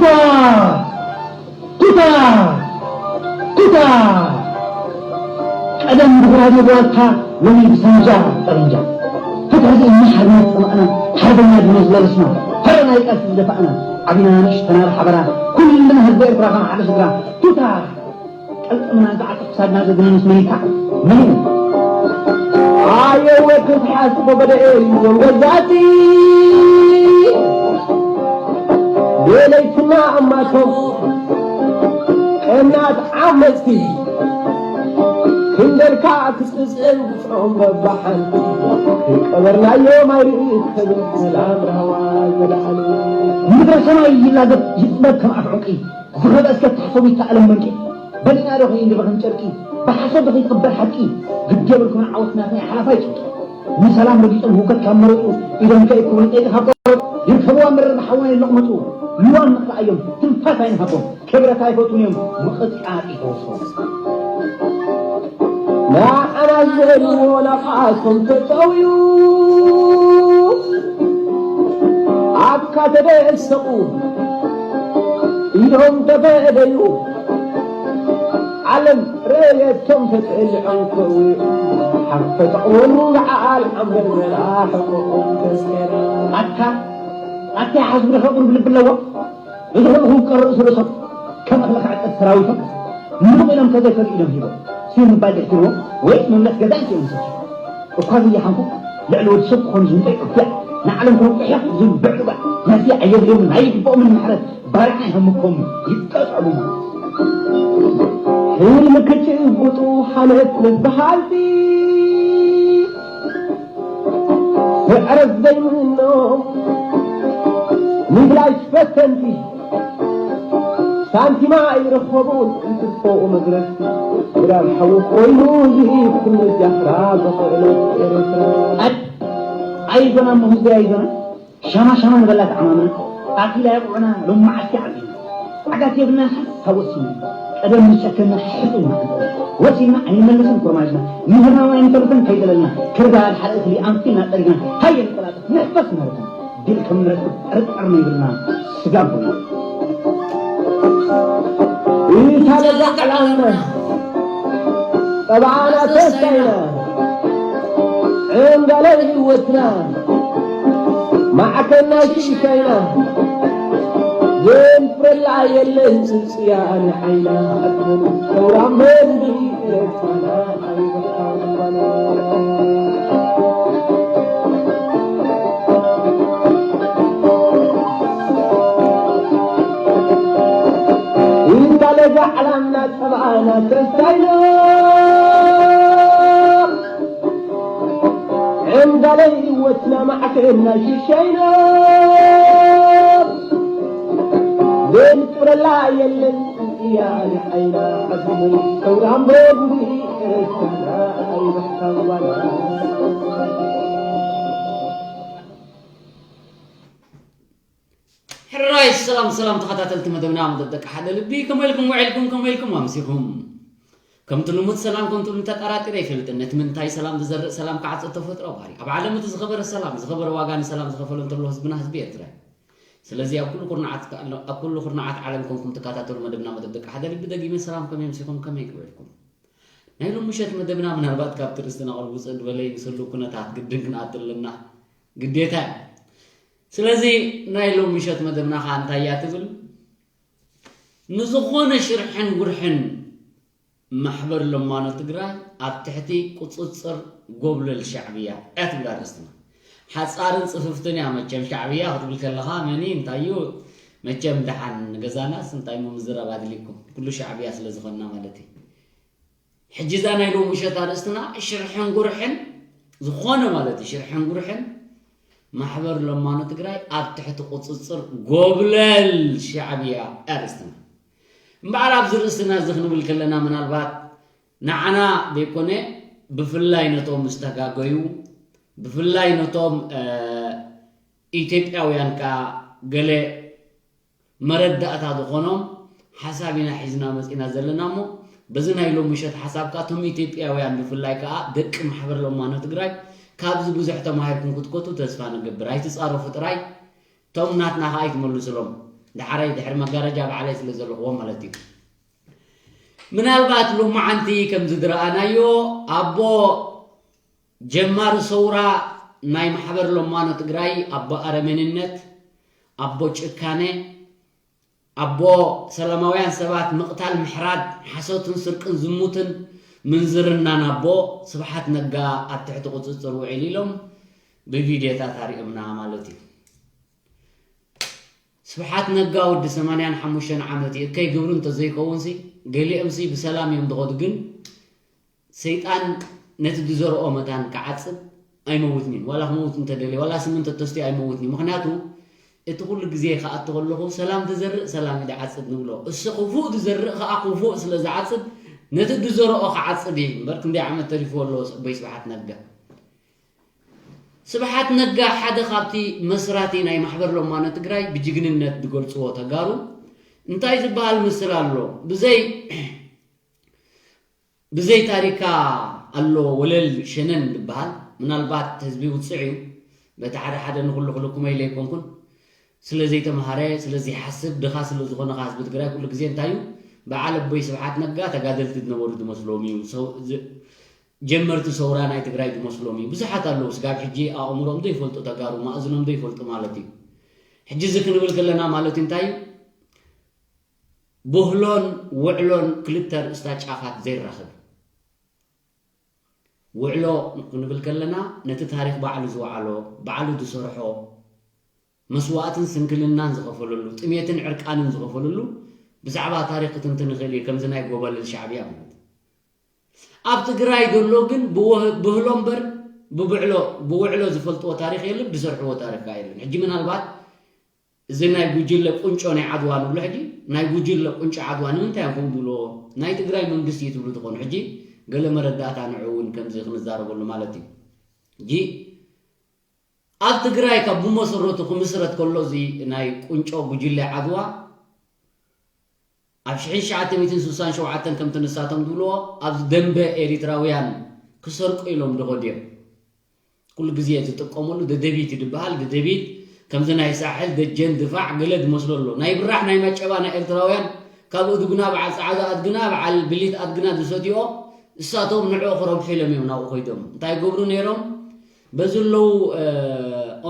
ቱታ! ቱታ! ቱታ! ቀደም ብጉራዴ ብዋልታ፣ ሎሚ ብሳንጃ ጠበንጃ። ፍትሒ ስኢንና ሓርነት ጸማእና፣ ሓርበኛ ድኖ ዝለበስና፣ ፈረናይ ቃልሲ ዝደፋእና፣ ዓቢና ንእሽተና ብሓበራ፣ ኩልና ህዝቢ ኤርትራ ከም ሓደ ስድራ። ቱታ! ቀልጥምና ዝዓጥቕ ክሳድና ዘግንንስ መን ይካዕ? መን እዩ? ኣየ ወዲ ትሓስቦ በደኤ እዮም ገዛእቲ። ብለይትና ኣማቶም ቀናት ዓመፅቲ። ክንደልካ ክትፅን ብፅዖም በባሓንቲ። ከይቀበርናዮም ኣይርኢ ከብል ሰላም ራህዋ ዘለዓሉ። ምድረ ሰማይ ይላገብ ይፅበብ ከም ኣፍ ዕንቂ። ዝኸበ እስከ ተሕሰቡ ይተኣለም መንቂ። በሊና ዶ ከይንድበ ከም ጨርቂ። ብሓሶት ዶ ከይቅበር ሓቂ። ግዲ የብልኩምን ዓወት ናትና ሓላፋይ ጭንቂ። ንሰላም ረጊጾም ህውከት ካብ መረጹ። ኢዶም ከይእክቡ ንጸይቂ ካብ ቆረጹ። ይርከብዋ መረር ብሓወን ይለቕመጡ። ልዋም ንኽልኣዮም ትንፋስ ኣይንሃቦም። ክብረት ኣይፈትዉን እዮም ምቕጥቃጥ ይፈውሶም። ንዓና ዝበልዎ ናብኣቶም ተጠውዩ። ኣብ ካተደ እሰቑ ኢዶም ተፈደዩ። ዓለም ረየቶም ተጠሊዖም ከውዩ። ሓፍ ተጠቕሞን በዓል ዓምበር መላሕቖም ተስከረ። ኣታ ኣታ ሓስቡ ዶ ከቕርብ ልቢ ኣለዎ? እዚ ኩሉ ክውቀር ርእሲ ርእሶም ከም እኽሊ ክዕጸድ ሰራዊቶም ምሩቕ ኢሎም ከዘይፈልጡ ኢዶም ሂቦም። ሲር ምባል ደሕትርዎም ወይስ ምምለስ ገዛ እንተ እዮም ሰኪ። እኳ ዘይሓንኩ ልዕሊ ወዲ ሰብ ክኾኑ ዝምጠይ ቁጥዕ ንዓለም ክነውቅሕ ዝብል ብዕሉጋ ነዚ ኣየድልዮምን ኣይግብኦምን ምሕረት ባርዕ ናይ ሃምኮም ይቀጽዕሉ። ሕልሚ ክጭብጡ ሓመት ምስ በሃልቲ ስዕረት ዘይምኖ ምድላይ ፈተንቲ ሳንቲማ ኣይረኸቡን እንትጥፍኡ መግረፍቲ። ግዳም ሓዊ ኮይኑ ዝኢድ ክንጃፍራ ብኽእለት ኤርትራ። ኣይ፣ ኣይዞና እሞ ህዝቢ ኣይዞና። ሻማ ሻማ ንበላ ተዓማምና። ኣኺላ የብዑና ሎም መዓልቲ ዓቢና። ዓጋት የብልና ሓሳብ ወሲና። ቀደም ንጨከና ሕጡና። ወሲና ኣይንመለስን ኮርማጅና። ምህርና ኣይንተርፍን ከይደለልና። ክርዳድ ሓደ እኽሊ ኣንፊልና ጠሪግና። ሃየ ንቆላጠፍ ንሕፈስ ምህርና። ድል ከም ንረክብ ጥርጥር ነይብልና። ስጋብ እታ ለዛ ዕላልና ጸባኣና ተስፋይና ዕንጋለ ህይወትና ማዕከና ሽሻይና ዘንፍረላ የለን ጽጽያ ንዓይና ሰውራን በንዲ ኤርትራና ኣይበቃ እንዳለጋ ዓላምና ጸባኣና ተስፋይና ዕንጋለ ህይወትና ማዕከና ሽሻይና ዘንፍረላ የለን እያ ንዓይና ዓስምን ሰውራን በንዲ ኤርትራና ኣይበቃ ዋላ። ሕራይ ሰላም ሰላም ተኸታተልቲ መደብና መደብ ደቂ ሓደ ልቢ፣ ከመይ ኢልኩም ውዒልኩም? ከመይ ኢልኩም ኣምሲኹም? ከምቲ ልሙድ ሰላም ከምቲ ልሙድ ተጠራጢረ ኣይፈልጥን። ነቲ ምንታይ ሰላም ዝዘርእ ሰላም ክዓጽድ ተፈጥሮ ባህሪ። ኣብ ዓለም እቲ ዝኸበረ ሰላም፣ ዝኸበረ ዋጋ ንሰላም ዝኸፈለ እንተሎ ህዝብና ህዝቢ ኤርትራ እዩ። ስለዚ ኣብ ኩሉ ኩርናዓት፣ ኣብ ኩሉ ኩርናዓት ዓለም ኮንኩም ትከታተሉ መደብና መደብ ደቂ ሓደ ልቢ ደጊመ ሰላም ከመይ ኣምሲኹም? ከመይ ውዒልኩም? ናይ ሎም ምሸት መደብና ምናልባት ካብቲ ርእስትና ቁሩብ ውፅእ ዝበለ ይምስሉ ኩነታት ግድን ክንኣቱ ኣለና። ግዴታ እዩ። ስለዚ ናይ ሎም ምሸት መደብና ከዓ እንታይ እያ ትብል? ንዝኾነ ሽርሕን ጉርሕን ማሕበር ለማኖ ትግራይ ኣብ ትሕቲ ቁፅፅር ጎብለል ሻዕብያ እያ ትብል ኣርእስትና። ሓፃርን ፅፍፍትን እያ መቸም። ሻዕብያ ክትብል ከለኻ መን እዩ እንታይ እዩ? መቸም ደሓን ንገዛናስ እንታይ እሞ ምዝራብ ኣድልይኩም? ኩሉ ሻዕብያ ስለ ዝኾንና ማለት እዩ። ሕጂ እዛ ናይ ሎም ምሸት ኣርእስትና ሽርሕን ጉርሕን ዝኾነ ማለት እዩ። ሽርሕን ጉርሕን ማሕበር ለማኖ ትግራይ ኣብ ትሕቲ ቁፅፅር ጎብለል ሻዕብያ ኣርእስትና። እምበኣር ኣብዚ ርእስትና እዚ ክንብል ከለና ምናልባት ንዓና ዘይኮነ ብፍላይ ነቶም ዝተጋገዩ ብፍላይ ነቶም እ፣ ኢትዮጵያውያን ከኣ ገለ መረዳእታ ዝኾኖም ሓሳብ ኢና ሒዝና መፂና ዘለና እሞ በዚ ናይ ሎም ምሸት ሓሳብ ከኣ እቶም ኢትዮጵያውያን ብፍላይ ከኣ ደቂ ማሕበር ለማኖ ትግራይ ካብዚ ብዙሕ ተማሂርኩም ክትኮቱ ተስፋ ንገብር። ኣይትፃረፉ ጥራይ። እቶም ናትና ከኣ ኣይትመልስሎም። ዳሕራይ ድሕሪ መጋረጃ ባዕለይ ስለ ዘለኽዎ ማለት እዩ። ምናልባት ሎማዓንቲ ከም ዝድረኣናዮ ኣቦ ጀማሪ ሰውራ ናይ ማሕበር ለማኖ ትግራይ ኣቦ ኣረሜንነት ኣቦ ጭካነ ኣቦ ሰላማውያን ሰባት ምቕታል ምሕራድ ሓሶትን ስርቅን ዝሙትን ምንዝርናን ኣቦ ስብሓት ነጋ ኣብ ትሕቲ ቁፅፅር ውዒሉ ኢሎም ብቪድዮታት ኣሪኦምና ማለት እዩ። ስብሓት ነጋ ወዲ ሰማንያን ሓሙሽተን ዓመት እዩ። እከይ ግብሩ እንተዘይከውንሲ ገሊኦምሲ ብሰላም እዮም ዝኸዱ፣ ግን ሰይጣን ነቲ ዝዘርኦ መታን ክዓጽድ ኣይመውትን እዩ። ዋላ ክመውት እንተደልየ ዋላ ስሚ እንተተስትዮ ኣይመውትን እዩ። ምክንያቱ እቲ ኩሉ ግዜ ክኣቱ ከለኹ ሰላም ዝዘርእ ሰላም እዩ ዝዓጽድ ንብሎ። እሱ ክፉእ ዝዘርእ ከዓ ክፉእ ስለ ዝዓጽድ ነቲ ዝዘርኦ ክዓጽድ እዩ እምበር ክንደይ ዓመት ተሪፍዎ ኣሎ ኣቦይ ስብሓት ነጋ። ስብሓት ነጋ ሓደ ካብቲ መስራቲ ናይ ማሕበር ለማኖ ትግራይ ብጅግንነት ዝገልፅዎ ተጋሩ እንታይ ዝበሃል ምስል ኣሎ ብዘይ ብዘይ ታሪካ ኣሎ ወለል ሸነን ዝበሃል ምናልባት ህዝቢ ውፅዕ እዩ በቲ ሓደ ሓደ ንኩሉ ክልኩመ ኢለ ኣይኮንኩን ስለ ዘይተምሃረ ስለ ዘይሓስብ ድኻ ስለ ዝኾነ ከ ህዝቢ ትግራይ ኩሉ ግዜ እንታይ እዩ በዓል ኣቦይ ስብሓት ነጋ ተጋደልቲ ዝነበሩ ዝመስሎም እዩ ጀመርቲ ሰውራ ናይ ትግራይ ዝመስሎም እዩ ብዙሓት ኣለዉ ስጋብ ሕጂ ኣእምሮም ዘይፈልጡ ተጋሩ ማእዝኖም ዘይፈልጡ ማለት እዩ ሕጂ እዚ ክንብል ከለና ማለት እንታይ እዩ ብህሎን ውዕሎን ክልተ ርእስታ ጫፋት ዘይራኸብ ውዕሎ ክንብል ከለና ነቲ ታሪክ ባዕሉ ዝወዓሎ ባዕሉ ዝሰርሖ መስዋእትን ስንክልናን ዝኸፈለሉ ጥሜትን ዕርቃንን ዝኸፈለሉ ብዛዕባ ታሪክ ክትንትን ይኽእል እዩ ከምዚ ናይ ጎበልል ሻዕብያ ማለት ኣብ ትግራይ ዘሎ ግን ብህሎ እምበር ብብዕሎ ብውዕሎ ዝፈልጥዎ ታሪክ የለን ዝሰርሕዎ ታሪክ ከዓ የለን ሕጂ ምናልባት እዚ ናይ ጉጅለ ቁንጮ ናይ ዓድዋ ንብሎ ሕጂ ናይ ጉጅለ ቁንጮ ዓድዋ ንምንታይ እዮም ከምኡ ዝብልዎ ናይ ትግራይ መንግስቲ እዩ ትብሉ ትኾኑ ሕጂ ገለ መረዳእታ ንዑ እውን ከምዚ ክንዛረበሉ ማለት እዩ ሕጂ ኣብ ትግራይ ካብ ብመሰረቱ ክምስረት ከሎ እዚ ናይ ቁንጮ ጉጅለ ዓድዋ ኣብ ሽሕን ትሽዓተ ሚእትን ስሳን ሸውዓተን ከምቲ ንሳቶም ዝብልዎ ኣብዚ ደንበ ኤሪትራውያን ክሰርቁ ኢሎም ዝኸዱ እዮም ኩሉ ግዜ ዝጥቀመሉ ደደቢት እዩ ዝበሃል ደደቢት ከምዚ ናይ ሳሕል ደጀን ድፋዕ ገለ ዝመስሎ ኣሎ ናይ ብራሕ ናይ መጨባ ናይ ኤርትራውያን ካብ እድጉና በዓል ፃዕዳ ኣድግና በዓል ብሊት ኣድግና ዝሰትዮ እሳቶም ንዕኡ ክረብሑ ኢሎም እዮም ናብኡ ኮይዶም እንታይ ገብሩ ነይሮም በዚ ኣለዉ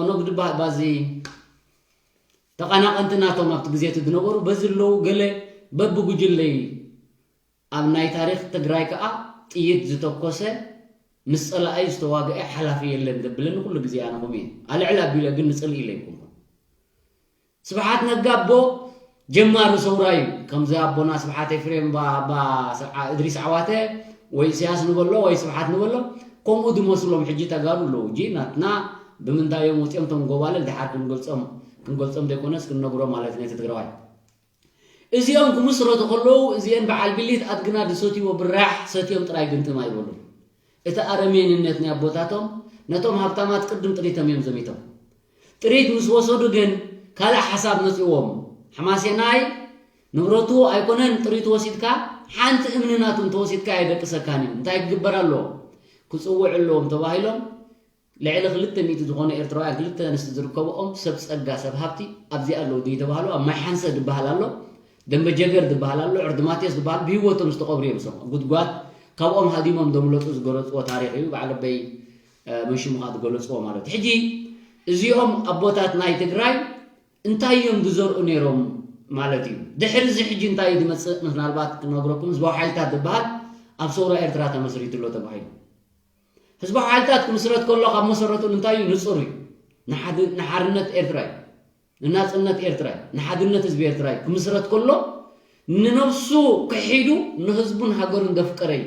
ኦነግ ድበሃል ባዚ ተቐናቐንቲ ናቶም ኣብቲ ግዜ እቲ ዝነበሩ በዚ ኣለዉ ገለ በብጉጅለይ ኣብ ናይ ታሪክ ትግራይ ከዓ ጥይት ዝተኮሰ ምስ ፀላኣይ ዝተዋግአ ሓላፊ የለን ዘብለኒ ኩሉ ግዜ ኣነ ከምኡ እየ ኣልዕል ኣቢለ ግን ንፅልኢ ኢለ ኣይኮንኩን ስብሓት ነጋ ኣቦ ጀማሪ ሰውራ እዩ ከምዚ ኣቦና ስብሓት ኤፍሬም ኣባ እድሪስ ዓዋተ ወይ ኢሳያስ ንበሎ ወይ ስብሓት ንበሎ ከምኡ ዝመስሎም ሕጂ ተጋሩ ኣለዉ እጂ ናትና ብምንታይ እዮም ወፂኦም ቶም ጎባልል ድሓር ክንገልፆም ክንገልፆም ዘይኮነስ ክንነግሮ ማለት ነቲ ትግራዋይ እዚኦም ክምስረቱ ከለዉ እዚአን በዓል ቢሊት ኣድግና ዝሰትይዎ ብራሕ ሰትዮም ጥራይ ግንጥም ኣይበሉን። እቲ ኣረሜንነት ናይ ኣቦታቶም ነቶም ሃብታማት ቅድም ጥሪቶም እዮም ዘሚቶም። ጥሪት ምስ ወሰዱ ግን ካልእ ሓሳብ መፂእዎም። ሓማሴናይ ንብረቱ ኣይኮነን ጥሪቱ ወሲድካ ሓንቲ እምኒ ናቱ እንተወሲድካ ኣየደቅሰካን እዩ። እንታይ ክግበር ኣለዎ? ክፅውዕ ኣለዎም ተባሂሎም ልዕሊ ክልተ ሚእቲ ዝኾኑ ኤርትራውያን ክልተ ኣንስቲ ዝርከብኦም ሰብ ጸጋ ሰብ ሃብቲ ኣብዚ ኣለዉ ዘይተባህሉ ኣብ ማይ ሓንሰ ዝበሃል ኣሎ ደንበ ጀገር ዝበሃል ኣሎ ዕርዲ ማቴዎስ ዝበሃል ብህይወቶም ዝተቐብሩ እዮም እሶም ኣብ ጉድጓድ ካብኦም ሃዲሞም ዘምለጡ ዝገለፅዎ ታሪክ እዩ በዓል ኣበይ መንሽሙ ከዓ ዝገለፅዎ ማለት እዩ ሕጂ እዚኦም ኣቦታት ናይ ትግራይ እንታይ እዮም ዝዘርኡ ነይሮም ማለት እዩ ድሕሪ እዚ ሕጂ እንታይ እዩ ዝመፅእ ምናልባት ክነግረኩም ህዝባዊ ሓይልታት ዝበሃል ኣብ ሰውራ ኤርትራ ተመስሪቱ ኣሎ ተባሂሉ ህዝባዊ ሓይልታት ክምስረት ከሎ ካብ መሰረቱ እንታይ እዩ ንፁር እዩ ንሓርነት ኤርትራ እዩ ንናፅነት ኤርትራ እዩ ንሓድነት ህዝቢ ኤርትራ እዩ ክምስረት ከሎ ንነብሱ ክሒዱ ንህዝቡን ሃገሩን ዘፍቀረ እዩ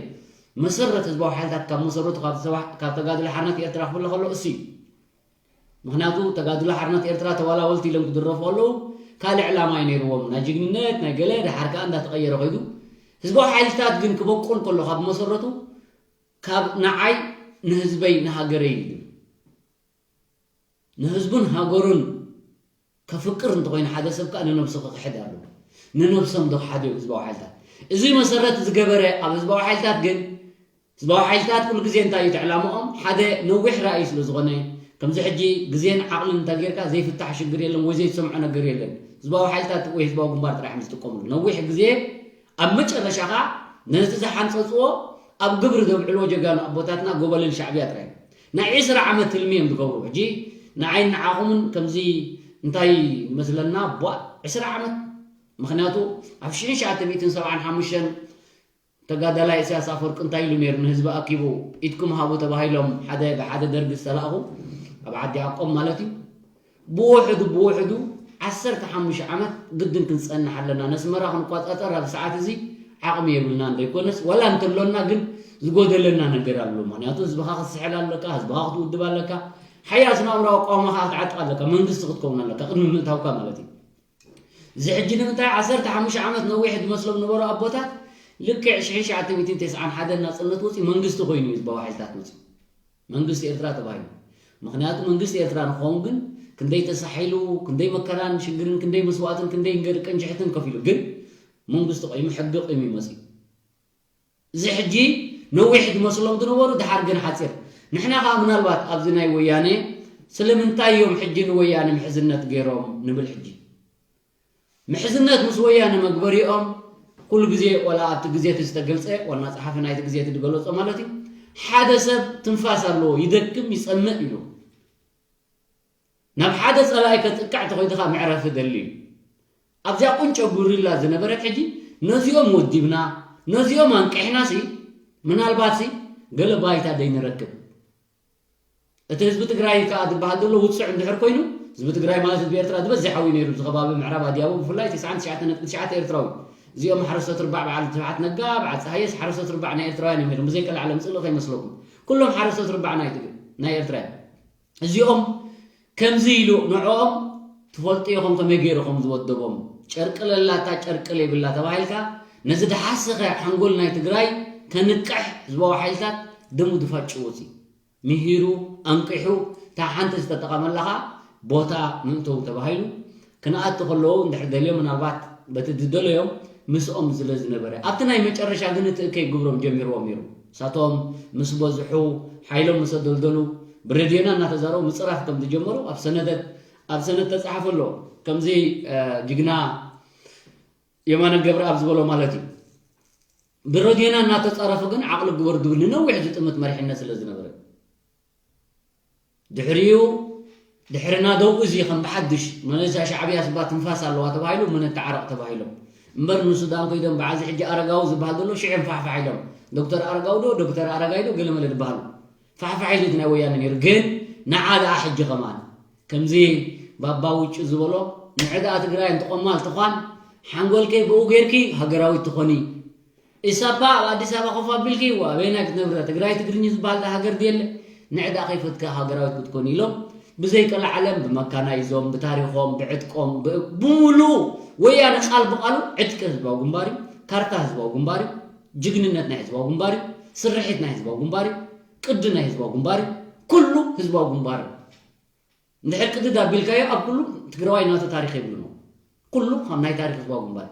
መሰረት ህዝባዊ ሓይልታት ካብ መሰረቱ ካብ ተጋድሎ ሓርነት ኤርትራ ክፍለ ከሎ እሱ እዩ ምክንያቱ ተጋድሎ ሓርነት ኤርትራ ተዋላወልቲ ኢሎም ክድረፉ ከለዉ ካልእ ዕላማ እዩ ነይርዎም ናይ ጅግንነት ናይ ገለ ድሓር ከዓ እንዳተቀየረ ከይዱ ህዝባዊ ሓይልታት ግን ክበቁል ከሎ ካብ መሰረቱ ካብ ንዓይ ንህዝበይ ንሃገረይ ይብል ንህዝቡን ሃገሩን ከፍቅር እንተኮይኑ ሓደ ሰብ ከዓ ንነብሱ ክክሕድ ኣለዎ ንነብሶም ዶ ክሓድዮም ህዝባዊ ሓይልታት እዚ መሰረት ዝገበረ ኣብ ህዝባዊ ሓይልታት ግን ህዝባዊ ሓይልታት ኩሉ ግዜ እንታይ እዩ ዕላምኦም ሓደ ነዊሕ ራእይ ስለ ዝኾነ ከምዚ ሕጂ ግዜን ዓቕልን እንተጌርካ ዘይፍታሕ ሽግር የለን ወይ ዘይትሰምዖ ነገር የለን ህዝባዊ ሓይልታት ወይ ህዝባዊ ግንባር ጥራሕ እዮም ዝጥቀምሉ። ነዊሕ ግዜ ኣብ መጨረሻ ኸዓ ነቲ ዝሓንፀፅዎ ኣብ ግብሪ ዘብዕልዎ ጀጋኑ ኣቦታትና ጎበልን ሻዕብያ ጥራሕ እዮም። ናይ ዕስራ ዓመት ህልሚ እዮም ዝገብሩ። ሕጂ ንዓይን ንዓኹምን ከምዚ እንታይ ይመስለና፣ ቧ፣ ዕስራ ዓመት? ምኽንያቱ ኣብ ሽሕን ትሽዓተ ሚእትን ሰብዓን ሓሙሽተን ተጋዳላይ ኢሳያስ ኣፈወርቂ እንታይ ኢሉ ነይሩ? ንህዝቢ ኣኪቡ ኢድኩም ሃቡ ተባሂሎም ሓደ ብሓደ ደርጊ ዝተላእኹ ኣብ ዓዲ ዓቆብ ማለት እዩ። ብውሕዱ ብውሕዱ ዓሰርተ ሓሙሽተ ዓመት ግድን ክንጸንሕ ኣለና። ነስመራ ክንቋጻጸር ኣብ ሰዓት እዚ ዓቕሚ የብልናን ዘይኮነስ፣ ዋላ እንተሎና ግን ዝጎደለና ነገር ኣሎ። ምኽንያቱ ህዝብኻ ክትስሕል ኣለካ፣ ህዝብኻ ክትውድብ ኣለካ፣ ሓያስ ናብራዊ ኣቋውማኻ ክትዓጥቕ ኣለካ፣ መንግስቲ ክትከውን ኣለካ ቅድሚ ምእታውካ ማለት እዩ። እዚ ሕጂ ንምንታይ ዓሰርተ ሓሙሽተ ዓመት ነዊሕ ዝመስሎም ነበሩ ኣቦታት፣ ልክዕ ሽሕን ትሽዓተ ሚእትን ተስዓን ሓደን ናጽነት ወጺኡ መንግስቲ ኮይኑ እዩ ህዝባዊ ሓይልታት መጺኡ። መንግስቲ ኤርትራ ተባሂሉ። ምኽንያቱ መንግስቲ ኤርትራ ንክኸውን ግን ክንደይ ተሳሒሉ፣ ክንደይ መከራን ሽግርን፣ ክንደይ መስዋእትን፣ ክንደይ ገርቅን ጅሕትን ከፊሉ፣ ግን መንግስቲ ቆይሙ፣ ሕጊ ቆይሙ እዩ መጺኡ። እዚ ሕጂ ነዊሕ ዝመስሎም ዝነበሩ፣ ድሓር ግን ሓጺር። ንሕና ከኣ ምናልባት ኣብዚ ናይ ወያነ ስለምንታይ እዮም ሕጂ ንወያነ ምሕዝነት ገይሮም ንብል ሕጂ። ምሕዝነት ምስ ወያነ መግበሪኦም ኩሉ ግዜ፣ ዋላ ኣብቲ ግዜ እቲ ዝተገልጸ፣ ዋና ጸሓፊ ናይቲ ግዜ እቲ ዝገለጾ ማለት እዩ፣ ሓደ ሰብ ትንፋስ ኣለዎ፣ ይደክም፣ ይጸምእ ኢሉ። ናብ ሓደ ጸላኢ ከጥቅዕ ተኾይኑ ከኣ መዕረፊ ደሊ እዩ። ኣብዚኣ ቁንጮ ጉሪላ ዝነበረት ሕጂ ነዚኦም ወዲብና፣ ነዚኦም ኣንቂሕና ሲ፣ ምናልባት ሲ ገለ ባይታ ደይንረክብ። እቲ ህዝቢ ትግራይ ከኣ ዝበሃል ዘሎ ውጹዕ እንድሕር ኮይኑ፣ ህዝቢ ትግራይ ማለት ህዝቢ ኤርትራ ዝበዝሕ ሓዊ ነይሩ፣ ኣብዚ ከባቢ ምዕራብ ኣድያቦ ብፍላይ ትስዓን ትሽዓተ ነጥቢ ትሽዓተ ኤርትራዊ። እዚኦም ሓረስቶት ርባዕ በዓል ስብሓት ነጋ፣ በዓል ጸሃየስ ሓረስቶት ርባዕ ናይ ኤርትራውያን እዮም ነይሮም፣ ብዘይቀልዓለም ጽልኢ ከይመስለኩም። ኩሎም ሓረስቶት ርባዕ ናይ ትግ-፣ ናይ ኤርትራ እዮም። እዚኦም ከምዚ ኢሉ ንዕኦም ትፈልጡ ኢኹም ከመይ ገይሩ ከም ዝወደቦም። ጨርቂ ለላታ ጨርቂ ለይብላ ተባሂልካ፣ ነዚ ድሓሰኸ ሓንጎል ናይ ትግራይ ከንቅሕ ህዝባዊ ሓይልታት ደሙ ድፋጭዎ ሲ። ምሂሩ፣ ኣንቂሑ፣ እታ ሓንቲ ዝተጠቐመላ ኸኣ ቦታ ምእተው ተባሂሉ። ክንኣቱ ከለዉ እንድሕር ደልዮም፣ ምናልባት በቲ ዝደለዮም ምስኦም ዝለ ዝነበረ። ኣብቲ ናይ መጨረሻ ግን እቲ እከይ ግብሮም ጀሚርዎም ነይሩ። እሳቶም ምስ በዝሑ፣ ሓይሎም ምስ ኣደልደሉ፣ ብረድዮና እናተዛረቡ ምጽራፍ ከም ዝጀመሩ ኣብ ሰነደት፣ ኣብ ሰነድ ተጻሒፉ ኣሎ። ከምዚ፣ እ፣ ጅግና የማነ ገብረኣብ ዝበሎ ማለት እዩ። ብረድዮና እናተጻረፉ ግን ዓቕሊ ግበሩ ዝብል ንነዊሕ ዝጥምት መሪሕነት ስለ ዝነበረ። ድሕሪኡ፣ ድሕሪ ናደው እዚ ከም ብሓድሽ መለሳ ሻዕብያ ስባ ትንፋስ ኣለዋ ተባሂሉ፣ ምንተዓረቕ ተባሂሎም። እምበር ንሱዳን ከይዶም በዓዚ ሕጂ ኣረጋዊ ዝበሃል ዘሎ ሽዕም ፋሕፋሕ ኢሎም። ዶክተር ኣረጋዊ ዶ፣ ዶክተር ኣረጋይ ዶ፣ ገለመለ ዝበሃሉ። ፋሕፋሕ ኢሉ እቲ ናይ ወያነ ነይሩ። ግን ንዓ ደኣ ሕጂ ከማን ከምዚ ባባ ውጩ ዝበሎ፣ ንዕ ደኣ ትግራይ እንተቆማል ትዃን፣ ሓንጎልከይ ብኡ ጌርኪ ሃገራዊት ትኾኒ። ኢሳፓ ኣብ ኣዲስ ኣበባ ኮፍ ኣቢልኪ፣ ዋ፣ ኣበየናይ ክትነብሪ? ትግራይ ትግርኛ ዝበሃል ዳ ሃገር ድየለ? ንዕ ደኣ ከይፈትካ ሃገራዊት ክትኮኒ ኢሎም፣ ብዘይቀልዓለም ብመካናይዞም፣ ብታሪኾም፣ ብዕጥቆም፣ ብ-፣ ብምሉኡ ወያነ ቃል ብቃሉ ዕጥቂ ህዝባዊ ግንባር እዩ፣ ካርታ ህዝባዊ ግንባር እዩ፣ ጅግንነት ናይ ህዝባዊ ግንባር እዩ፣ ስርሒት ናይ ህዝባዊ ግንባር እዩ፣ ቅዲ ናይ ህዝባዊ ግንባር እዩ፣ ኩሉ ህዝባዊ ግንባር እዩ። እንድሕር ቅድድ ኣቢልካዮ ኣብ ኩሉ ትግራዋይ ናቱ ታሪኽ የብሉን። ኩሉ ካብ ናይ ታሪኽ ህዝባዊ ግንባር።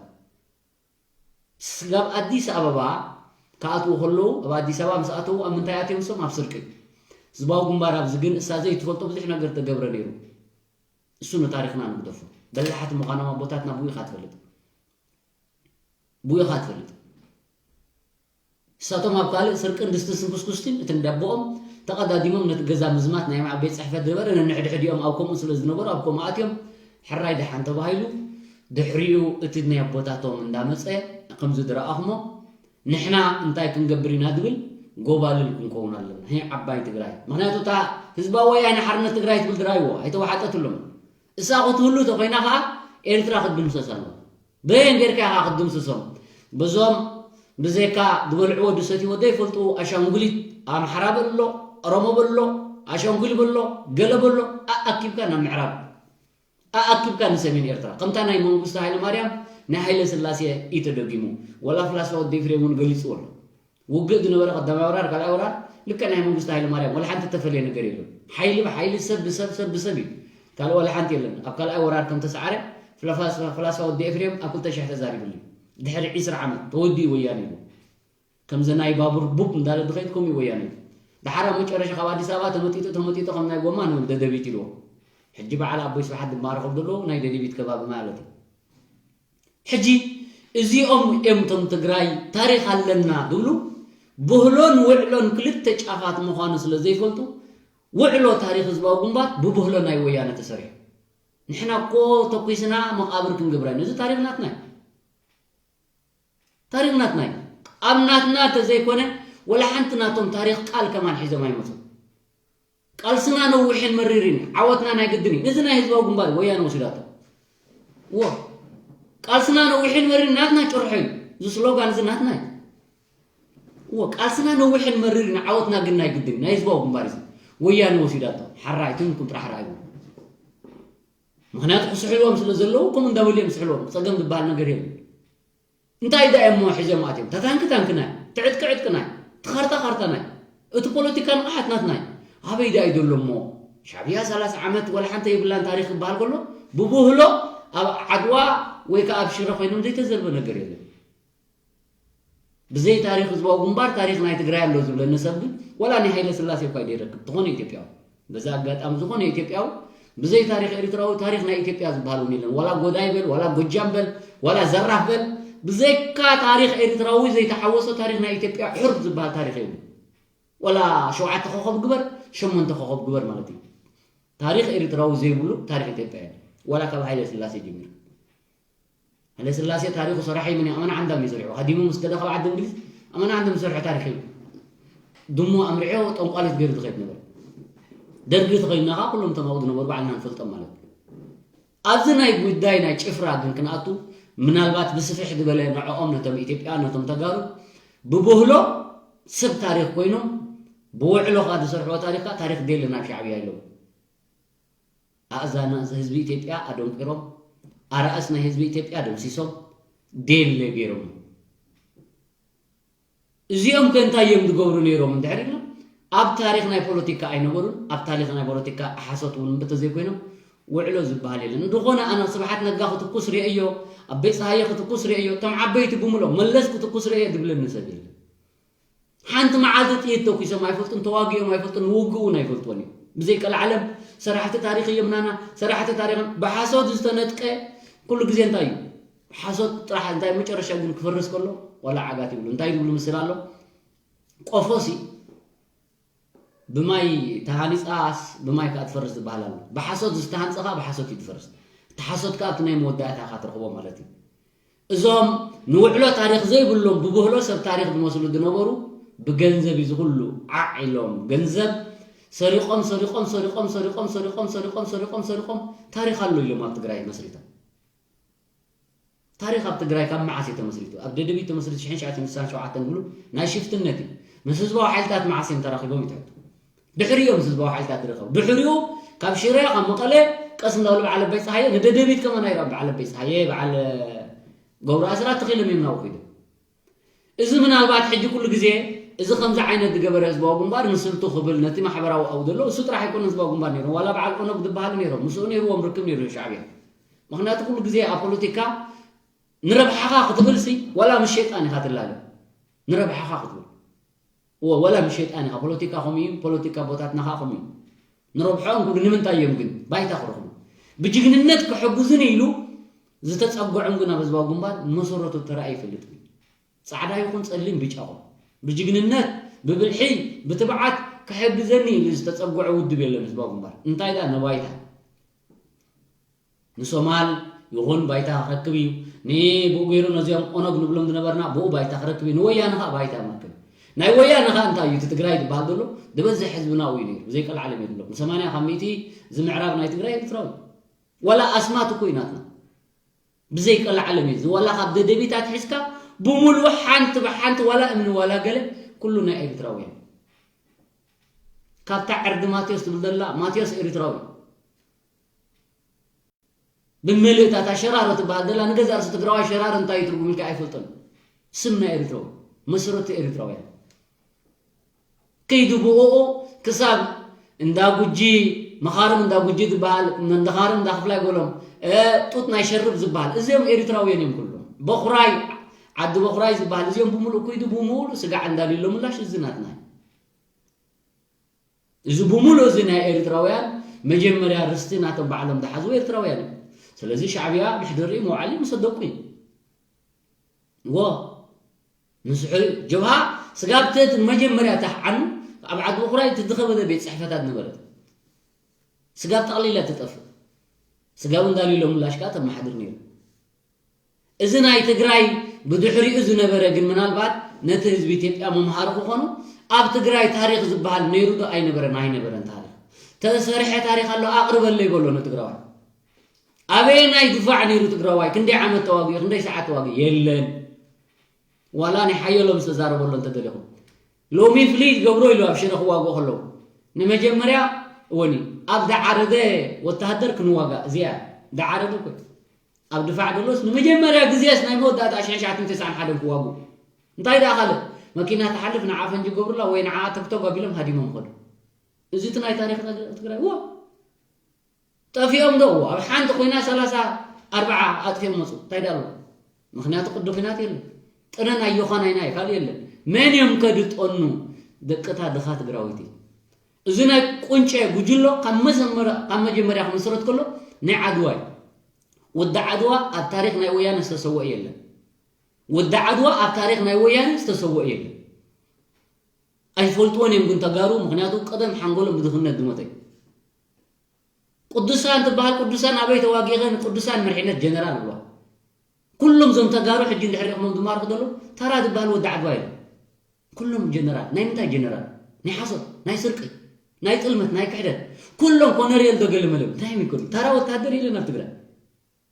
ስጋብ ኣዲስ ኣበባ ክኣትዉ ከለዉ፣ ኣብ ኣዲስ ኣበባ ምስ ኣተዉ ኣብ ምንታይ ኣትዮም ንሶም? ኣብ ስርቂ። ህዝባዊ ግንባር ኣብዚ ግን እሳ ዘይትፈልጦ ብዙሕ ነገር ተገብረ ነይሩ። እሱ ንታሪኽና ንግደፎ። በላሓት ምዃኖም ኣቦታትና ብኡ ኢኻ ትፈልጥ። ብኡ ኢኻ ትፈልጥ። እሳቶም ኣብ ካልእ ስርቅን ድስትን ስንኩስኩስቲን እቲ እንዳቦኦም ተቐዳዲሞም ነቲ ገዛ ምዝማት ናይ ማዕ ቤት ጽሕፈት ዝነበረ ነንሕድሕዲኦም ኣብ ከምኡ ስለ ዝነበሩ ኣብ ከምኡ ኣትዮም ሕራይ ደሓን ተባሂሉ። ድሕሪኡ እቲ ናይ ኣቦታቶም እንዳመጸ ከምዚ ዝረኣኹሞ ንሕና እንታይ ክንገብር ኢና ዝብል ጎባልል ክንከውን ኣለና። ህይ ዓባይ ትግራይ። ምኽንያቱ እታ ህዝባዊ ወያነ ሓርነት ትግራይ ትብል ዝረኣይዎ ኣይተዋሓጠትሎም። እሳ ክትህሉ ተኾይና ኸዓ ኤርትራ ክትድምሰስ ኣለዋ። በየን ጌርካ ኢኻ ክትድምስሶም? በዞም ብዘይካ ዝበልዕዎ ዝሰትይዎ ዘይፈልጡ ኣሻንጉሊት ኣምሓራ በሎ፣ ኦሮሞ በሎ፣ ኣሻንጉሊ በሎ፣ ገለ በሎ ኣኣኪብካ ናብ ምዕራብ፣ ኣኣኪብካ ንሰሜን ኤርትራ። ከምታ ናይ መንግስቱ ሃይለ ማርያም ናይ ሃይለ ስላሴ እዩ ተደጊሙ። ወላ ፍላስፋ ወዲ ኤፍሬም እውን ገሊጽዎ ኣሎ። ውግእ ዝነበረ ቀዳማይ ወራር፣ ካልኣይ ወራር ልክዕ ናይ መንግስቱ ሃይለ ማርያም፣ ወላ ሓንቲ እተፈለየ ነገር የለን። ሓይሊ ብሓይሊ፣ ሰብ ብሰብ፣ ሰብ ብሰብ እዩ። ካልእ ወላ ሓንቲ የለን። ኣብ ካልኣይ ወራር ከም ተሰዓረ ፍላፋስ-፣ ፍላስፋ ወዲ ኤፍሬም ኣብ ክልተ ሽሕ ተዛሪቡሉ እዩ። ድሕሪ ዕስራ ዓመት ተወዲኡ ወያነ ኢሉ። ከምዚ ናይ ባቡር ቡብ እንዳለ ዝኸይድ ከምኡ እዩ ወያነ ኢሉ። ደሓር ኣብ መጨረሻ ካብ ኣዲስ ኣበባ ተመጢጡ፣ ተመጢጡ ከም ናይ ጎማ ንብል ደደቢት ኢልዎ። ሕጂ በዓል ኣቦይ ስብሓት ዝማረኸሉ ዘለዉ ናይ ደደቢት ከባቢ ማለት እዩ። ሕጂ እዚኦም እዮም እቶም ትግራይ ታሪኽ ኣለና ዝብሉ። ብህሎን ውዕሎን ክልተ ጫፋት ምዃኑ ስለ ዘይፈልጡ፣ ውዕሎ ታሪኽ ህዝባዊ ግንባር ብብህሎ ናይ ወያነ ተሰሪሑ። ንሕና እኮ ተኩስና መቓብር ክንገብራ ኢና። እዚ ታሪኽ ናትና እዩ። ታሪኽ ናትና እዩ። ኣብ ናትና ተዘይኮነ፣ ወላ ሓንቲ ናቶም ታሪኽ ቃል ከማን ሒዞም ኣይመፁን። ቃልስና ነዊሕን መሪርን እዩ። ዓወትና ናይ ግድን እዩ። እዚ ናይ ህዝባዊ ግንባር እዩ፣ ወያነ ወሲዳቶ። እዎ፣ ቃልስና ነዊሕን መሪርን ናትና ጭርሖ እዩ። እዚ ስሎጋን እዚ ናትና እዩ። እዎ፣ ቃልስና ነዊሕን መሪርን፣ ዓወትና ግን ናይ ግድን እዩ። ናይ ህዝባዊ ግንባር እዩ። ወያነ ወሲዳቶ። ሓራይ ትንኩም ጥራሕ ርኣይዎ። ምኽንያቱ ክስሕልዎም ስለ ዘለዉ፣ ከምኡ እንዳበሉ እዮም ዝስሕልዎም። ጸገም ዝበሃል ነገር የለን። እንታይ ደኣ እሞ ሒዞም ኣትዮም? እታ ታንኪ ታንክና እዩ፣ እቲ ዕጥቂ ዕጥቅና እዩ፣ እቲ ካርታ ካርታና እዩ፣ እቲ ፖለቲካ ንቕሓት ናትና እዩ። ኣበይ ደኣ እዩ ዘሎ እሞ? ሻዕብያ ሰላሳ ዓመት ዋላ ሓንቲ የብላን ታሪኽ ክበሃል ከሎ፣ ብብህሎ ኣብ ዓድዋ ወይ ከኣ ኣብ ሽረ ኮይኖም ዘይተዘርበ ነገር የለን። ብዘይ ታሪኽ ህዝባዊ ግንባር ታሪኽ ናይ ትግራይ ኣሎ ዝብለኒ ሰብ ግን፣ ዋላ ናይ ሃይለ ስላሴ እኳ እዩ ዘይረክብ፣ ዝኾነ ኢትዮጵያዊ። በዚ ኣጋጣሚ ዝኾነ ኢትዮጵያዊ፣ ብዘይ ታሪኽ ኤርትራዊ ታሪኽ ናይ ኢትዮጵያ ዝበሃል እውን የለን። ዋላ ጎዳይ በል፣ ዋላ ጎጃም በል፣ ዋላ ዘራፍ በል፣ ብዘይካ ታሪኽ ኤርትራዊ ዘይተሓወሶ ታሪኽ ናይ ኢትዮጵያ ሕሩፍ ዝበሃል ታሪኽ የብሉን። ዋላ ሸውዓተ ኮኸብ ግበር፣ ሸሞንተ ኮኸብ ግበር ማለት እዩ። ታሪኽ ኤርትራዊ ዘይብሉ ታሪኽ ኢትዮጵያ የለን። ዋላ ካብ ሃይለ ስላሴ ጀሚሩ። ሃይለ ስላሴ ታሪኹ ሰራሒ መን እዩ? ኣመና ዓንዳም እዩ ሰሪሑ። ሃዲሙ ምስ ከደ ካብ ዓዲ እንግሊዝ ኣመና ዓንዳም ዝሰርሖ ታሪኽ እዩ። ድሙ ኣምሪዖ ጠንቋሊት ገይሩ ዝኸይድ ነበር። ደርጊ ተኸይድና ኸዓ ኩሎም እቶም ኣብኡ ዝነበሩ ባዕልና ንፈልጦም ማለት እዩ። ኣብዚ ናይ ጉዳይ ናይ ጭፍራ ግን ክንኣቱ፣ ምናልባት ብስፍሕ ዝበለ ንዕኦም ነቶም ኢትዮጵያ ነቶም ተጋሩ ብብህሎ ሰብ ታሪኽ ኮይኖም ብውዕሎ ኸዓ ዝሰርሕዎ ታሪኽ ኸዓ ታሪኽ ደየለ ናብ ሻዕብያ ኢሎም ኣእዛን ህዝቢ ኢትዮጵያ ኣደንቂሮም፣ ኣራእስ ናይ ህዝቢ ኢትዮጵያ ደምሲሶም፣ ደየለ ገይሮም። እዚኦም ከ እንታይ እዮም ዝገብሩ ነይሮም እንድሕር ኢልና፣ ኣብ ታሪኽ ናይ ፖለቲካ ኣይነበሩን፣ ኣብ ታሪኽ ናይ ፖለቲካ ሓሶት እውን እንተዘይኮይኖም ውዕሎ ዝበሃል የለን። እንተኾነ ኣነ ስብሓት ነጋ ክትኩስ ርእየዮ፣ ኣበይ ፀሃየ ክትኩስ ርእየዮ፣ እቶም ዓበይቲ ብምሎም መለስ ክትኩስ ርእየ ዝብለኒ ሰብ የለን። ሓንቲ መዓልቲ ጥይት ተኩሶም ኣይፈልጡን፣ ተዋጊኦም ኣይፈልጡን፣ ውግእ እውን ኣይፈልጥዎን እዮም። ብዘይ ቀልዓለም ሰራሕቲ ታሪኽ እዮም ናና፣ ሰራሕቲ ታሪኽ ብሓሶት ዝተነጥቀ ኩሉ ግዜ እንታይ እዩ? ሓሶት ጥራሕ እንታይ መጨረሻ ግን ክፈርስ ከሎ ዋላ ዓጋት ይብሉ። እንታይ ዝብሉ ምስል ኣሎ? ቆፎሲ ብማይ ተሃኒፃስ ብማይ ከዓ ትፈርስ ዝበሃል ኣሎ። ብሓሶት ዝተሃንፀ ከዓ ብሓሶት እዩ ዝፈርስ። እቲ ሓሶት ከዓ ኣብቲ ናይ መወዳእታ ኢኻ ትረኽቦ ማለት እዩ። እዞም ንውዕሎ ታሪኽ ዘይብሎም ብብህሎ ሰብ ታሪኽ ዝመስሉ ዝነበሩ ብገንዘብ እዩ ዝኹሉ ዓዕ ኢሎም ገንዘብ ሰሪቖም ሰሪቖም ሰሪቖም ሰሪቖም ሰሪቖም ሰሪቖም ሰሪቖም ሰሪቖም ታሪኽ ኣሎ ኢሎም ኣብ ትግራይ መስሪቶም። ታሪኽ ኣብ ትግራይ ካብ መዓስ እዩ ተመስሪቱ? ኣብ ደደቢት ተመስሪቱ ሽሕን ትሽዓተ ሚእትን ስሳን ሸውዓተን ዝብሉ ናይ ሽፍትነት እዩ። ምስ ህዝባዊ ሓይልታት መዓስ እዮም ተራኺቦም ይትሕቱ። ድሕሪኡ ምስ ህዝባዊ ሓይልታት ዝረኸቡ። ድሕሪኡ ካብ ሽረ፣ ካብ መቐለ ቀስ እንዳበሉ በዓል ኣባይ ፀሃየ ንደደቢት ከማን ኣይረኣም። በዓል ኣባይ ፀሃየ፣ በዓል ገብሩ ኣስራት ተኺሎም እዮም ናብኡ ከይዶም። እዚ ምናልባት ሕጂ ኩሉ ግዜ እዚ ከምዚ ዓይነት ዝገበረ ህዝባዊ ግንባር ንስልቱ ክብል ነቲ ማሕበራዊ ኣብኡ ዘሎ እሱ ጥራሕ ኣይኮነ ህዝባዊ ግንባር ነይሮም። ዋላ በዓል ኦነግ ዝበሃሉ ነይሮም። ምስኡ ነይርዎም ርክብ ነይሩ ሻዕብያ። ምኽንያቱ ኩሉ ግዜ ኣብ ፖለቲካ ንረብሓኻ ክትብልሲ ዋላ ምስ ሸይጣን ኢኻ ትላለ። ንረብሓኻ ክትብል። እወ፣ ዋላ ምስ ሸይጣን ኢኻ። ፖለቲካ ከምኡ እዩ፣ ፖለቲካ ቦታትና ኸዓ ከምኡ እዩ። ንረብሖም ክብሉ ንምንታይ እዮም ግን ባይታ ክረኽቡ? ብጅግንነት ክሕግዙኒ ኢሉ ዝተጸግዖም ግን ኣብ ህዝባዊ ግንባር መሰረቱ ተራእዩ ይፈልጥ። ጻዕዳ ይኹን ጸሊም፣ ብጫ ይኹን፣ ብጅግንነት፣ ብብልሒ፣ ብትብዓት ክሕግዘኒ ኢሉ ዝተጸግዖ ውድብ የለን ህዝባዊ ግንባር። እንታይ ደኣ ንባይታ። ንሶማል ይኹን ባይታ ክረክብ እዩ። ንብኡ ገይሩ ነዚኦም ኦነግ ንብሎም ዝነበርና ብኡ ባይታ ክረክብ እዩ። ንወያነ ኸዓ ባይታ መክብ። ናይ ወያነ ኸዓ እንታይ እዩ? እቲ ትግራይ ዝበሃል ዘሎ ዝበዝሕ ህዝብና እዩ ነይሩ። ብዘይቀልዓለም እዩ ዝብሎ። ንሰማንያ ካብ ሚእቲ እዚ ምዕራብ ናይ ትግራይ ኤርትራዊ። ዋላ ኣስማት እኮ እዩ ናትና። ብዘይቀልዓለም እዩ። እዚ ዋላ ካብ ደደቢት ኣትሒዝካ ብምሉኡ ሓንቲ ብሓንቲ ዋላ እምኒ ዋላ ገለ ኩሉ ናይ ኤርትራውያን። ካብታ ዕርዲ ማቴዎስ ትብል ዘላ ማቴዎስ ኤርትራዊ። ብምልእታ እታ ሸራሮ ትበሃል ዘላ ንገዛእ ርእሱ ትግራዋይ ሸራሮ እንታይ እዩ ትርጉም ኢልካ ኣይፈልጦን። ስም ናይ ኤርትራዊ፣ መሰረቱ ኤርትራውያን። ከይዱ ብኡ ክሳብ እንዳ ጉጂ፣ መኻርም እንዳ ጉጂ ዝበሃል፣ መንደኻርም እንዳ ክፍላይ ጎሎም፣ እ፣ ጡጥ ናይ ሸርብ ዝበሃል፣ እዚኦም ኤርትራውያን እዮም ኩሎም። በኹራይ፣ ዓዲ በኹራይ ዝበሃል፣ እዚኦም ብምሉእ ከይዱ ብምሉእ ስጋዕ እንዳልዩሎ ምላሽ እዚ ናትና እዩ። እዚ ብምሉእ እዚ ናይ ኤርትራውያን መጀመርያ ርስቲ ናቶም ባዕሎም ዝሓዝዎ ኤርትራውያን እዮም። ስለዚ ሻዕብያ ምሕደሪኡ መውዓሊ ምስ ደቁ እዩ። ዎ፣ ንስሑ እዩ። ጀብሃ ስጋብ እቲ መጀመርያ ታሕዓኑ ኣብ ዓዲ ብኹራይ እቲ ዝኸበደ ቤት ጽሕፈታት ነበረት። ስጋብ ጠቕሊላ ትጠፍእ። ስጋብ እንዳልዩሎም ምላሽ ከኣ ተመሓድር ነይሩ። እዚ ናይ ትግራይ ብድሕሪኡ ዝነበረ ግን ምናልባት ነቲ ህዝቢ ኢትዮጵያ መምሃሪ ክኾኑ ኣብ ትግራይ ታሪኽ ዝበሃል ነይሩ ዶ ኣይነበረን? ኣይነበረን። ታሪኽ ተሰርሐ ታሪኽ ኣሎ ኣቕርበለይ በሎ ንትግራዋይ። ኣበየናይ ድፋዕ ነይሩ ትግራዋይ? ክንደይ ዓመት ተዋጊኡ? ክንደይ ሰዓት ተዋጊኡ? የለን። ዋላ ናይ ሓየሎም ዝተዛረበሎ እንተደሊኹም ሎሚ ፍልይ ዝገብሮ ኢሉ ኣብ ሽረ ክዋግኡ ከለዉ ንመጀመርያ ወኒ ኣብ ዝዓረደ ወተሃደር ክንዋጋእ እዚኣ ዝዓረደ እኮ እዩ። ኣብ ድፋዕ ደሎስ ንመጀመርያ ግዜስ ናይ መወዳእታ ሽሕን ትሽዓተ ሚእትን ተስዓን ሓደን ክዋግኡ እንታይ ደኣ ካልእ መኪና ትሓልፍ ንዓ ፈንጂ ገብሩላ ወይ ንዓ ተግተጉ ኣቢሎም ሃዲሞም ከዱ። እዚ እቲ ናይ ታሪኽ ትግራይ ዎ ጠፊኦም ዶ? ኣብ ሓንቲ ኮይና ሰላሳ ኣርባዓ ኣጥፊኦም መፁ። እንታይ ዳሉ? ምክንያቱ ቅዲ ኩናት የለን። ጥነ ናይ ዮኻናይና እዩ፣ ካልእ የለን። መን እዮም ከድጠኑ? ደቅታ ድኻ ትግራወይቲ። እዚ ናይ ቁንጨ ጉጅሎ ካብ መጀመርያ ካብ መጀመርያ ክምስረት ከሎ ናይ ዓድዋ እዩ። ወዲ ዓድዋ ኣብ ታሪክ ናይ ወያነ ዝተሰወአ የለን። ወዲ ዓድዋ ኣብ ታሪክ ናይ ወያነ ዝተሰወአ የለን። ኣይፈልጥዎን እዮም ግን ተጋሩ፣ ምክንያቱ ቀደም ሓንጎሎም ብድኽነት ዝሞተ እዩ። ቅዱሳን ትበሃል፣ ቅዱሳን ኣበይ ተዋጊኸ ንቅዱሳን መሪሕነት ጀነራል ብለዋ። ኩሎም እዞም ተጋሩ ሕጂ እንድሕር ሪእኹሞም ዝማርኹ ዘለዉ ተራ ዝበሃል ወዲ ዓድዋ የለን። ኩሎም ጀነራል። ናይ ምንታይ ጀነራል? ናይ ሓሶት፣ ናይ ስርቂ፣ ናይ ጥልመት፣ ናይ ክሕደት። ኩሎም ኮነርየል ዶ ገለመለ እንታይ ይምክሉ? ተራ ወታደር የለን ኣብ ትግራይ።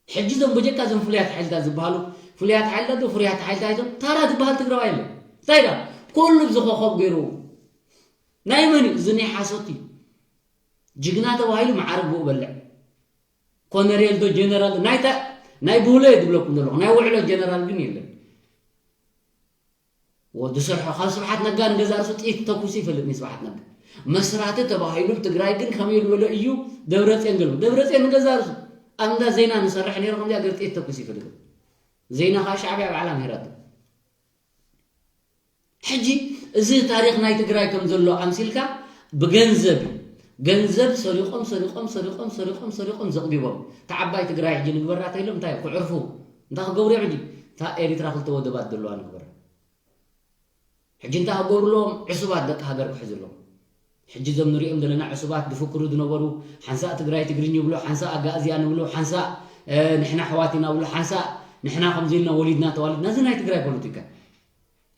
ሕጂ እዞም በጀካ እዞም ፍሉያት ሓይልታት ዝበሃሉ ፍሉያት ሓይልታት ዶ ፍሩያት ሓይልታት እዞም ተራ ዝበሃል ትግራዋይ የለን። እንታይ ዳ ኩሉ ብዚ ኮኸብ ገይሩ ናይ መን እዩ? እዚ ናይ ሓሶት እዩ። ጅግና ተባሂሉ መዓርግ ብኡ በልዕ። ኮነሬል ዶ ጀነራል ዶ? ናይታ ናይ ብህሎ እየ ዝብለኩም ዘለኹ። ናይ ውዕሎ ጀነራል ግን የለን። ወዲ ሰርሖ ካብ ስብሓት ነጋ ንገዛ ርሱ ጥይት ተኩሱ ይፈልጥ ኒ ስብሓት ነጋ መስራቲ ተባሂሉ ትግራይ ግን ከመይ ዝበለ እዩ? ደብረፅዮን ገለ ደብረፅዮን ንገዛ ርሱ ኣብ እንዳ ዜና ንሰርሕ ነይሩ ከምዚኣ ገር ጥይት ተኩሱ ይፈልጥ ዜና ከዓ ሻዕብያ ባዕላ ምሄራቱ። ሕጂ እዚ ታሪኽ ናይ ትግራይ ከም ዘሎ ኣምሲልካ ብገንዘብ ገንዘብ ሰሪቆም ሰሪቆም ሰሪቆም ሰሪቆም ሰሪቆም ዘቕቢቦም እታ ዓባይ ትግራይ ሕጂ ንግበራ ተኢሎም እንታይ ክዕርፉ እንታይ ክገብሩ እዮም? ሕጂ እታ ኤሪትራ ክልተ ወደባት ዘለዋ ንግበራ። ሕጂ እንታይ ክገብሩ ኣለዎም? ዕሱባት ደቂ ሃገር ክሕዙ ኣለዎም። ሕጂ እዞም ንሪኦም ዘለና ዕሱባት ዝፍክሩ ዝነበሩ ሓንሳእ ትግራይ ትግርኝ ይብሉ፣ ሓንሳእ ኣጋእዝያን ይብሉ፣ ሓንሳእ ንሕና ኣሕዋት ኢና ብሉ፣ ሓንሳእ ንሕና ከምዚ ኢልና ወሊድና ተዋሊድና። እዚ ናይ ትግራይ ፖለቲካ።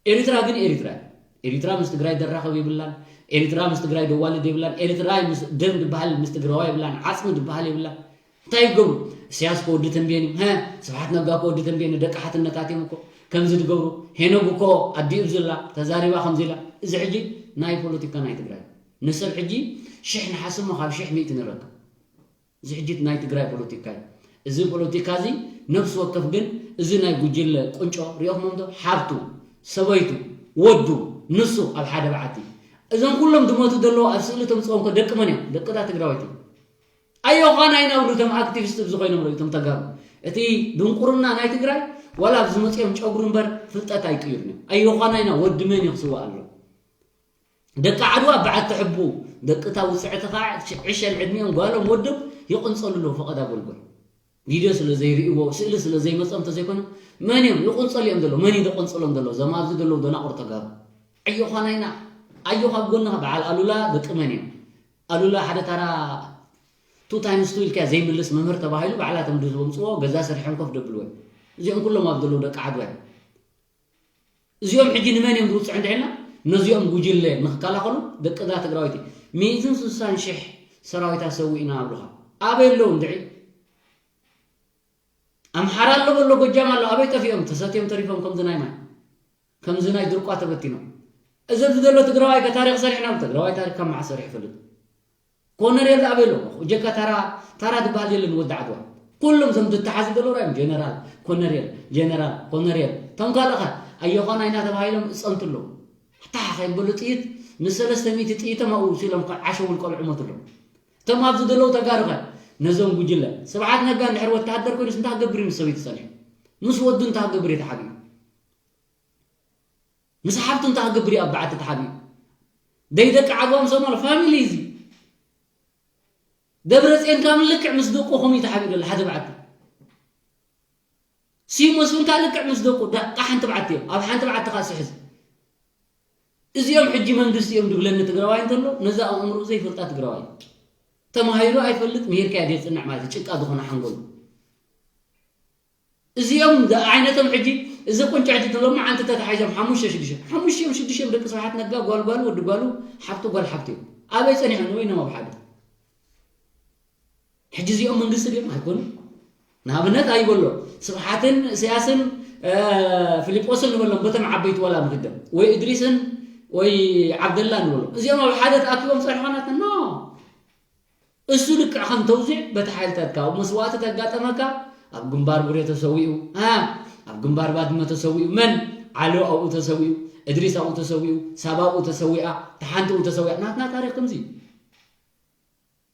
ኤሪትራ ግን ኤሪትራ እያ። ኤሪትራ ምስ ትግራይ ደራኸብ የብላን። ኤሪትራ ምስ ትግራይ ደዋልድ የብላን። ኤሪትራ ምስ ደም ዝበሃል ምስ ትግራዋ የብላን። ዓፅሚ ዝበሃል የብላን። እንታይ ይገብሩ? እስያስ ከወዲ ተንቤን እዩ። ሀ ስብሓት ነጋ ከወዲ ተንቤን ደቂ ሓትነታት እዮም እኮ ከምዚ ዝገብሩ። ሄኖግ እኮ ኣዲኡ ዝላ ተዛሪባ ከምዚ ኢላ። እዚ ሕጂ ናይ ፖለቲካ ናይ ትግራይ ንሰብ ሕጂ ሽሕ ንሓስሞ ካብ ሽሕ ሚእቲ ንረክብ። እዚ ሕጂ ናይ ትግራይ ፖለቲካ እዩ። እዚ ፖለቲካ እዚ ነብሲ ወከፍ ግን እዚ ናይ ጉጅለ ቁንጮ ሪኦኹሞም ዶ? ሓብቱ፣ ሰበይቱ፣ ወዱ፣ ንሱ ኣብ ሓደ በዓቲ እዞም ኩሎም ዝሞቱ ዘለዉ ኣብ ስእሊ ተምፅኦም ከ ደቂ መን እዮም? ደቂ እታ ትግራወይቲ። ኣዮዃና ኢና ብሉ እቶም ኣክቲቪስት እዚ ኮይኖም ርእዩ እቶም ተጋሩ። እቲ ድንቁርና ናይ ትግራይ ዋላ ኣብዚ መፅኦም ጨጉሪ እምበር ፍልጠት ኣይቅይሩን እዮም። ኣዮዃና ኢና ወዲ መን እዩ ክስዋእ ኣሎ? ደቂ ዓድዋ በዓቲ ሕቡ ደቂ እታ ውፅዕቲ ከዓ ዕሸል ዕድሚኦም ጓሎም ወዶም ይቕንፀሉ ኣለዉ ፈቐዳ ጎልጎል። ቪድዮ ስለ ዘይርእይዎ ስእሊ ስለ ዘይመፅኦም እንተዘይኮነ መን እዮም ይቕንፀሉ እዮም ዘለዉ? መን እዩ ዘቐንፀሎም ዘሎ? እዞም ኣብዚ ዘለዉ ደናቑር ተጋሩ ኣዮዃና ኢና። ኣዮኻ ኣብ ጎንኻ በዓል ኣሉላ ደቂ መን እዮም? ኣሉላ ሓደ ታራ ቱ ታይምስ ቱ ኢልካ ዘይምልስ መምህር ተባሂሉ ባዕላቶም ድምፅዎ ገዛ ሰሪሖም ኮፍ ደብልዎ እዮም። እዚኦም ኩሎም ኣብ ዘለዉ ደቂ ዓድዋ እዮም። እዚኦም ሕጂ ንመን እዮም ዝውፅዑ እንድዒልና ነዚኦም ጉጅለ ንክከላኸሉ ደቂ እዛ ትግራወይቲ ሚእትን ስሳን ሽሕ ሰራዊታ ሰዊእና ኣብሉኻ ኣበይ ኣለዉ እንድዒ ኣምሓራ ኣሎ በሎ ጎጃም ኣሎ ኣበይ ጠፊኦም ተሰትዮም ተሪፎም ከምዚ ናይ ማይ ከምዚ ናይ ድርቋ ተበቲኖም እዚ ኣብዚ ዘሎ ትግራዋይ ከታሪክ ሰሪሕና ትግራዋይ ታሪክ ካብ መዓስ ሰሪሑ ይፈልጥ ኮነሬል ኣበይ ኣሎ? እጀካ ታራ ታራ ዝበሃል የለን ወዲ ዓድዋ። ኩሎም እዞም ዝተሓዙ ዘለዉ ራዮም ጀነራል ኮነሬል ጀነራል ኮነሬል እቶም ካልእ ኸ ኣዮኾና ኢና ተባሂሎም ዝፀንቱ ኣለዉ። ኣታ ከይበሉ ጥይት ንሰለስተ ሚእቲ ጥይቶም ኣብኡ ውሲሎም ዓሸው ልቀልዑ ሞቱ ኣለዉ። እቶም ኣብዚ ዘለዉ ተጋሩ ኸ ነዞም ጉጅለ ስብሓት ነጋ እንድሕር ወተሃደር ኮይኑስ እንታይ ክገብር እዩ ምስ ሰበይቱ ፀኒሑ? ምስ ወዱ እንታይ ክገብር እዩ ተሓቢኡ? ምስ ሓብቱ እንታይ ክገብር እዩ ኣብ በዓቲ ተሓቢኡ? ደይ ደቂ ዓድዋ ምስ ኣማል ፋሚሊ እዚ ደብረ ፅዮን ካብ ልክዕ ምስ ደቁኹም እዩ ተሓቢኡ ዘሎ ሓደ በዓቲ ስዩም መስፍን ከዓ ልክዕ ምስ ደቁ ደቂ ሓንቲ በዓቲ እዮም። ኣብ ሓንቲ በዓቲ ከዓ ስሕዝ። እዚኦም ሕጂ መንግስቲ እዮም ድብለኒ ትግራዋይ እንተሎ፣ ነዛ ኣእምሮ ዘይፈልጣ ትግራዋይ። ተማሂሩ ኣይፈልጥ፣ ምሂርካዮ ዘየጽንዕ ማለት እዩ፣ ጭቃ ዝኾነ ሓንጎል። እዚኦም ደ-፣ ዓይነቶም ሕጂ፣ እዚ ቁንጫ ሕጂ ትብሎ መዓንቲ ተታሒዞም ሓሙሽተ ሽዱሽተ፣ ሓሙሽተ እዮም ሽዱሽተ እዮም ደቂ ስብሓት ነጋ፣ ጓል ጓሉ፣ ወዲ ጓሉ፣ ሓፍቱ ጓል ሓፍቱ እዮም። ኣበይ ጸኒሖም? ወይኖም ኣብ ሓደ። ሕጂ እዚኦም መንግስቲ ድዮም? ኣይኮኑን። ንኣብነት ኣይበሎ፣ ስብሓትን ኢሳያስን፣ እ፣ ፊሊጶስን ንበሎም፣ በቶም ዓበይቲ ዋላ ንግደም፣ ወይ እድሪስን ወይ ዓብደላ ንበሎም። እዚኦም ኣብ ሓደ ተኣኪቦም ጸኒሖም ናትና? ኖ። እሱ ልክዕ ከም ተውዚዕ በቲ ሓይልታትካ ኣብ መስዋእቲ ተጋጠመካ፣ ኣብ ግንባር ቡሬ ተሰዊኡ፣ እ፣ ኣብ ግንባር ባድመ ተሰዊኡ፣ መን? ዓሎ ኣብኡ ተሰዊኡ፣ እድሪስ ኣብኡ ተሰዊኡ፣ ሳባ ኣብኡ ተሰዊኣ፣ ተሓንቲ ኣብኡ ተሰዊኣ። ናትና ታሪኽ ከምዚ እዩ።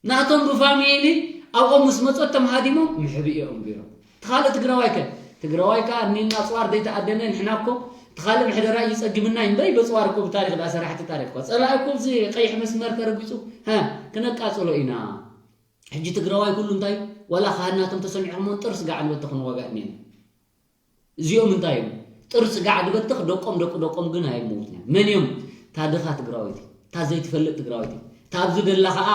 ናቶም ብፋሚሊ ኣብኦም ምስ መጾ እቶም ሃዲሞም ምሕብኢ እዮም ገይሮም። እቲ ካልእ ትግራዋይ ከ? ትግራዋይ ከኣ እኒና ኣጽዋር ዘይተኣደነ ንሕና እኮ እቲ ካልእ ምሕደራ እዩ ጸጊምና እዩ እምበር በጽዋር እኮ ብታሪኽ ደኣ ሰራሕቲ ታሪኽ እኮ። ጸላኢ እኮ እዚ ቀይሕ መስመር ተረጊጹ፣ ሃ፣ ክነቃጽሎ ኢና። ሕጂ ትግራዋይ ኩሉ እንታይ ዋላ ካህናቶም ተሰሚዖም ጥርስ ጋዕ ንበተኽ ንዋጋእ እኒአና። እዚኦም እንታይ እዮም? ጥርስ ጋዕ ድበትኽ ደቆም ደቂ ደቆም ግን ኣይመውትን እዮም። መን እዮም? እታ ድኻ ትግራወይቲ፣ እታ ዘይትፈልጥ ትግራወይቲ፣ እታ ኣብዚ ደላ ኸዓ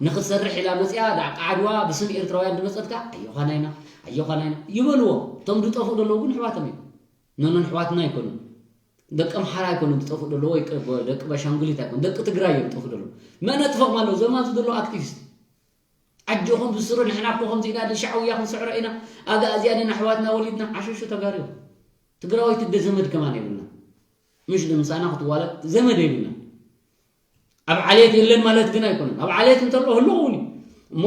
ንኽትሰርሕ ኢላ መፂኣ ዳዕቃ ዓድዋ ብስም ኤርትራውያን ድመፀት ከዓ ኣዮኻናይና ኣዮኻናይና ይበልዎ። እቶም ዝጠፍኡ ዘለዉ ግን ኣሕዋቶም እዮም። ነኖን ኣሕዋትና ኣይኮኑን። ደቂ ኣምሓራ ኣይኮኑን ዝጠፍኡ ዘለዉ ወይ ደቂ ባሻንጉሊት ኣይኮኑን። ደቂ ትግራይ እዮም ዝጠፍኡ ዘለዉ። መን ኣጥፍኦም ኣለዉ? እዞም ኣብዚ ዘለዉ ኣክቲቪስት ኣጆኹም ብስሩ፣ ንሕና እኮ ከምዚ ኢና፣ ንሻዕውያ ክንስዕሮ ኢና፣ ኣጋእዝያን ኢና ኣሕዋትና ወሊድና። ዓሸሹ ተጋሩ። ትግራዋይቲ ደ ዘመድ ከማን የብልና። ምሽ ንምሳና ክትዋለድ ዘመድ የብልና። ኣብ ዓሌት የለን ማለት ግን ኣይኮነን። ኣብ ዓሌት እንተሎ ህልው እውን እዩ። እሞ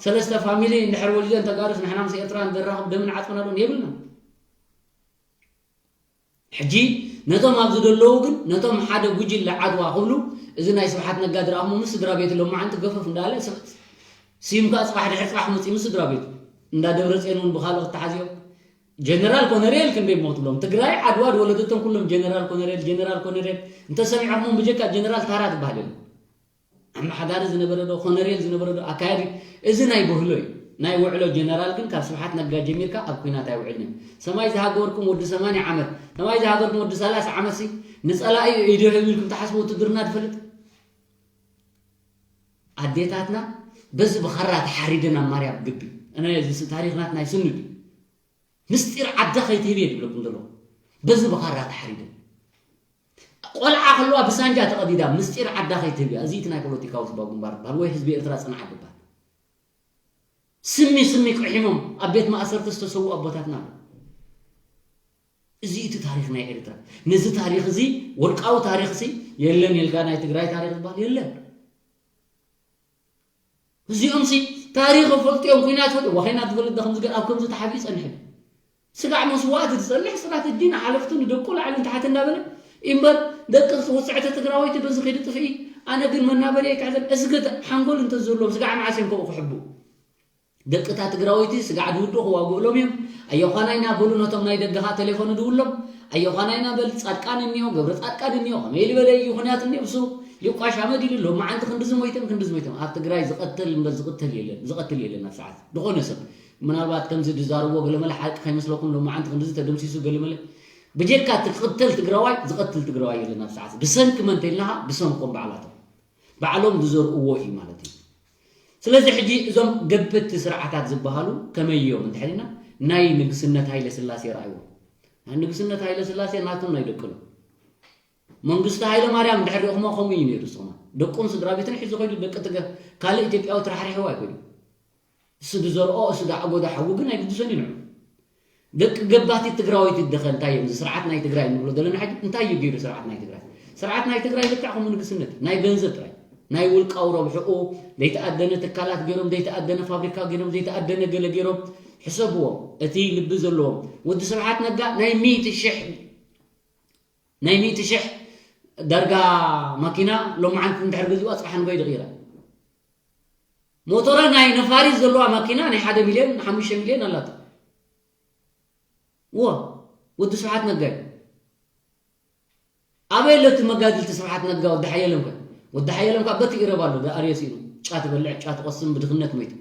ሰለስተ ፋሚሊ እንድሕር ወሊደን ተጋሩስ ንሕና ምስ ኤርትራ ንዘራኽብ ደምን ዓፅምን ኣሎን የብልና። ሕጂ ነቶም ኣብዚ ዘለዉ ግን፣ ነቶም ሓደ ጉጅለ ዓድዋ ክብሉ፣ እዚ ናይ ስብሓት ነጋ ድረኣኹሞ ምስ ስድራ ቤቱ ሎማዓንቲ ገፈፍ እንዳለ፣ ስ-፣ ስዩም ከኣ ጽባሕ ድሕሪ ጽባሕ መጺኡ ምስ ስድራ ቤቱ፣ እንዳ ደብረጽዮን እውን ብኻልኦት ተሓዚኦም፣ ጀነራል ኮነሬል ክንደይ እሞ ክትብሎም፣ ትግራይ ዓድዋ ዝወለደቶም ኩሎም ጀነራል ኮነሬል፣ ጀነራል ኮነሬል፣ እንተሰሚዕኹሞም ብጀካ ጀነራል ታራ ትበሃል የለን። ኣመሓዳሪ ዝነበረ ዶ፣ ኮነሬል ዝነበረ ዶ፣ ኣካያዲ፣ እዚ ናይ ብህሎ እዩ። ናይ ውዕሎ ጀነራል ግን ካብ ስብሓት ነጋ ጀሚርካ ኣብ ኲናት ኣይውዕልን እዩ። ሰማይ ዝሃገበርኩም ወዲ ሰማንያ ዓመት፣ ሰማይ ዝሃገርኩም ወዲ ሰላሳ ዓመት ሲ ንጸላኢ ኢዱ ይህብ ኢልኩም ትሓስቡ ውትድርና ትፈልጥ? ኣዴታትና በዚ ብኻራ ተሓሪደን ኣብ ማርያም ግቢ። እነ እዚ ስ-፣ ታሪኽ ናትና ይስንድ እዩ። ምስጢር ዓዳ ከይትህብ እየ ዝብለኩም ዘለኹ። በዚ ብኻራ ተሓሪደን። ቆልዓ ከለዋ ብሳንጃ ተቐዲዳ ምስጢር ዓዳ ከይትህብ እያ። እዚ እቲ ናይ ፖለቲካዊ ህዝባዊ ግንባር ዝበሃል ወይ ህዝቢ ኤርትራ ጽንዓት ዝበሃል። ስሚ ስሚ ቅሒሞም ኣብ ቤት ማእሰርቲ ዝተሰዉ ኣቦታትና ኣለዉ። እዚ እቲ ታሪኽ ናይ ኤርትራ። ነዚ ታሪኽ እዚ፣ ወርቃዊ ታሪኽ እዚ የለን ኢልካ ናይ ትግራይ ታሪኽ ዝበሃል የለን። እዚኦም ሲ ታሪኽ ይፈልጡ እዮም፣ ኲናት ይፈልጡ። ዋኸይና ትፈልጥ ዶ ከምዚ ገር ኣብ ከምዚ ተሓቢኡ ይጸንሕ እዩ። ስጋዕ መስዋእቲ ዝጸንሕ ስትራተጂ ንሓለፍቱ ንደቁ ላዕልን ታሕቲ እንዳበለ እምበር ደቂ ውጽዕቲ ትግራወይቲ በዚ ከይዲ ጥፍኢ ኣነ ግን መናበሪ ኣይክሕዘን። እስገ ሓንጎል እንተዝህልዎም ስጋዕ መዓስ እዮም ከምኡ ክሕቡ? ደቂ እታ ትግራወይቲ ስጋዕ ድውድኡ ክዋግእሎም እዮም። ኣዮዃናይና በሉ ነቶም ናይ ደገኻ ቴሌፎን ድውሎም። ኣዮዃናይና በል ጻድቃን እኒኦ፣ ገብረ ጻድቃን እኒኦ፣ ከመይ ዝበለ እዩ ኹንያት እኒኦ፣ እሱ ይቋሽ ኣመድ ኢሉ ኣሎ። መዓንቲ ክንድዚ ሞይቶም፣ ክንድዚ ሞይቶም። ኣብ ትግራይ ዝቐትል እምበር ዝቕትል የለን፣ ዝቐትል የለን ኣብ ሰዓት። ዝኾነ ሰብ ምናልባት ከምዚ ድዛረብዎ ገለመለ ሓቂ ከይመስለኩም፣ ሎማዓንቲ ክንድዚ ተደምሲሱ ገለመለ። ብጀካ ትቕተል ትግራዋይ፣ ዝቐትል ትግራዋይ የለን ኣብ ሰዓት። ብሰንኪ መን ተይልናኻ፣ ብሰንኮም ባዕላቶም። ባዕሎም ዝዘርእዎ እዩ ማለት እዩ። ስለዚ ሕጂ እዞም ገበቲ ስርዓታት ዝበሃሉ ከመይ እዮም እንድሕር ኢልና፣ ናይ ንግስነት ሃይለ ስላሴ ረኣይዎ። ናይ ንግስነት ሃይለ ስላሴ ናቶም ናይ ደቅሎም። መንግስቲ ሃይለ ማርያም እንድሕር ሪእኹሞ ከምኡ እዩ ነይሩ። ንስኹም ደቁን ስድራ ቤትን ሒዙ ከይዱ ደቂ ትገ-፣ ካልእ ኢትዮጵያዊ ተራሕሪሕዎ ኣይኮይዱ። እሱ ዝዘርኦ፣ እሱ ዝዓጎዶ ሓዊ ግን ኣይግድሶን እዩ ንዑ። ደቂ ገባቲ ትግራወይቲ ደኸ እንታይ እዮም? እዚ ስርዓት ናይ ትግራይ እንብሎ ዘለና ሕጂ እንታይ እዩ ገይሩ ስርዓት ናይ ትግራይ? ስርዓት ናይ ትግራይ ልክዕ ከምኡ ንግስነት፣ ናይ ገንዘብ ጥራይ፣ ናይ ውልቃዊ ረብሕኡ ዘይተኣደነ ትካላት ገይሮም፣ ዘይተኣደነ ፋብሪካ ገይሮም፣ ዘይተኣደነ ገለ ገይሮም። ሕሰብዎ፣ እቲ ልቢ ዘለዎም ወዲ ስብሓት ነጋ ናይ ሚእቲ ሽሕ፣ ናይ ሚእቲ ሽሕ ዳርጋ ማኪና ሎማዓንቲ እንድሕር ገዚኡ ኣፅባሕ ንጎይ ድቕይራ። ሞቶራ ናይ ነፋሪት ዘለዋ ማኪና ናይ ሓደ ሚልዮን፣ ሓሙሽተ ሚልዮን ኣላቶ። እዎ፣ ወዲ ስብሓት ነጋ እዩ። ኣበይ ኣሎ እቲ መጋድልቲ ስብሓት ነጋ? ወዲ ሓየሎም ከ? ወዲ ሓየሎም ከ በቲ ኢረብ ኣሎ፣ ደኣርዮ ስኢኑ። ጫት ይበልዕ፣ ጫት ይቆስም፣ ብድኽነት ሞይቱ።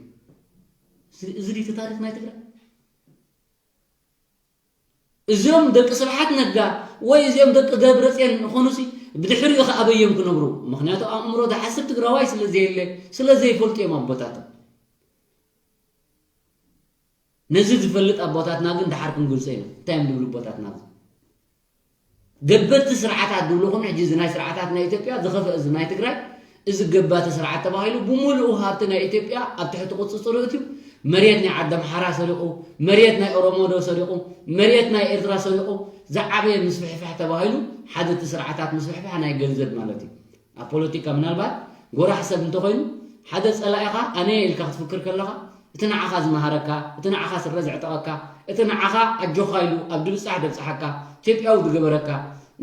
እዚ፣ እዚ ድዩ እቲ ታሪኽ ናይ ትግራይ? እዚኦም ደቂ ስብሓት ነጋ ወይ እዚኦም ደቂ ገብረፅዮን ንኾኑሲ ብድሕሪኡ ከኣበዮም ክነብሩ። ምክንያቱ ኣእምሮ ዝሓስብ ትግራዋይ ስለ ዘየለ፣ ስለ ዘይፈልጡ እዮም ኣቦታቶም። ነዚ ዝፈልጥ ኣቦታትና ግን ደሓር ክንግልጾ ኢና። እንታይ እዮም ዝብሉ ኣቦታትና? ገበቲ ስርዓታት ዝብልኹም ሕጂ እዚ ናይ ስርዓታት ናይ ኢትዮጵያ ዝኸፍአ እዚ ናይ ትግራይ፣ እዚ ገባቲ ስርዓት ተባሂሉ ብምሉኡ ሃብቲ ናይ ኢትዮጵያ ኣብ ትሕቲ ቁፅፅሩ እትዩ። መሬት ናይ ዓዲ ኣምሓራ ሰሪቑ፣ መሬት ናይ ኦሮሞ ዶ ሰሪቑ፣ መሬት ናይ ኤርትራ ሰሪቑ፣ ዝዓበየ ምስፍሕፋሕ ተባሂሉ ሓደ እቲ ስርዓታት ምስፍሕፋሕ ናይ ገንዘብ ማለት እዩ። ኣብ ፖለቲካ ምናልባት ጎራሕ ሰብ እንተኾይኑ ሓደ ጸላኢኻ ኣነ ኢልካ ክትፍክር ከለኻ እቲ ንዓኻ ዝመሃረካ፣ እቲ ንዓኻ ስረ ዘዕጠቐካ፣ እቲ ንዓኻ ኣጆኻ ኢሉ ኣብ ድብጻሕ ደብጻሓካ፣ ኢትዮጵያዊ ዝገበረካ፣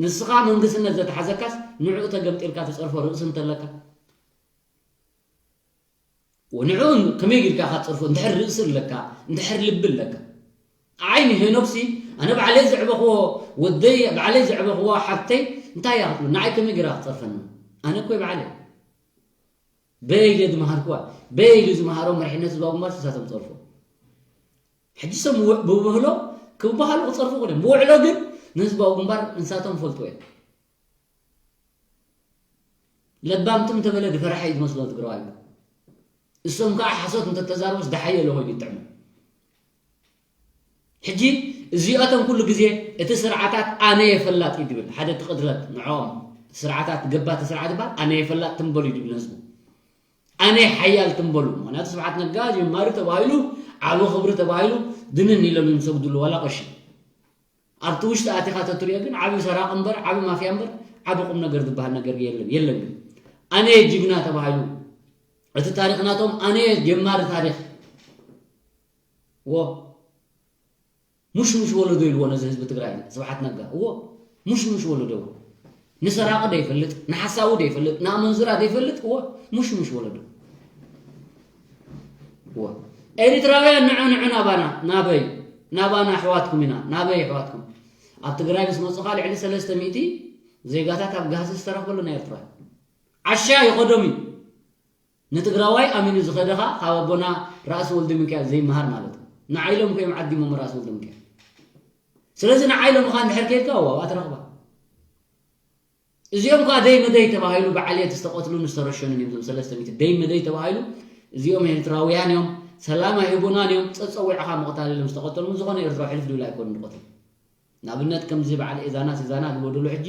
ንስኻ መንግስነት ዘተሓዘካስ ንዕኡ ተገምጢልካ ትጸርፎ ርእሲ እንተለካ፣ ወንዑ ከመይ ጌርካ ኢኻ ትጸርፎ? እንድሕር ርእሲ ኣለካ፣ እንድሕር ልቢ ኣለካ። ንዓይ ንሄኖክሲ ኣነ ባዕለይ ዘዕበኽዎ ወደይ፣ ባዕለይ ዘዕበኽዎ ሓብተይ እንታይ እያ ክትብል? ንዓይ ከመይ ጌራ ክትጸርፈኒ? ኣነ እኮ ባዕለይ በየ ኢለ ዝመሃርክዋ፣ በየ ኢሉ ዝመሃሮ መሪሕነት ህዝባዊ ግንባር ንሳቶም ጸርፎ። ሕጂ ሰብ ምው-፣ ብብህሎ ክበሃሉ ክጸርፉ ክእሎም። ብውዕሎ ግን ንህዝባዊ ግንባር ንሳቶም ፈልጥዎ እዮም። ለባም ትም ተበለ ዝፈርሐ እዩ ዝመስሎ ትግራዋይ። እሶም ከዓ ሓሶት እንተተዛረቡስ ደሓየለ ኮይኑ ይጥዕሙ። ሕጂ እዚኣቶም ኩሉ ግዜ እቲ ስርዓታት ኣነ የፈላጥ እዩ ዝብል ሓደ እቲ ቅትለት ንዕኦም ስርዓታት ገባቲ ስርዓት ይበሃል ኣነ የፈላጥ ትንበሉ እዩ ዝብል ህዝቡ ኣነ ሓያል ትንበሉ ምክንያቱ ስብሓት ነጋ ጀማሪ ተባሂሉ ዓቢ ክብሪ ተባሂሉ ድንን ኢሎም እዮም ዝሰግድሉ ዋላ ቀሺ ኣብቲ ውሽጢ ኣቲኻ ተትሪኦ ግን ዓቢ ሰራቂ እምበር ዓቢ ማፍያ እምበር ዓቢ ቁም ነገር ዝበሃል ነገር የለን የለን ግን ኣነ ጅግና ተባሂሉ እቲ ታሪክ ናቶም ኣነ ጀማሪ ታሪክ ዎ ሙሽሙሽ ወለዶ ኢልዎ ነዚ ህዝቢ ትግራይ ስብሓት ነጋ እዎ ሙሽሙሽ ወለዶ ንሰራቂ ዘይፈልጥ ንሓሳዊ ዘይፈልጥ ንኣመንዝራ ዘይፈልጥ እዎ ሙሽሙሽ ወለዶ እዎ ኤሪትራውያን ንዑ ንዑ ናባና ናበይ ናባና ኣሕዋትኩም ኢና ናበይ ኣሕዋትኩም ኣብ ትግራይ ምስ መፁኻ ልዕሊ ሰለስተ ሚእቲ ዜጋታት ኣብ ጋህሲ ዝተረኽበሉ ናይ ኤርትራ ዓሻ ይኸዶም እዩ ንትግራዋይ ኣሚኑ ዝኸደ ኸዓ ካብ ኣቦና ራእሲ ወልደሚካኤል ዘይመሃር ማለት እዩ። ንዓይ ኢሎም እኮ እዮም ዓዲሞም ራእሲ ወልደሚካኤል። ስለዚ ንዓይ ኢሎም ኸዓ እንድሕር ከይድካ ዋው ኣትረኽባ። እዚኦም ኸዓ ደይ መደይ ተባሂሉ ብዓልየት ዝተቐትሉን ዝተረሸኑን እዮም እዞም ሰለስተ ሚእቲ ደይ መደይ ተባሂሉ እዚኦም ኤርትራውያን እዮም ሰላም ኣይህቡናን እዮም ጸጸዊዕኻ ምቕታል ኢሎም ዝተቐተሉ ዝኾነ ኤርትራዊ ሕልፍ ድብል ኣይኮኑን ዝቐትሉ። ንኣብነት ከምዚ በዓል ኤዛና ሲዛና ዝበደሉ ሕጂ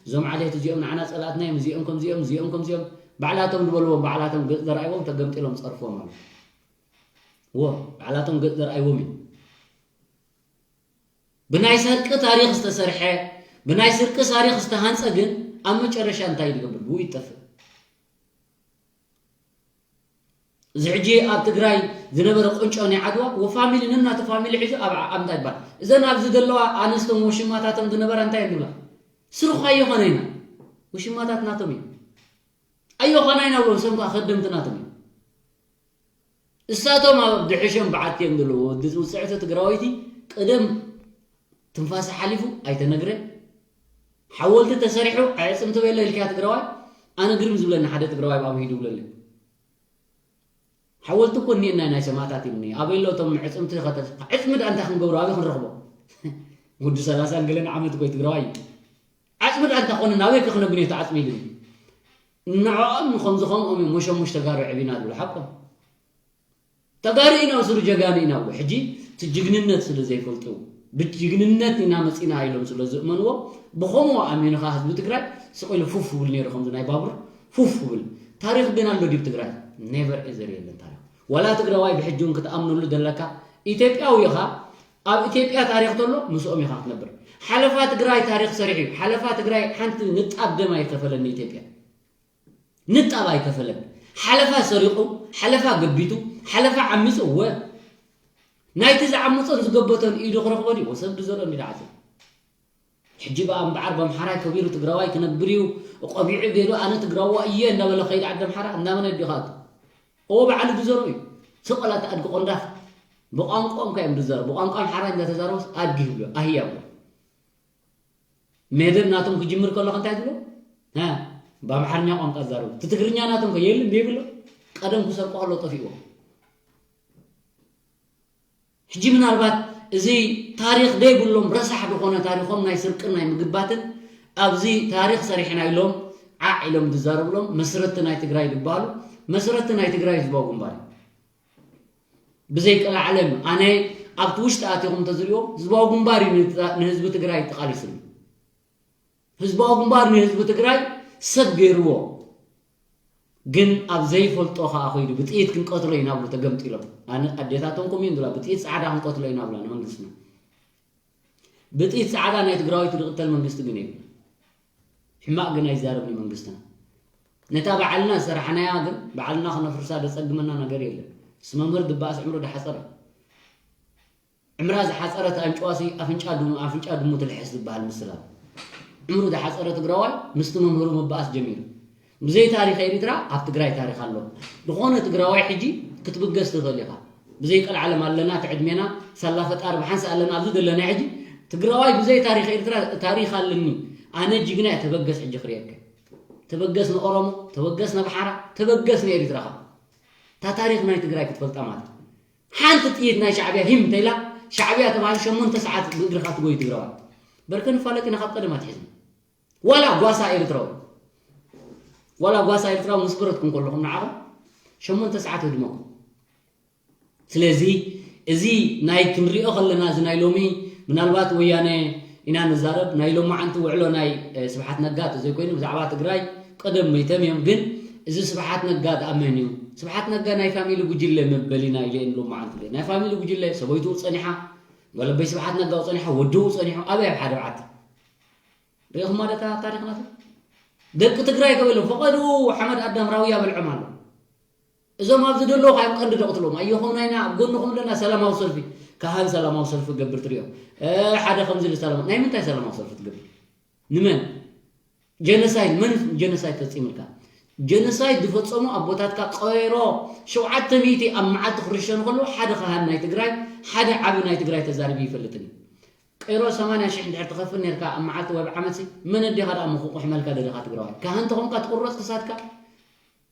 እዞም ዓሌት እዚኦም ንዓና ጸላእትና እዮም እዚኦም ከምዚኦም እዚኦም ከምዚኦም ባዕላቶም ዝበልዎም ባዕላቶም ገጽ ዘርኣይዎም ተገምጢሎም ጸርፎም ኣሎ ዎ ባዕላቶም ገጽ ዘርኣይዎም እዩ ብናይ ሰርቂ ታሪኽ ዝተሰርሐ ብናይ ስርቂ ታሪኽ ዝተሃንጸ ግን ኣብ መጨረሻ እንታይ ዝገብር ብኡ ይጠፍእ እዚ ሕጂ ኣብ ትግራይ ዝነበረ ቁንጮ ናይ ዓድዋ ወፋሚሊ ነናቱ ፋሚሊ ሒዙ ኣብ ዓምታ ይባል እዘን ኣብዚ ዘለዋ ኣነስቶም ወሽማታቶም ዝነበራ እንታይ ንብላ ስሩኻ ይኾነ ኢና ወሽማታት ናቶም እዩ ኣዮኾና ኢና ብሎም ሰም ከዓ ከደምቲ ናቶም እዩ እሳቶም ኣብ ድሕሾም በዓቲ እዮም ዘለዎ ውፅዕቲ ትግራወይቲ ቅደም ትንፋሲ ሓሊፉ ኣይተነግረ ሓወልቲ ተሰሪሑ ኣዕፅምቲ በለ ኢልካ ትግራዋይ ኣነ ግርም ዝብለኒ ሓደ ትግራዋይ ብኣምሂ ይብለለይ ሓወልቲ እኮ እኒኤና ናይ ሰማእታት ይብኒ ኣበይ ኣሎ እቶም ዕፅምቲ ዕፅሚ ዳ እንታይ ክንገብሮ ኣበይ ክንረኽቦ ወዲ ሰላሳን ገለን ዓመት እኮ ትግራዋይ እዩ ዓፅሚ ዳ እንታይ ኮነ ናበይ ከክነግንዮ ተዓፅሚ ኢልኒ ንዕኦም ንኸምዚ ከምኦም እዮም ሞሸሞሽ ተጋሩ ዕቢና ዝብሉ ሓቆም ተጋሩ ኢና ስሩ ጀጋኑ ኢና ብሎ ሕጂ እቲ ጅግንነት ስለ ዘይፈልጡ ብጅግንነት ኢና መፂና ኢሎም ስለ ዝእመንዎ ብኸምኡ ኣሚኑ ከዓ ህዝቢ ትግራይ ስቕ ኢሉ ፉፍ ብል ነይሩ ከምዚ ናይ ባቡር ፉፍ ብል ታሪክ ግን ኣሎ ድዩ ትግራይ never ever የለን ታሪክ ዋላ ትግራዋይ ብሕጂ እውን ክትኣምነሉ ዘለካ ኢትዮጵያዊ ኢኻ ኣብ ኢትዮጵያ ታሪክ ተሎ ምስኦም ኢኻ ክትነብር ሓለፋ ትግራይ ታሪክ ሰሪሑ እዩ ሓለፋ ትግራይ ሓንቲ ንጣብ ደም ኣይከፈለን ንኢትዮጵያ ንጣብ ኣይከፈለን ሓለፋ ሰሪቑ ሓለፋ ገቢቱ ሓለፋ ዓሚፁ ወ ናይቲ ዝዓመፆን ዝገበቶን ኢዱ ክረኽቦ ድዩ ወሰብ ዝዘርኦም ድዩ ዓፂ ሕጂ ብኣ እምበዓር በምሓራይ ከቢሩ ትግራዋይ ክነብር እዩ ቆቢዑ ገይሩ ኣነ ትግራዋ እየ እንዳበለ ከይድ ዓዲ ኣምሓራ እንዳመነ ድዩ ካቱ እዎ ባዕሉ ዝዘርኦ እዩ ስቆላት ኣድጊ ቆንዳፍ ብቋንቋኦም ከ እዮም ዝዘርኡ ብቋንቋ ኣምሓራ እንዳተዛረቡስ ኣድጊ ይብሉ ኣህያ ይብሉ መደብ ናቶም ክጅምር ከለኹ እንታይ ትብሎ ብኣምሓርኛ ቋንቋ ዛረቡ እቲ ትግርኛ ናቶም ከ የልን የብሎ ቀደም ክሰርቆ ከሎ ጠፊእዎ ሕጂ ምናልባት እዚ ታሪኽ ዘይብሎም ረሳሕ ዝኾነ ታሪኾም ናይ ስርቅን ናይ ምግባትን ኣብዚ ታሪኽ ሰሪሕና ኢሎም ዓዕ ኢሎም ዝዛረብሎም መስረቲ ናይ ትግራይ ዝበሃሉ መስረቲ ናይ ትግራይ ህዝባዊ ግንባር እዩ። ብዘይ ቀልዓለም ኣነ ኣብቲ ውሽጢ ኣቲኹም እንተዝሪኦ ህዝባዊ ግንባር እዩ ንህዝቢ ትግራይ ተቓሊስሉ። ህዝባዊ ግንባር ንህዝቢ ትግራይ ሰብ ገይርዎ። ግን ኣብ ዘይፈልጦ ከዓ ኮይዱ ብጥይት ክንቀትሎ ኢና ብሉ ተገምጢሎም። ኣነ ኣዴታቶም ከምኡ ዝብላ ብጥይት ፃዕዳ ክንቀትሎ ኢና ብላ ንመንግስትና። ብጥይት ፃዕዳ ናይ ትግራዊት ዝቕተል መንግስቲ ግን የብሉ። ሕማቕ ግን ኣይዛረብን መንግስትና። ነታ ባዕልና ዝሰራሕናያ ግን ባዕልና ክነፍርሳ ዘፀግመና ነገር የለን። ምስ መምህር ድበኣስ ዕምሩ ዝሓፀረ ዕምራ ዝሓፀረት ኣንጭዋሲ ኣፍንጫ ድሙ ኣፍንጫ ድሙ ትልሕስ ዝበሃል ምስላ። ዕምሩ ዝሓፀረ ትግራዋይ ምስቲ መምህሩ ምባኣስ ጀሚሩ። ብዘይ ታሪኽ ኤሪትራ ኣብ ትግራይ ታሪኽ ኣሎ። ዝኾነ ትግራዋይ ሕጂ ክትብገስ ትኽእል ኢኻ። ብዘይ ቀልዓለም ኣለና እቲ ዕድሜና ሳላ ፈጣሪ ብሓንሳ ኣለና ኣብዚ ዘለና ሕጂ ትግራዋይ ብዘይ ታሪኽ ኤሪትራ ታሪኽ ኣለኒ ኣነ ጅግና እየ ተበገስ ሕጂ ክርእየካ። ተበገስ ንኦሮሞ ተበገስ ንኣምሓራ ተበገስ ንኤሪትራኻ። እታ ታሪኽ ናይ ትግራይ ክትፈልጣ ማለት ሓንቲ ጥይት ናይ ሻዕብያ ሂም እንተኢላ ሻዕብያ ተባሂሉ ሸሞንተ ሰዓት ብእግርኻ ትጎይ ትግራዋይ። በርከ ንፋለጥ ኢና ካብ ቀደም ኣትሒዝና ዋላ ጓሳ ኤርትራዊ ዋላ ጓሳ ኤርትራዊ ምስ ብረትኩም ከለኹም ንዓኹም ሸሞንተ ሰዓት ህድመኩም። ስለዚ እዚ ናይ ክንሪኦ ከለና እዚ ናይ ሎሚ ምናልባት ወያነ ኢና ንዛረብ ናይ ሎማዓንቲ ውዕሎ ናይ ስብሓት ነጋ ተዘይኮይኑ ብዛዕባ ትግራይ ቀደም መይቶም እዮም ግን እዚ ስብሓት ነጋ ደኣ መን እዩ? ስብሓት ነጋ ናይ ፋሚሊ ጉጅለ መበሊና ኢለ ሎማዓንቲ ናይ ፋሚሊ ጉጅለ ሰበይቱ ጸኒሓ ጓለበይ ስብሓት ነጋ ጸኒሓ ወድኡ ጸኒሑ ኣበይ ኣብ ሓደ በዓቲ ሪኢኹማ ደታ ታሪኽናት ደቂ ትግራይ ከበሎም ፈቐድኡ ሓመድ ኣዳም ራውያ በልዖም ኣሎ። እዞም ኣብዚ ደለዉ ካዮም ቀንዲ ደቕትሎም ኣየኾም ናይና ኣብ ጎንኹም ኣለና ሰላማዊ ሰልፊ ካህን ሰላማዊ ሰልፊ ገብር ትሪኦ ሓደ ከምዚ ሰላማ ናይ ምንታይ ሰላማዊ ሰልፊ ትገብር ንመን ጀነሳይድ መን ጀነሳይድ ፈፂምልካ ጀነሳይድ ዝፈፀሙ ኣቦታትካ ቀይሮ ሸውዓተ ሚእቲ ኣብ መዓልቲ ክርሸኑ ከለዉ ሓደ ካህን ናይ ትግራይ ሓደ ዓቢ ናይ ትግራይ ተዛሪቢ ይፈልጥን እዩ ቀይሮ ሰማንያ ሽሕ እንድሕር ትኸፍል ነርካ ኣብ መዓልቲ ወይ ብዓመት መን ኣዴኻ ደኣ ምኹቁሕ መልካ ደለኻ ትግራዋይ ካህን ተኾንካ ትቁረፅ ክሳድካ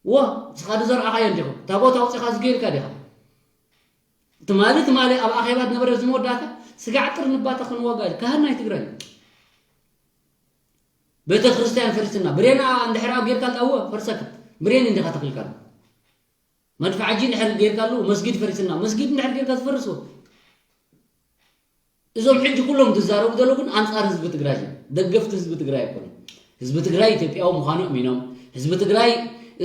ዎ ንስኻ ዝዘርኣኻዮ እንዲኹም እታ ቦታ ኣውፂኻ ዝገይርካ ዲኻ ትማሊ ትማሊ ኣብ ኣኼባ ዝነበረ እዚ መወዳእታ ስጋዕ ጥር ንባታ ክንዋጋ እዩ ካህን ናይ ትግራይ እዩ ቤተ ክርስቲያን ፈሪስና ብሬን እንድሕር ኣብ ጌርካ እወ ፈርሰካ ብሬን እንዲኻ ተኽልካ መድፍዓጂ እንድሕር ጌርካ ኣለዎ መስጊድ ፈሪስና መስጊድ እንድሕር ጌርካ ዝፈርስ እዞም ሕጂ ኩሎም ዝዛረቡ ዘለዉ ግን ኣንፃር ህዝቢ ትግራይ እዮም ደገፍቲ ህዝቢ ትግራይ ኣይኮኑ ህዝቢ ትግራይ ኢትዮጵያዊ ምዃኑ እሚኖም ህዝቢ ትግራይ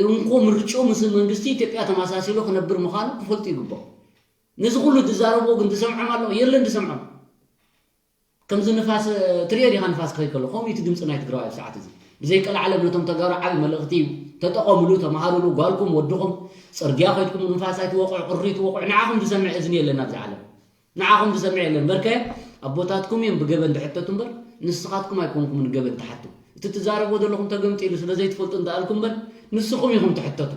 እንኮ ምርጭኡ ምስ መንግስቲ ኢትዮጵያ ተመሳሲሉ ክነብር ምዃኑ ክፈልጡ ይግባእ ነዚ ኩሉ ዝዛረብዎ ግን ዝሰምዖም ኣለዎ የለን ዝሰምዖም ከምዚ ንፋስ ትሪኦ ዲኻ ንፋስ ክኸይ ከሎ ከምኡ እቲ ድምፂ ናይ ትግራዋይ ኣብ ሰዓት እዚ ብዘይ ቀልዓለም ነቶም ተጋሩ ዓብዪ መልእኽቲ እዩ ተጠቐምሉ ተምሃሩሉ ጓልኩም ወድኹም ፅርግያ ከድኩም ንፋስ ኣይትወቕዑ ቁሪ ትወቕዑ ንዓኹም ዝሰምዕ እዝኒ የለን ኣብዚ ዓለም ንዓኹም ዝሰምዕ የለን በርከ ኣቦታትኩም እዮም ብገበን ዝሕተቱ እምበር ንስኻትኩም ኣይኮንኩምን ገበን ትሓቱ እቲ ትዛረብዎ ዘለኹም ተገምጢሉ ስለ ዘይትፈልጡ እንዳኣልኩም እምበር ንስኹም ኢኹም ትሕተቱ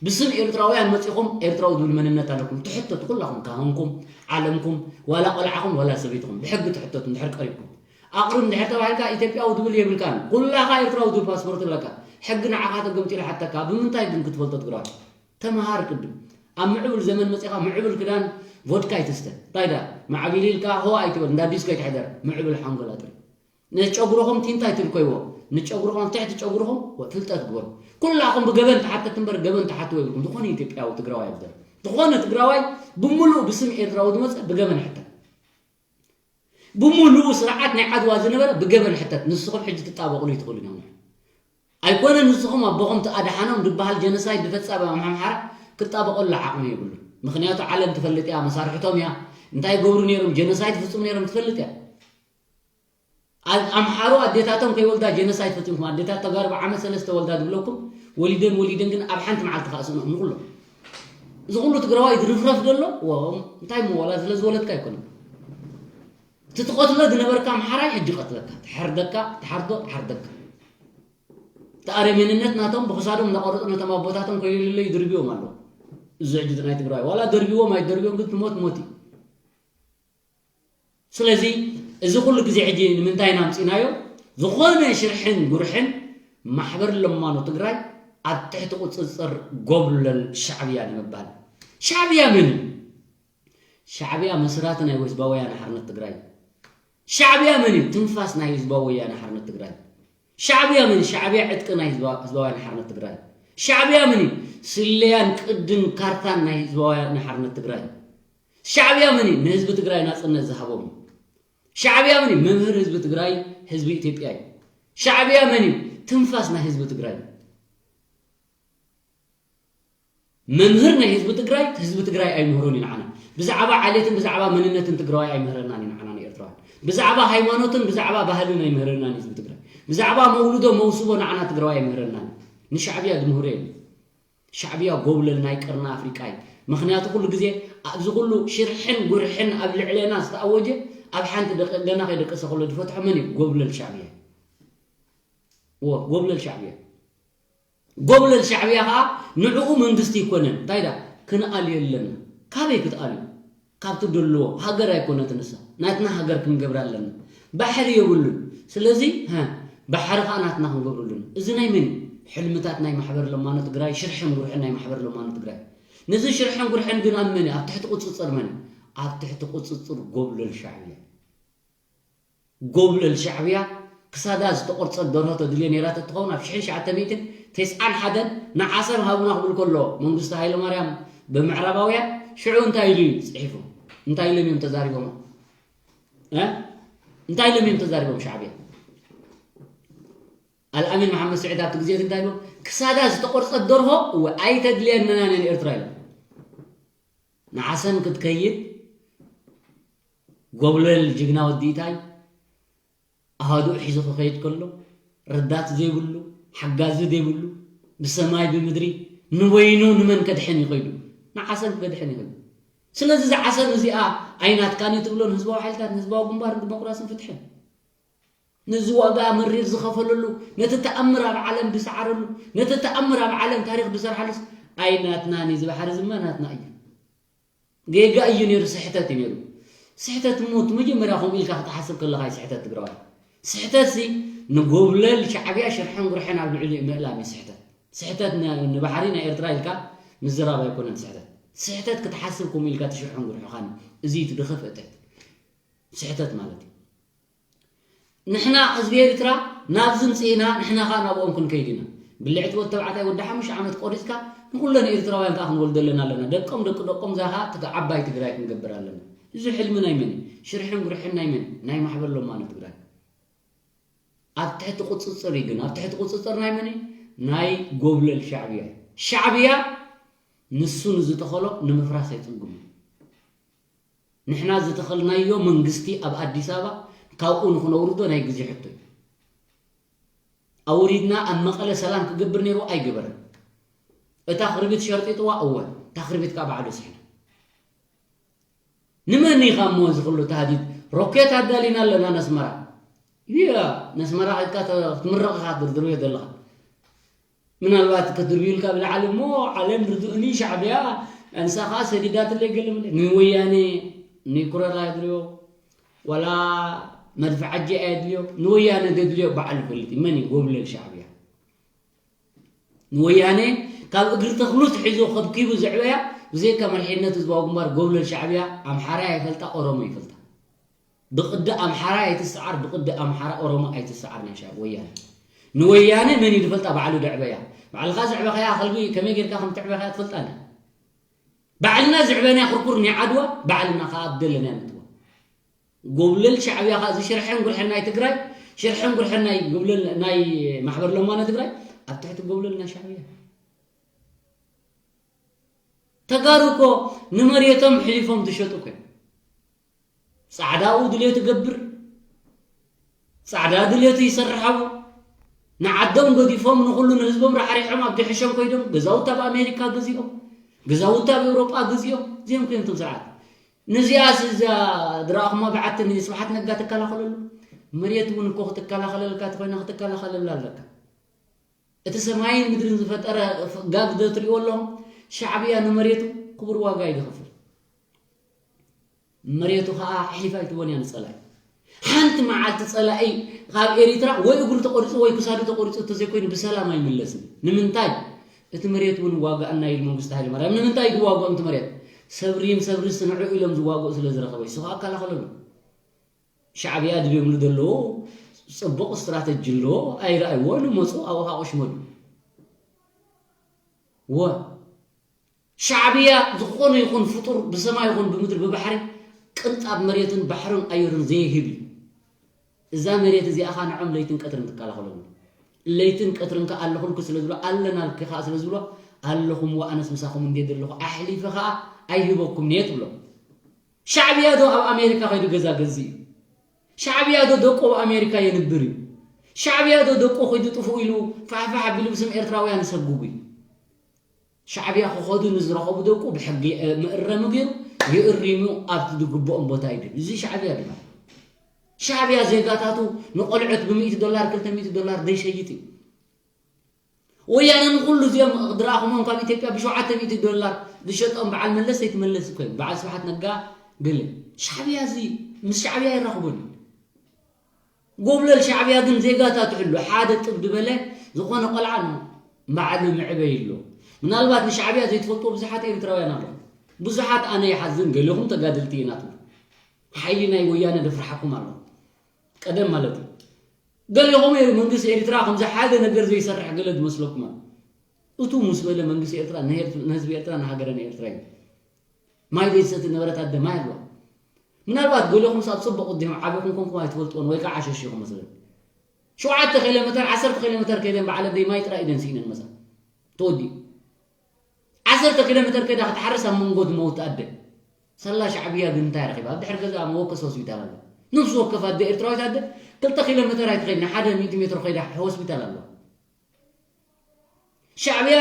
ብስም ኤርትራውያን መጺኹም ኤርትራዊ ዝብል መንነት ኣለኩም ትሕተቱ ኩላኹም ካህንኩም ዓለምኩም ዋላ ቆልዓኹም ዋላ ሰበይትኹም ብሕጊ ትሕተቱ እንድሕር ቀሪብኩም ኣቕርብ እንድሕር ተባሂልካ ኢትዮጵያዊ ዝብል የብልካን ኩላኻ ኤርትራዊ ዝብል ፓስፖርት ኣለካ ሕጊ ንዓኻ ተገምጢሉ ሓተካ ብምንታይ ግን ክትፈልጦ ትግራዋይ ተምሃር ቅድም ኣብ ምዕብል ዘመን መጺኻ ምዕብል ክዳን ቮድካ ኣይትስተ እንታይ ዳ ማዕቢል ኢልካ ሆ ኣይትበል እንዳ ዲስኮ ኣይትሕደር ምዕብል ሓንጎል ኣጥሪ ንጨጉርኹም ቲንታ ኣይትልኮይዎ ንጨጉርኹም ኣብ ትሕቲ ጨጉርኹም ፍልጠት ግበሩ ኩላኹም ብገበን ተሓተት እምበር ገበን ተሓትዎ የብልኩም ዝኾነ ኢትዮጵያዊ ትግራዋይ ኣብዘር ዝኾነ ትግራዋይ ብምሉእ ብስም ኤርትራዊ ዝመፀ ብገበን ይሕተት ብምሉኡ ስርዓት ናይ ዓድዋ ዝነበረ ብገበን ሕተት ንስኹም ሕጂ ትጣበቕሉ ይትኽእሉ ኢና ኣይኮነ ንስኹም ኣቦኹም ተኣድሓኖም ዝበሃል ጀነሳይድ ዝፈፀመ ኣምሓራ ክጣበቐሉ ዓቕሚ የብሉ ምክንያቱ ዓለም ትፈልጥ እያ መሳርሕቶም እያ እንታይ ገብሩ ነይሮም ጀነሳይድ ፍፁም ነይሮም ትፈልጥ እያ ኣምሓሩ ኣዴታቶም ከይወልዳ ጀነሳይድ ፈፂምኩም ኣዴታት ተጋሩ ብዓመት ሰለስተ ወልዳ ዝብለኩም ወሊደን ወሊደን ግን ኣብ ሓንቲ መዓልቲ ከዓ ስንኦም ንኩሎም እዚ ኩሉ ትግራዋይ ዝርፍረፍ ዘሎ እንታይ ምወላ ስለ ዝወለድካ ኣይኮነን እቲ ትቐትሎ ዝነበርካ ኣምሓራይ ሕጂ ቀትለካ ትሓርደካ ትሓርዶ ትሓርደካ እቲ ኣረሜንነት ናቶም ብክሳዶም እናቆረጡ ነቶም ኣቦታቶም ከይልለዩ ድርብዮም ኣለዉ እዚ ሕጂ ናይ ትግራይ ዋላ ደርብዎም ኣይደርብዮም ግን ትሞት ሞት እዩ ስለዚ እዚ ኩሉ ግዜ ሕጂ ንምንታይ ኢና ኣምፂናዮ ዝኾነ ሽርሕን ጉርሕን ማሕበር ለማኖ ትግራይ ኣብ ትሕቲ ቁፅፅር ጎብለል ሻዕብያ ንምባል ሻዕብያ መን እዩ ሻዕብያ መስራቲ ናይ ህዝባዊ ወያነ ሓርነት ትግራይ። ሻዕብያ መን እዩ? ትንፋስ ናይ ህዝባዊ ወያነ ሓርነት ትግራይ። ሻዕብያ መን? ሻዕብያ ዕጥቂ ናይ ህዝባ-፣ ህዝባዊ ወያነ ሓርነት ትግራይ። ሻዕብያ መን እዩ? ስለያን ቅድን ካርታን ናይ ህዝባዊ ወያነ ሓርነት ትግራይ። ሻዕብያ መን እዩ? ንህዝቢ ትግራይ ናፅነት ዝሃቦም እዩ። ሻዕብያ መን እዩ? መምህር ህዝቢ ትግራይ፣ ህዝቢ ኢትዮጵያ እዩ። ሻዕብያ መን እዩ? ትንፋስ ናይ ህዝቢ ትግራይ። መምህር ናይ ህዝቢ ትግራይ፣ ህዝቢ ትግራይ ኣይምህሮን እዩ ንዓና። ብዛዕባ ዓሌትን ብዛዕባ መንነትን ትግራዋይ ኣይምህረናን እዩ ንዓና ንኤርትራውያን። ብዛዕባ ሃይማኖትን ብዛዕባ ባህልን ኣይምህረናን እዩ ህዝቢ ትግራይ። ብዛዕባ መውልዶ መውስቦ ንዓና ትግራዋይ ኣይምህረናን እዩ። ንሻዕብያ ዝምህሮ የለን። ሻዕብያ ጎብለል ናይ ቀርኒ ኣፍሪቃ እዩ። ምኽንያቱ ኩሉ ግዜ ኣብዚ ኩሉ ሽርሕን ጉርሕን ኣብ ልዕሌና ዝተኣወጀ ኣብ ሓንቲ ደቂ-፣ ገና ከይደቀሰ ከሎ ዝፈትሖ መን እዩ? ጎብለል ሻዕብያ። እዎ፣ ጎብለል ሻዕብያ። ጎብለል ሻዕብያ ኸዓ ንዕኡ መንግስቲ ይኮነን። እንታይ ዳ? ክንኣልዮ ኣለና። ካበይ ክትኣልዩ? ካብቲ ደለዎ ሃገር ኣይኮነትን እሳ። ናትና ሃገር ክንገብራ ኣለና። ባሕሪ የብሉን። ስለዚ፣ ሃ፣ ባሕሪ ኸዓ ናትና ክንገብረሉ ኣለና። እዚ ናይ መን እዩ? ሕልምታት ናይ ማሕበር ለማኖ ትግራይ፣ ሽርሕን ጉርሕን ናይ ማሕበር ለማኖ ትግራይ። ነዚ ሽርሕን ጉርሕን ግን ኣብ መን እዩ? ኣብ ትሕቲ ቁፅፅር መን እዩ? ኣብ ትሕቲ ቁፅፅር ጎብለል ሻዕብያ። ጎብለል ሻዕብያ ክሳዳ ዝተቆርጸት ደርሆ ተድልዮ ነይራ ተትኸውን ኣብ ሽሕን ትሽዓተ ሚእትን ተስዓን ሓደን ንዓሰብ ሃቡና ክብል ከሎ መንግስቱ ሃይለማርያም ብምዕራባውያን ሽዑ እንታይ ኢሉ እዩ ጽሒፉ? እንታይ ኢሎም እዮም ተዛሪቦም? እ? እንታይ ኢሎም እዮም ተዛሪቦም ሻዕብያ? ኣልኣሚን መሓመድ ስዒድ ኣብቲ ግዜ እቲ እንታይ ኢልዎም? ክሳዳ ዝተቆርጸት ደርሆ እወ ኣይተድልየንና ንኤርትራ ኢሎም። ንዓሰብ ክትከይድ ጎብለል ጅግና ወዲ ኢታይ ኣሃዱኡ ሒዙ ክኸይድ ከሎ ረዳት ዘይብሉ፣ ሓጋዚ ዘይብሉ፣ ብሰማይ ብምድሪ ንበይኑ ንመን ከድሕን ይኸይዱ? ንዓሰብ ከድሕን ይኸይዱ። ስለዚ እዚ ዓሰብ እዚኣ ኣይናትካን እዩ ትብሎን ህዝባዊ ሓይልታት ንህዝባዊ ግንባርን ዲሞክራስን ፍትሕን ነዚ ዋጋ መሪር ዝኸፈለሉ፣ ነቲ ተኣምር ኣብ ዓለም ዝሰዓረሉ፣ ነቲ ተኣምር ኣብ ዓለም ታሪኽ ዝሰርሓሉስ ኣይናትናን እዩ። እዚ ባሕሪ እዚ እማ ናትና እዩ። ጌጋ እዩ ነይሩ፣ ስሕተት እዩ ነይሩ። ስሕተት እሞ እቲ መጀመርያ ከምኡ ኢልካ ክትሓስብ ከለኻ እዩ ስሕተት ትግራዋይ። ስሕተት ሲ ንጎብለል ሻዕብያ ሽርሕን ጉርሕን ኣብ ልዕሊኡ ምእላም እዩ ስሕተት። ስሕተት ን-፣ ንባሕሪ ናይ ኤርትራ ኢልካ ምዝራብ ኣይኮነን ስሕተት። ስሕተት ክትሓስብ ከምኡ ኢልካ ትሽርሕን ጉርሕኻን እዩ። እዚ እዩ እቲ ድኽፍእ ትሕት ስሕተት ማለት እዩ። ንሕና ህዝቢ ኤርትራ ናብዚ ምጽኢና፣ ንሕና ኸኣ ናብኦም ክንከይድ ኢና። ብልዕቲ ወዲ ተባዕታይ ወዲ ሓሙሽተ ዓመት ቆሪጽካ ንኹለን ኤርትራውያን ከኣ ክንወልደለን ኣለና። ደቆም ደቂ ደቆም እዛ ኸኣ ትግ-፣ ዓባይ ትግራይ ክንገብር ኣለና። እዚ ሕልሚ ናይ መን እዩ? ሽርሕን ጉርሕን ናይ መን እዩ? ናይ ማሕበር ለማኖ ትግራይ። ኣብ ትሕቲ ቁጽጽር እዩ ግን፣ ኣብ ትሕቲ ቁጽጽር ናይ መን እዩ? ናይ ጎብለል ሻዕብያ እዩ። ሻዕብያ ንሱ ንዝተኸሎ ንምፍራስ ኣይጽግሙን። ንሕና ዝተኸልናዮ መንግስቲ ኣብ ኣዲስ ኣበባ ካብኡ ንኽነውርዶ ናይ ግዜ ሕቶ እዩ። ኣውሪድና ኣብ መቐለ ሰላም ክገብር ነይሩ ኣይገበረን። እታ ክርቢት ሸርጢጥዋ እወ፣ እታ ክርቢት ከዓ ባዕሉ ስሕና። ንመን ኢኻ እሞ እዚ ኩሉ ታህዲድ? ሮኬት ኣዳሊና ኣለና ነስመራ። እያ፣ ነስመራ ከድካ ተ-፣ ክትምረቕ ኢኻ ትድርብዮ ዘለኻ። ምናልባት ከድርብዩልካ ብላዕሊ እሞ ዓለም ርድኡኒ ሻዕብያ ኣንሳ ኸዓ ሰዲዳትለይ ገለ መለ። ንወያነ ንኩረራ የድልዮ፣ ዋላ መድፍዓጂ ኣየድልዮ፣ ንወያነ ዘድልዮ ባዕሉ ይፈልጥ እዩ። መን እዩ ጎብለል ሻዕብያ? ንወያነ ካብ እግሪ ተኽሉ ትሒዙ ከብኪቡ ዘዕበያ፣ ብዘይካ መርሒነት ህዝባዊ ግንባር ጎብለል ሻዕብያ ኣምሓራይ ኣይፈልጣ፣ ኦሮሞ ይፈልጣ። ብቕዲ ኣምሓራ ኣይትሰዓር፣ ብቕዲ ኣምሓራ ኦሮሞ ኣይትሰዓር ናይ ሻዕብ ወያነ። ንወያነ መን እዩ ዝፈልጣ? ባዕሉ ዘዕበያ። ባዕልኻ ዘዕበኻያ ከልቢ ከመይ ጌርካ ከም ትዕበኻያ ትፈልጣ እንዳ። ባዕልና ዘዕበናያ ኩርኩር ናይ ዓድዋ ባዕልና ከኣ ኣብ ደለናያ ነእትዋ። ጎብለል ሻዕብያ ከኣ እዚ ሽርሕን ጉርሕን ናይ ትግራይ፣ ሽርሕን ጉርሕን ናይ ጎብለል ናይ ማሕበር ለማኖ ትግራይ ኣብ ትሕቲ ጎብለል ናይ ሻዕብያ። ተጋሩ እኮ ንመሬቶም ሕሊፎም ዝሸጡ እኮ እዮም። ጻዕዳኡ ድልየቱ ይገብር፣ ጻዕዳ ድልየቱ ይሰርሕ ኣብኡ። ንዓዶም ገዲፎም ንኹሉ ንህዝቦም ራሕሪሖም ኣብ ጀሕሾም ከይዶም ገዛውቲ ኣብ ኣሜሪካ ገዚኦም፣ ገዛውቲ ኣብ ኤውሮጳ ገዚኦም፣ እዚኦም ኮይኖም እቶም ስርዓት። ነዚኣስ እዛ ዝረኣኹማ በዓቲ ንስብሓት ነጋ ትከላኸለሉ መሬት እውን እኮ ክትከላኸለልካ ተኾይና ክትከላኸለላ ኣለካ። እቲ ሰማይን ምድርን ዝፈጠረ ጋግ ዶ ትሪእዎ ኣለኹም? ሻዕብያ ንመሬቱ ክቡር ዋጋ እዩ ዝኸፍል። መሬቱ ኸዓ ኣሕሊፋ ኣይትቦን እያ ንጸላኢ። ሓንቲ መዓልቲ ጸላኢ ካብ ኤሪትራ ወይ እግሩ ተቆሪጹ ወይ ክሳዱ ተቆሪጹ እንተዘይኮይኑ ብሰላም ኣይምለስን። ንምንታይ? እቲ መሬት እውን ዋጋኣና ኢሉ መንግስቲ ሃይለማርያም። ንምንታይ እዩ ዝዋግኦም እቲ መሬት? ሰብሪም ሰብሪ ስንዑ ኢሎም ዝዋግኡ ስለ ዝረኸበ ይስኻ ኣከላኸለሉ። ሻዕብያ ድብምሉ ዘለዎ ጽቡቕ ስትራተጂ ኣለዎ። ኣይረኣይዎ ንመፁ ኣብኻ ቆሽመሉ። ወ ሻዕብያ ዝኾነ ይኹን ፍጡር ብሰማይ ይኹን ብምድሪ ብባሕሪ ቅንጣብ መሬትን ባሕርን ኣየርን ዘይህብ እዩ። እዛ መሬት እዚኣ ኸዓ ንዖም ለይትን ቀትርን ትከላኸለሉ። ለይትን ቀትርን ከኣ ኣለኹልኩ ስለ ዝብሎ ኣለናልኪ ኸዓ ስለ ዝብሎ ኣለኹም ወኣነስ ምሳኹም እንዴ ዘለኹ ኣሕሊፈ ኸዓ ኣይህበኩም እየ ትብሎ። ሻዕብያ ዶ ኣብ ኣሜሪካ ከይዱ ገዛ ገዝእ እዩ? ሻዕብያ ዶ ደቁ ኣብ ኣሜሪካ የንብር እዩ? ሻዕብያ ዶ ደቁ ከይዱ ጥፉእ ኢሉ ፋሕፋሕ ኣቢሉ ብስም ኤርትራውያን ይሰጉጉ እዩ? ሻዕብያ ክኸዱ ንዝረኸቡ ደቁ ብሕጊ መእረሚ ገይሩ ይእሪሙ ኣብቲ ዝግብኦም ቦታ ይድል። እዚ ሻዕብያ ድማ ሻዕብያ ዜጋታቱ ንቆልዑት ብሚእቲ ዶላር ክልተ ሚእቲ ዶላር ዘይሸይጥ እዩ። ወያነ ንኩሉ እዚኦም ድራኹሞም ካብ ኢትዮጵያ ብሸውዓተ ሚእቲ ዶላር ዝሸጦም በዓል መለስ ዘይትመለስ እኮ እዮም። በዓል ስብሓት ነጋ ገለ ሻዕብያ እዚ ምስ ሻዕብያ ይራኽቡን ጎብለል ሻዕብያ ግን ዜጋታት ሕሉ ሓደ ጥብ ዝበለ ዝኾነ ቆልዓ ነው ባዕሉ ምዕበይ ኣሎ። ምናልባት ንሻዕብያ ዘይትፈልጥዎ ብዙሓት ኤርትራውያን ኣለዉ። ብዙሓት ኣነ ይሓዝን ገሊኹም ተጋደልቲ ኢና ትብሉ። ሓይሊ ናይ ወያነ ደፍርሓኩም ኣሎ። ቀደም ማለት እዩ። ገሊኹም ኤር- መንግስቲ ኤርትራ ከምዚ ሓደ ነገር ዘይሰርሕ ገለ ዝመስለኩም ኣሎ። እቱ ምስ በለ መንግስቲ ኤርትራ ንኤርት- ንህዝቢ ኤርትራ ንሃገረ ንኤርትራ እዩ። ማይ ዘይትሰቲ ነበረት ኣደ ማይ ኣለዋ። ምናልባት ገሊኹም ሳብ ጽቡቕ ዲኹም ዓቢኹም ኮንኩም ኣይትፈልጥዎን ወይ ከዓ ዓሸሽ ኢኹም መስለን። ሸውዓተ ኪሎ ሜተር ዓሰርተ ኪሎ ሜተር ከይደን በዓል ኣደይ ማይ ጥራይ ኢደን ስኢነን መሳ ተወዲኡ። ዓሰርተ ኪሎ ሜተር ከይዳ ክትሓርስ ኣብ መንጎ ትመውት ኣደ። ሳላ ሻዕብያ ግን እንታይ ረኺባ? ኣብ ድሕሪ ገዛ መወከሲ ሆስፒታል ኣሎ። ነፍሲ ወከፍ ኣደ ኤርትራዊት ኣደ ክልተ ኪሎ ሜተር ኣይትኸይድ፣ ንሓደ ሚእቲ ሜትሮ ከይዳ ሆስፒታል ኣሎ። ሻዕብያ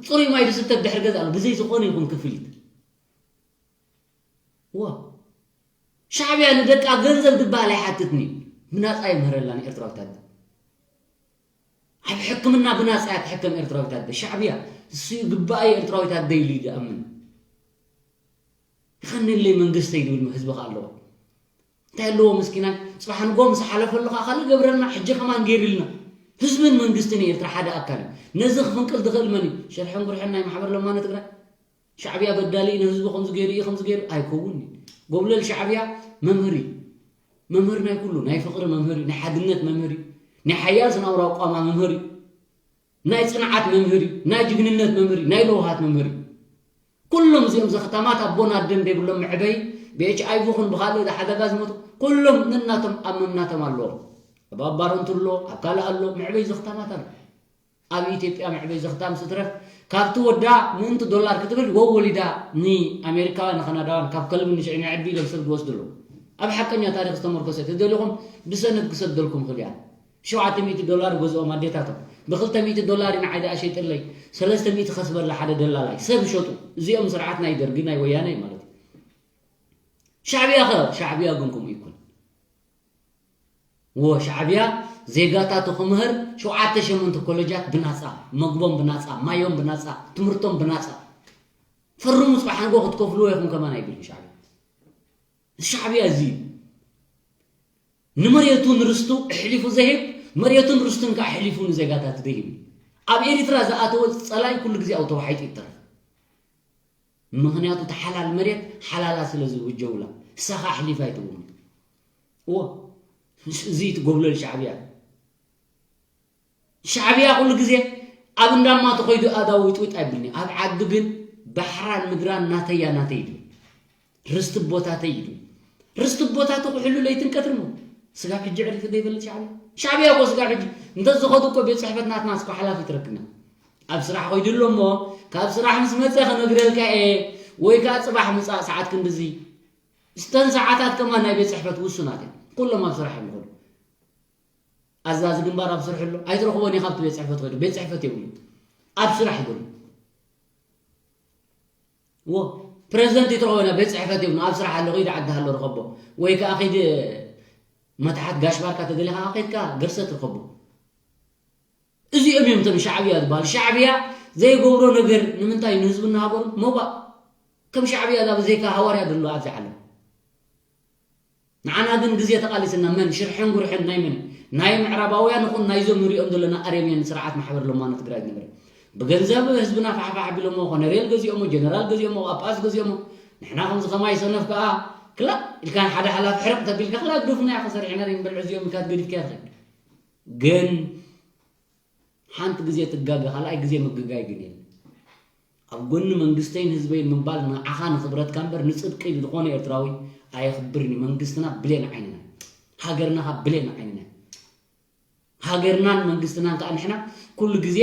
ጽሩይ ማይ ዝስተ ድሕሪ ገዛ ኣሎ፣ ብዘይ ዝኾነ ይኹን ክፍሊት። ዋ ሻዕብያ ንደቃ ገንዘብ ድበሃል ኣይሓትትኒ፣ ብናጻ ይምህረላ ንኤርትራዊት ኣደ። ኣብ ሕክምና ብናጻ እያ ትሕከም ኤርትራዊት ኣደ። ሻዕብያ እሱ ይግባእ ኤርትራዊት ኣደ ኢሉ ይኣምን። ይኸንለይ መንግስተይ ዝብል ህዝቢ ከኣ ኣለዎ። እንታይ ኣለዎ ምስኪናይ? ጽባሕ ንጎ ምስ ሓለፈሉ ከኣ ካልእ ገብረልና፣ ሕጂ ከማን ገይርልና። ህዝብን መንግስትን ኤርትራ ሓደ ኣካል እዩ። ነዚ ክፍንቅል ዝኽእል መን እዩ? ሽርሕን ጉርሕን ናይ ማሕበር ለማነ ትግራይ? ሻዕብያ በዳሊ እዩ፣ ንህዝቢ ከምዚ ገይሩ እዩ፣ ከምዚ ገይሩ ኣይከውን እዩ። ጎብለል ሻዕብያ መምህር እዩ። መምህር ናይ ኩሉ፣ ናይ ፍቕሪ መምህር እዩ፣ ናይ ሓድነት መምህር እዩ፣ ናይ ሓያል ስነ ኣውራ ቋማ መምህር እዩ፣ ናይ ጽንዓት መምህር እዩ፣ ናይ ጅግንነት መምህር እዩ፣ ናይ ለውሃት መምህር እዩ። ኩሎም እዚኦም ዘኽታማት ኣቦን ኣደን ዘይብሎም መዕበይ ብኤች ኣይ ቪ ኹን ብኻልእ ሓደጋ ዝሞቱ ኩሎም ነናቶም ኣብ መምናቶም ኣለዎም። ኣብ ኣባረንቱ ኣሎ፣ ኣብ ካልእ ኣሎ፣ መዕበይ ዘኽታማት ኣሎ። ኣብ ኢትዮጵያ መዕበይ ዘኽታም ስትረፍ ካብቲ ወዳ ምእንቲ ዶላር ክትብል ወወሊዳ ንኣሜሪካውያን ንካናዳውያን ካብ ከልቢ ንሽዒ ንዕቢ ኢሎም ሰብ ዝወስዱ ኣለዉ። ኣብ ሓቀኛ ታሪኽ ዝተመርኮሰ ተደሊኹም ብሰነድ ክሰደልኩም ክእል እያ። ሸውዓተ ሚእቲ ዶላር ገዝኦም ኣዴታቶም ብክልተ ሚእቲ ዶላር ንዓይ ደኣ ሸይጥለይ ሰለስተ ሚእቲ ከስበላ ሓደ ደላላይ ሰብ ሸጡ። እዚኦም ስርዓት ናይ ደርጊ ናይ ወያነ ማለት እዩ። ሻዕብያ ኸ ሻዕብያ ግን ከምኡ ይኩን። ወ ሻዕብያ ዜጋታቱ ክምህር ሸውዓተ ሸሞንተ ኮለጃት ብናጻ፣ መግቦም ብናጻ፣ ማዮም ብናጻ፣ ትምህርቶም ብናጻ። ፈርሙ ጽባሕ ንጎ ክትከፍልዎ ኢኹም ከማን ኣይብልን ሻዕብያ። ሻዕብያ እዚ ንመሬቱን ርስቱ ኣሕሊፉ ዘሂብ፣ መሬቱን ርስቱን ከኣ ኣሕሊፉ ንዜጋታት ዘይሂብ። ኣብ ኤሪትራ ዝኣተወ ጸላኢ ኩሉ ግዜ ኣብ ተዋሒጡ ይተርፍ። ምኽንያቱ እቲ ሓላል መሬት ሓላላ ስለ ዝውጀውላ እሳኻ ኣሕሊፋ ኣይትብሉ። እዎ እዚ እቲ ጎብለል ሻዕብያ ሻዕብያ ኩሉ ግዜ ኣብ እንዳማ ተኸይዱ ኣዳዊጥዊጥ ኣይብልኒ። ኣብ ዓዱ ግን ባሕራን ምድራን ናተያ ናተይ ድብል። ርስቲ ቦታተይ ኢሉ ርስቲ ቦታቱ ክሕሉ ለይትን ቀትርን ስጋብ ሕጂ ዕሪፉ ዘይፈልጥ ሻዕብያ። ሻዕብያ እኮ ስጋብ ሕጂ እንተዝኸዱ እኮ ቤት ጽሕፈት ናትና እስኮ ሓላፊ ትረክብና ኣብ ስራሕ ኮይዱ ኣሎ እሞ ካብ ስራሕ ምስ መፀ ክነግረልካ እየ ወይ ከዓ ፅባሕ ምፃእ ሰዓት ክንድዚ እስተን ሰዓታት ከማን ናይ ቤት ጽሕፈት ውሱናት እየን። ኩሎም ኣብ ስራሕ እዮም ዝኸዱ። ኣዛዚ ግንባር ኣብ ስርሑ ኣሎ ኣይትረኽቦን ኢኻ ኣብቲ ቤት ጽሕፈት ኮይዱ ቤት ጽሕፈት የብሉ ኣብ ስራሕ ይገሉ እዎ ፕረዚደንት ይትረኽቦ ኢና ቤት ጽሕፈት የብሉ ኣብ ስራሕ ኣሎ ኸይዲ ዓዲ ሃሎ ርኸቦ ወይ ከዓ ኸይዲ መታሓት ጋሽ ባርካ ተደሊኻ ኸይድካ ገርሰት ርኸቦ እዚኦም እዮም እቶም ሻዕብያ ዝበሃሉ ሻዕብያ ዘይገብሮ ነገር ንምንታይ ንህዝቢ እናሃገሩ ሞባእ ከም ሻዕብያ ዛ ብዘይካ ሃዋርያ ዘሎ ኣብዚ ዓለም ንዓና ግን ግዜ ተቓሊስና መን ሽርሕን ጉርሕን ናይ መን ናይ ምዕራባውያን ይኹን ናይዞም ንሪኦም ዘለና ኣረሜን ስርዓት ማሕበር ለማኖ ትግራይ ዝነበረ ብገንዘብ ህዝብና ፋሕፋሕ ኣቢሎሞ ኮነሬል ገዚኦሞ ጀነራል ገዚኦሞ ጳጳስ ገዚኦሞ ንሕና ከምዚ ከማይ ሰነፍ ከዓ ክላእ ኢልካ ንሓደ ሓላፊ ሕርቕ ተቢልካ ክላእ ግዱፍና ኢኻ ሰሪሕና ዶ ንበልዕ እዚኦም ኢልካ ገዲፍካ ትኸይድ። ግን ሓንቲ ግዜ ትጋገ፣ ካልኣይ ግዜ ምግጋይ ግን የለን። ኣብ ጎኒ መንግስተይን ህዝበይን ምባል ንዓኻ ንኽብረትካ እምበር ንጽድቂ ዝኾነ ኤርትራዊ ኣየኽብርን እዩ። መንግስትና ብሌን ዓይንና፣ ሃገርና ኸኣ ብሌን ዓይንና። ሃገርናን መንግስትናን ከዓ ንሕና ኩሉ ግዜ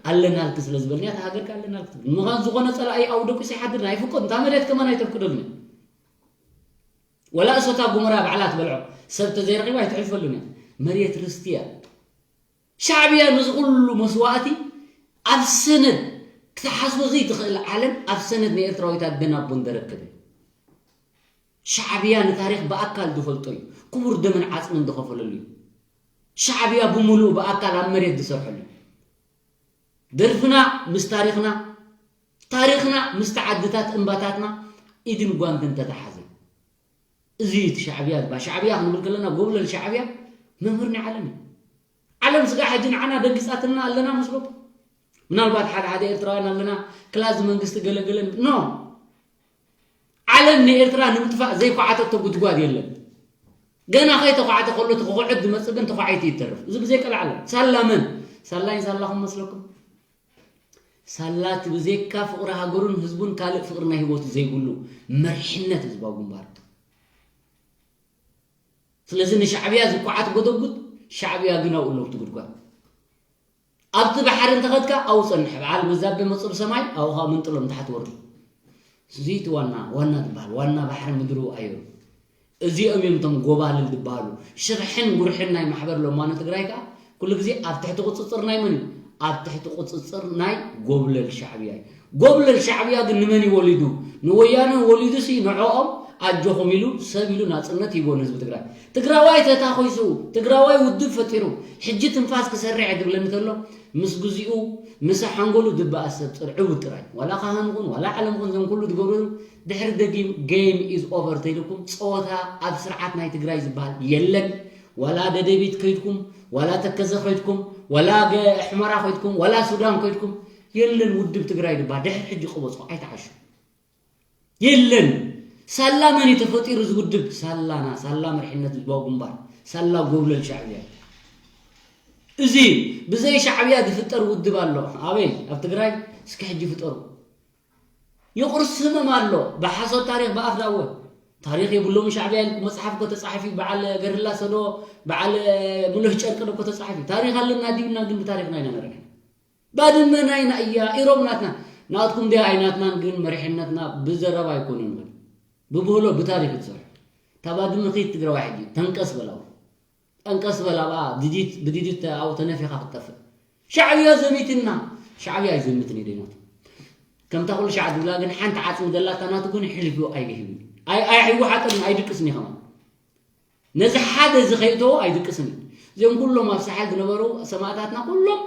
ኣለናልኪ ስለ ዝበልናያ፣ እታ ሃገር ከዓ ኣለናልኪ ትብል። ምዃን ዝኾነ ጸላኢ ኣብኡ ደቂሱ ይሓድር፣ ኣይፍቀድ። እታ መሬት ከማን ኣይተፍቅደሉን እያ። ወላ እሶታ ጉመራ ባዕላ ትበልዖ፣ ሰብ ተዘይረኺባ ኣይትሕልፈሉን እያ። መሬት ርስቲ እያ። ሻዕብያ ነዚ ኩሉ መስዋእቲ ኣብ ሰነድ ክትሓስቦ ዘይትኽእል ዓለም ኣብ ሰነድ ንኤርትራዊት ኣደን ኣቦን ዘረከበ። ሻዕብያ ንታሪኽ ብኣካል ዝፈልጦ እዩ። ክቡር ደምን ዓጽምን ዝኸፈለሉ እዩ። ሻዕብያ ብምሉኡ ብኣካል ኣብ መሬት ዝሰርሐሉ እዩ። ደርፍና ምስ ታሪኽና፣ ታሪኽና ምስቲ ዓድታት እምባታትና ኢድን ጓንትን ተተሓዘ። እዚ እቲ ሻዕብያ ዝበሃል። ሻዕብያ ክንብል ከለና ጎብለል ሻዕብያ መምህር ናይ ዓለም እዩ። ዓለም ስጋ ሕጂ ንዓና ደንጊጻትና ኣለና መስለኩም? ምናልባት ሓደ ሓደ ኤርትራውያን ኣለና ክላዚ መንግስቲ ገለገለን። ኖ። ዓለም ንኤርትራ ንምጥፋእ ዘይኳዓተቶ ጉድጓድ የለን። ገና ከይተኳዕተ ከሎ እቲ ክኹዕት ዝመጽእ ግን ተኳዒቱ ይተርፍ። እዚ ብዘይ ቀልዓለም። ሳላ መን? ሳላይን ሳላኹም መስለኩም? ሳላ እቲ ብዘይካ ፍቕሪ ሃገሩን ህዝቡን ካልእ ፍቕሪ ናይ ህይወቱ ዘይብሉ መሪሕነት ህዝባዊ ግንባር። ስለዚ ንሻዕብያ ዝኳዓት ጎደጉድ፣ ሻዕብያ ግን ኣብኡ ኣሎ ኣብቲ ጉድጓድ። ኣብቲ ባሕሪ እንተኸድካ ኣብኡ ጸንሕ፣ በዓል መዛበ መጹ ብሰማይ፣ ኣብኡ ኸኣ ምንጥሎም ታሕቲ ወርዱ። እዚ እቲ ዋና፣ ዋና ዝበሃል፣ ዋና ባሕሪ ምድሩ ኣየሩ። እዚኦም እዮም እቶም ጎባልል ዝበሃሉ። ሽርሕን ጉርሕን ናይ ማሕበር ለማኖ ትግራይ ከኣ ኩሉ ግዜ ኣብ ትሕቲ ቁጽጽር ናይ መን እዩ? ኣብ ትሕቲ ቁጽጽር ናይ ጎብለል ሻዕብያ እዩ። ጎብለል ሻዕብያ ግን ንመን እዩ ወሊዱ? ንወያነ ወሊዱሲ ንዕኦም ኣጆኹም ኢሉ ሰብ ኢሉ ናጽነት ሂቦ ንህዝቢ ትግራይ። ትግራዋይ ተታኺሱ፣ ትግራዋይ ውድብ ፈጢሩ፣ ሕጂ ትንፋስ ክሰርዕ እየ ዝብለኒ ተሎ፣ ምስ ግዚኡ፣ ምስ ሓንጎሉ ዝበኣስ ሰብ ጽርዕው ጥራይ። ዋላ ካህን ኹን፣ ዋላ ዓለም ኹን፣ እዞም ኩሉ ዝገብሩ ድሕሪ ደጊም game is over ተይልኩም፣ ጸወታ ኣብ ስርዓት ናይ ትግራይ ዝበሃል የለን። ዋላ ደደቢት ከይድኩም፣ ዋላ ተከዘ ከይድኩም፣ ዋላ ገ-፣ ሕመራ ከይድኩም፣ ዋላ ሱዳን ከይድኩም፣ የለን ውድብ ትግራይ ዝበሃል። ድሕሪ ሕጂ ቅበጹ፣ ኣይትዓሹ። የለን። ሳላ መን እዩ ተፈጢሩ እዚ ውድብ? ሳላና፣ ሳላ መሪሕነት ህዝባዊ ግንባር፣ ሳላ ጎብለል ሻዕብያ። እዚ ብዘይ ሻዕብያ ዝፍጠር ውድብ ኣሎ። ኣበይ? ኣብ ትግራይ? እስኪ ሕጂ ፍጠሩ። ይቑርስ ህመም ኣሎ። ብሓሶት ታሪኽ ብኣፍ ዳወ። ታሪኽ የብሎም ሻዕብያ ኢልኩም መጽሓፍ እኮ ተጻሒፉ እዩ። በዓል ገርላ ሰዶ፣ በዓል ሙሉህ ጨርቂ እኮ ተጻሒፉ እዩ። ታሪኽ ኣለና ዲብና ግን ብታሪኽና ኢና ነርሕ። ባድመ ናይና እያ፣ ኢሮብ ናትና። ናትኩም ድያ ኣይናትናን ግን መሪሕነትና ብዘረባ ኣይኮነን በል። ብብህሎ ብታሪኽ ትሰርሑ። እታ ባድመ ከይት ትግራዋይ ሕጂ ተንቀስ በላው። ጠንቀስ በል ኣብኣ ድዲት ብድዲት ኣብኡ ተነፊኻ ክትጠፍእ። ሻዕብያ ዘሚትና። ሻዕብያ ኣይዘምትን እዩ ደይናቱ። ከምታ ኩሉ ሻዕ ዝብላ ግን ሓንቲ ዓጽሚ ዘላታ ናቱ ግን ሕልፊ ኣይህብን። ኣይ ኣይዋሓጠን ኣይድቅስን እዩ ከማን። ነዚ ሓደ እዚ ከይእተዎ ኣይድቅስን እዩ። እዚኦም ኩሎም ኣብ ሳሕል ዝነበሩ ሰማእታትና ኩሎም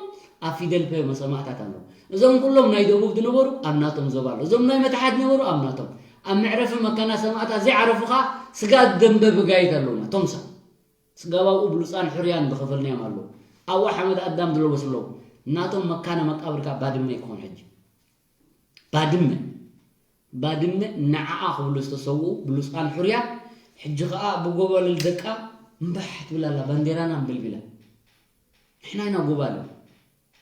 ኣብ ፊደል ፐ ሰማእታት ኣለዉ። እዞም ኩሎም ናይ ደቡብ ዝነበሩ ኣብ ናቶም ዞባ ኣለዉ። እዞም ናይ መታሓት ዝነበሩ ኣብ ናቶም። ኣብ መዕረፊ መካና ሰማእታት ዘይዓረፉ ኸኣ ስጋ ደንበ ብጋይት ኣለዉና። ቶምሳ ስጋብ ኣብኡ ብሉጻን ሕሩያን ዝኸፈልናዮም ኣለዉ። ኣብኡ ሓመድ ኣዳም ዝለበሱ ኣለዉ። ናቶም መካነ መቃብር ከኣ ባድመ ይኮን ሕጂ። ባድመ። ባድመ ንዓኣ ክብሉ ዝተሰውኡ ብሉጻን ሕሩያት ሕጂ ኸኣ ብጎበልል ደቃ እምባሕ ትብል ኣላ፣ ባንዴራና ኣንበልቢላ። ንሕና ኢና ጎባልል።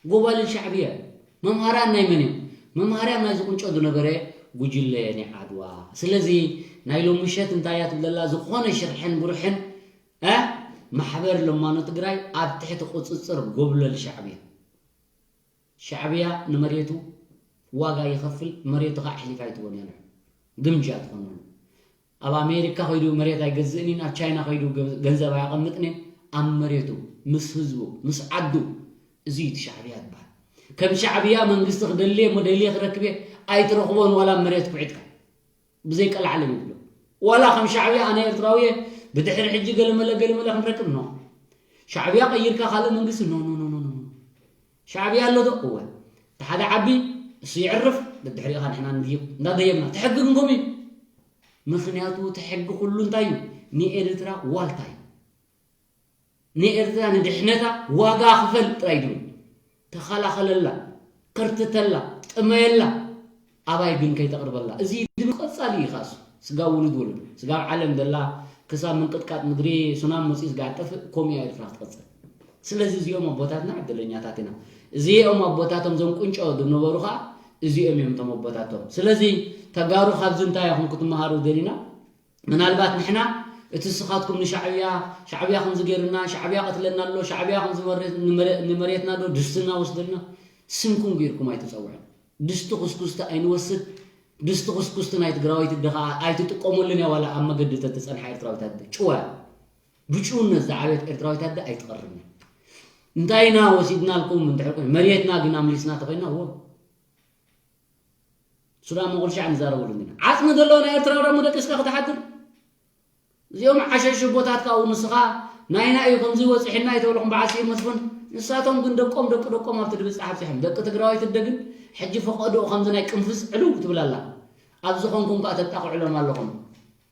ጎባልል ሻዕብያ። መምሃርያን ናይ መን እዮም? መምሃርያን ናይዚ ቁንጮ ዝነበረ ጉጅለ ናይ ዓድዋ። ስለዚ ናይ ሎሚ ምሸት እንታይ እያ ትብል ዘላ? ዝኾነ ሽርሕን ጉርሕን፣ እ፣ ማሕበር ለማኖ ትግራይ ኣብ ትሕቲ ቁጽጽር ጎብለል ሻዕብያ። ሻዕብያ ንመሬቱ ዋጋ ይኸፍል፣ መሬቱ ኸዓ ኣሕሊፋ ኣይትቦን እያ ንዑ። ግምጃ ትኾነሉ። ኣብ ኣሜሪካ ከይዱ መሬት ኣይገዝእን እዩ፣ ኣብ ቻይና ከይዱ ገ-፣ ገንዘብ ኣየቐምጥን እዩ። ኣብ መሬቱ፣ ምስ ህዝቡ፣ ምስ ዓዱ፣ እዚ እዩ እቲ ሻዕብያ ዝበሃል። ከም ሻዕብያ መንግስቲ ክደሊ እየ፣ እሞ ደልየ ክረክብ እየ፣ ኣይትረኽቦን ዋላ ኣብ መሬት ኩዒትካ። ብዘይ ቀልዓለም ይብሎ። ዋላ ከም ሻዕብያ ኣነ ኤርትራዊ እየ፣ ብድሕሪ ሕጂ ገለመለ ገለመለ ክንረክብ፣ ኖ። ሻዕብያ ቀይርካ ካልእ መንግስቲ፣ ኖ፣ ኖ፣ ኖ፣ ኖ፣ ኖ። ሻዕብያ ኣሎ ዶ? እወ። እቲ ሓደ ዓቢ፣ እሱ የዕርፍ፣ ደድሕሪኡ ኸኣ ንሕና ንድይብ። እንዳደየብና። እቲ ሕጊ ግን ከምኡ እዩ። ምኽንያቱ እቲ ሕጊ ኩሉ እንታይ እዩ? ንኤርትራ ዋልታ እዩ። ንኤርትራ ንድሕነታ ዋጋ ክፈል ጥራይ ድብል። ተኸላኸለላ፣ ከርትተላ፣ ጥመየላ፣ ኣባይ ግን ከይተቕርበላ። እዚ ድምቀት ቀጻሊ እዩ። ኻሱ ስጋ ውሉድ ውሉድ ስጋ ኣብ ዓለም ዘላ ክሳብ ምንቅጥቃጥ ምድሪ ሱናም መፂኡ ስጋ ጠፍእ። ከምኡ እያ ኤርትራ ክትቀፅል። ስለዚ እዚኦም ኣቦታትና ዕድለኛታት ኢና። እዚኦም ኣቦታቶም ዞም ቁንጮ ዝነበሩ ከዓ እዚኦም እዮም እቶም ኣቦታቶም። ስለዚ ተጋሩ ካብዚ እንታይ ኢኹም ክትመሃሩ ደሊና? ምናልባት ንሕና እቲ ስኻትኩም ንሻዕብያ ሻዕብያ ከምዚ ገይሩና፣ ሻዕብያ ቀትለና ኣሎ፣ ሻዕብያ ከምዚ ንመሬትና ኣሎ፣ ድስትና ወስደልና፣ ስምኩም ገይርኩም ኣይትፀውዑ። ድስቲ ኩስኩስቲ ኣይንወስድ። ድስቲ ኩስኩስቲ ናይ ትግራወይቲ ኣደ ከዓ ኣይትጥቀመሉን እያ። ዋላ ኣብ መገዲ ተትፀንሓ ኤርትራዊት ኣደ ጭዋ እያ። ብጭውነት ዝዓበየት ኤርትራዊት ኣደ ኣይትቐርብን እያ። እንታይ ኢና ወሲድናልኩም እንድሕር ኮይኑ መሬትና ግን ኣምሊስና ተኾይና እዎ ሱዳን መቑልሻዕ ንዛረበሉ እንዲና። ዓፅሚ ዘለዎ ናይ ኤርትራ ደሞ ደቂስካ ክትሓድር እዚኦም ዓሸሽ ኣቦታትካ እውን ንስኻ ናይና እዩ ከምዚ ወፂሕና ኣይተብልኹም በዓል ስኢድ መስፍን። ንሳቶም ግን ደቆም ደቂ ደቆም ኣብቲ ድብፃሕ ኣብፂሖም። ደቂ ትግራዋይ ትደግን ሕጂ ፈቐድኡ ከምዚ ናይ ቅንፍዝ ዕልው ትብል ኣላ። ኣብ ዝኾንኩም ከዓ ተጣቕዕሎም ኣለኹም።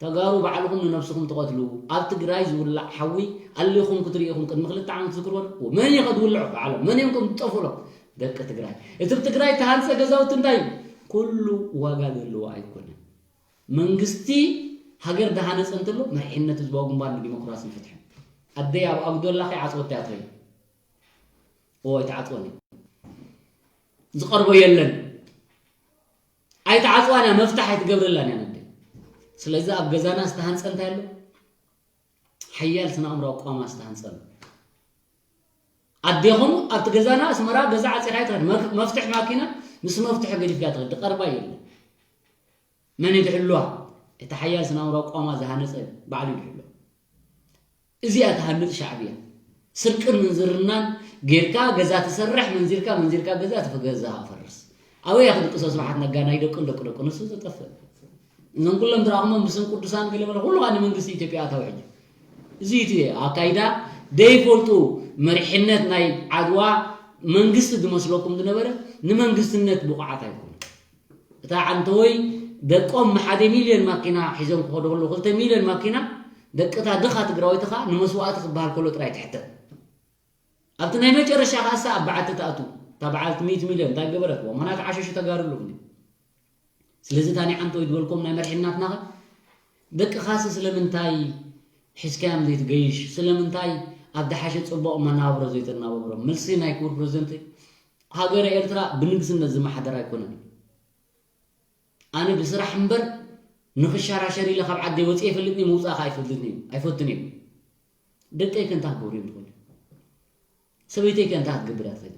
ተጋሩ ባዕልኹም ንነብስኹም ትቐትሉ። ኣብ ትግራይ ዝውላዕ ሓዊ ኣሊኹም ክትርኢ ኢኹም። ቅድሚ ክልተ ዓመት ዝክርበሉ መን እዩ ከድውልዖ ባዕሎም መን እዮም ከም ዝጠፍሎም ደቂ ትግራይ። እቲ ብ ትግራይ ተሃንፀ ገዛውቲ እንታይ እዩ? ኩሉ ዋጋ ዘለዎ ኣይኮነን። መንግስቲ ሃገር ደሃነፀ እንተሎ መርሒነት ህዝባዊ ግንባር ንዲሞክራስን ፍትሕን። ኣደይ ኣብ ኣጉዶ ኣላ ከይዓፅወታ እያ ትኸይድ። እዎ ኣይትዓፅወን እያ። ዝቐርቦ የለን። ኣይትዓፅዋን እያ። መፍታሕ ኣይትገብርላን እያ ኣደይ። ስለዚ ኣብ ገዛና ዝተሃንፀ እንታይ ኣሎ? ሓያል ስነ ኣእምራዊ ቋማ ዝተሃንፀ ኣሎ። ኣዴኹም ኣብቲ ገዛና ኣስመራ ገዛ ዓፂኻ ኣይትኸድ። መፍ- መፍትሕ ማኪና ምስ መፍትሑ ገዲፍካ ትኸድ። ድቐርባ የለን። መን ይድሕልዋ? እቲ ሓያል ስነ ኣእምራዊ ቋማ ዝሃነፀ ባዕሉ ይድሕልዋ። እዚኣ ትሃንፅ ሻዕብያ። ስርቅን ምንዝርናን ጌርካ ገዛ ትሰርሕ፣ መንዚርካ መንዚርካ ገዛ ትፈ- ገዛ ፈርስ። ኣበይ እያ ክድቅሶ ስብሓት ነጋ ናይ ደቁን ደቂ ደቁ ንሱ ዝጠፍእ። እዞም ኩሎም ዝረኣኹሞም ብስም ቅዱሳን ገለ መለ ኩሉ ከዓ ንመንግስቲ ኢትዮጵያ ኣታዊ ሕጂ። እዚ እቲ ኣካይዳ ደይፈልጡ መሪሕነት ናይ ዓድዋ መንግስቲ ዝመስለኩም ዝነበረ ንመንግስትነት ብቑዓት ኣይኮኑ። እታ ዓንተወይ ደቆም ሓደ ሚልዮን ማኪና ሒዞም ክኸዱ ከለዉ ክልተ ሚልዮን ማኪና ደቅታ ድኻ ትግራወይቲ ከዓ ንመስዋእቲ ክበሃል ከሎ ጥራይ ትሕተት። ኣብቲ ናይ መጨረሻ ከዓ እሳ ኣብ በዓቲ ትኣቱ። እታ በዓልቲ ሚእቲ ሚልዮን እንታይ ገበረትዎ? ምኽንያቱ ዓሸሹ ተጋሩ ኣለዉ። ስለዚ እታ ናይ ዓንተወይ ዝበልኩም ናይ መርሒናትና ኸ ደቅኻሲ ስለምንታይ ሒዝካዮም ዘይትገይሽ? ስለምንታይ ኣብ ደሓሸ ፅቡቕ መናብሮ ዘይተናብብሮም? መልሲ ናይ ክቡር ፕረዚደንት ሃገረ ኤርትራ ብንግስነት ዝመሓደር ኣይኮነን። ኣነ ብስራሕ እምበር ንኽሸራሸር ኢለ ካብ ዓደይ ወፂኤ ይፈልጥኒ ምውፃእ ከዓ ኣይፈልጥኒ ኣይፈትን እየ። ደቀይ ከ እንታይ ክገብሩ እዮም ዝኽእሉ? ሰበይተይ ከ እንታይ ክትገብር እያ ትኽእል?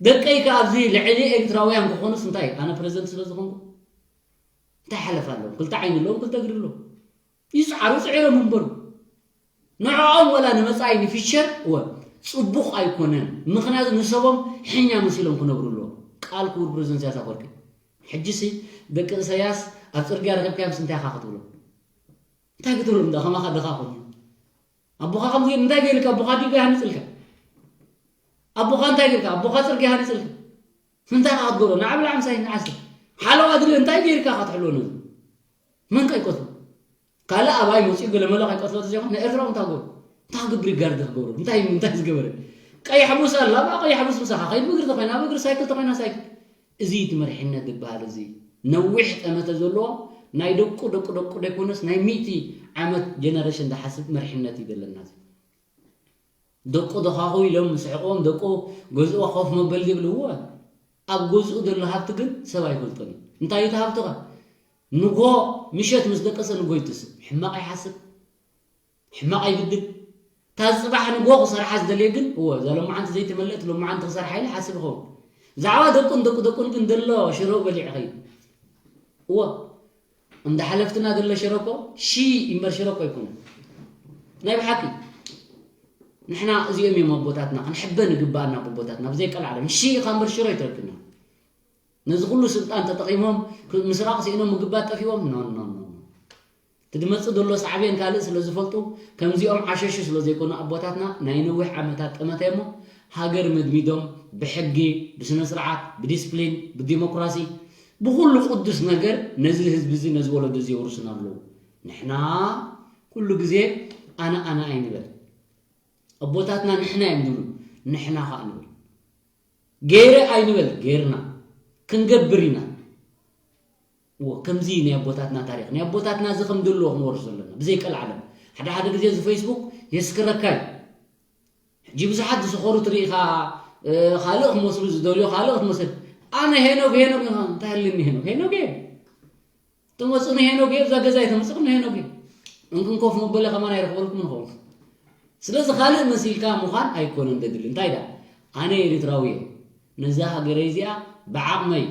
ደቀይ ከ ኣብዚ ልዕሊ ኤርትራውያን ክኾኑስ እንታይ ኣነ ፕረዚደንት ስለ ዝኾንኩ እንታይ ሓለፍ ኣለዎም? ክልተ ዓይኒ ኣለዎም፣ ክልተ እግሪ ኣለዎም። ይፅዓሩ ፅዒሮም እምበሩ ንዕኦም ወላ ንመፃኢ ንፊቸር እወ ፅቡቕ ኣይኮነን። ምክንያቱ ንሰቦም ሕኛ መሲሎም ክነብሩ ኣለዎም። ቃል ክቡር ፕረዚደንት ኢሳያስ ኣፈወርቂ ሕጂሲ ደቂ ኢሳያስ ኣብ ፅርግያ ረኺብካዮምስ እንታይ ኢኻ ክትብሎም? እንታይ ክትብሎም ዳ ከማኻ ድኻ ኮኑ ኣቦኻ ከምዚ እንታይ ገይርካ ኣቦኻ ዲጋ ሃንፅልካ ኣቦኻ እንታይ ገይርካ ኣቦኻ ፅርግያ ሃንፅልካ እንታይ ኢኻ ክትገብሮ ንዓብላ ዓምሳይ ንዓስር ሓለዋ ድሪ እንታይ ገይርካ ክትሕልዎ ነዚ መን ከይቀትሎ ካልእ ኣባይ መፂኡ ገለመለ ከይቀትሎ ተዘይኮነ ንኤርትራ እንታይ ገሩ እንታይ ክገብር ይጋርድ ክገብሩ እንታይ እንታይ ዝገበረ ቀይሕ ቡስ ኣላ ባ ቀይሕ ቡስ ምሳኻ ከይድ ብእግሪ ተኮይና ብእግሪ ሳይክል ተኮይና ሳይክል እዚ እቲ መሪሕነት ዝበሃል እዚ ነዊሕ ጠመተ ዘለዎ ናይ ደቁ ደቁ ደቁ ደይኮነስ ናይ ሚእቲ ዓመት ጀነሬሽን ዝሓስብ መሪሕነት እዩ ዘለና እዚ ደቁ ደኻኹ ኢሎም ምስሕቆም ደቁ ገዝኡ ኮፍ መበል ይብልዎ ኣብ ገዝኡ ዘሎ ሃብቲ ግን ሰብ ኣይፈልጦን እዩ እንታይ እቲ ሃብትኻ ንጎ ምሸት ምስ ደቀሰ ንጎ ይትስእ ሕማቕ ይሓስብ ሕማቕ ኣይግድን እታ ዝፅባሕ ንጎ ክሰርሓ ዝደልየ ግን እወ እዛ ሎማዓንቲ ዘይተመለእት ሎማዓንቲ ክሰርሓ ኢለ ሓስብ ይኸውን ብዛዕባ ደቁን ደቁ ደቁን ግን ዘሎ ሽሮ በሊዑ ኸይድ እወ እንዳ ሓለፍትና ዘሎ ሽሮ እኮ ሺ እምበር ሽሮ እኮ ኣይኮነን ናይ ብሓቂ ንሕና እዚኦም እዮም ኣቦታትና ክንሕበ ንግባኣና ኣቦታትና ብዘይቀልዓለም ሺ ኢኻ እምበር ሽሮ ኣይትረክብና ነዚ ኩሉ ስልጣን ተጠቒሞም ምስራቕ ስኢኖም ምግባእ ጠፊዎም ኖ ኖ ኖ ትድመጽ ዘሎ ሳዕቤን ካልእ ስለ ዝፈልጡ ከምዚኦም ዓሸሹ ስለ ዘይኮኑ ኣቦታትና ናይ ነዊሕ ዓመታት ጠመተ እሞ ሃገር መድሚዶም ብሕጊ ብስነ ስርዓት ብዲስፕሊን ብዲሞክራሲ ብኩሉ ቅዱስ ነገር ነዚ ህዝቢ እዚ ነዚ ወለዶ እዚ የውርሱና ኣለዉ ንሕና ኩሉ ግዜ ኣነ ኣነ ኣይንበል ኣቦታትና ንሕና እዮም ዝብሉ ንሕና ከዓ ንበል ገይረ ኣይንበል ገይርና ክንገብር ኢና እዎ፣ ከምዚ ናይ ኣቦታትና ታሪኽ፣ ናይ ኣቦታትና እዚ ከም ዘለዎ ክንወርሶ ኣለና፣ ብዘይ ቀልዓለም። ሓደ ሓደ ግዜ እዚ ፌስቡክ የስክረካ እዩ። ሕጂ ብዙሓት ዝሰኸሩ ትርኢ ኢኻ፣ እ፣ ካልእ ክመስሉ ዝደልዮ፣ ካልእ ክትመስል። ኣነ ሄኖግ፣ ሄኖግ ኢኻ፣ እንታይ ኣለኒ ሄኖግ? ሄኖግ እየ። ትመጽእ ንሄኖግ እየ፣ እዛ ገዛ ኣይተምጽእ ንሄኖግ እየ። እንክን ኮፍ መበሊ ከማን ኣይረኽበልኩም ንኸውን። ስለዚ ካልእ መሲልካ ምዃን ኣይኮነን ዘድሊ። እንታይ ደኣ? ኣነ ኤሪትራዊ እየ። ነዛ ሃገረይ እዚኣ ብዓቕመይ፣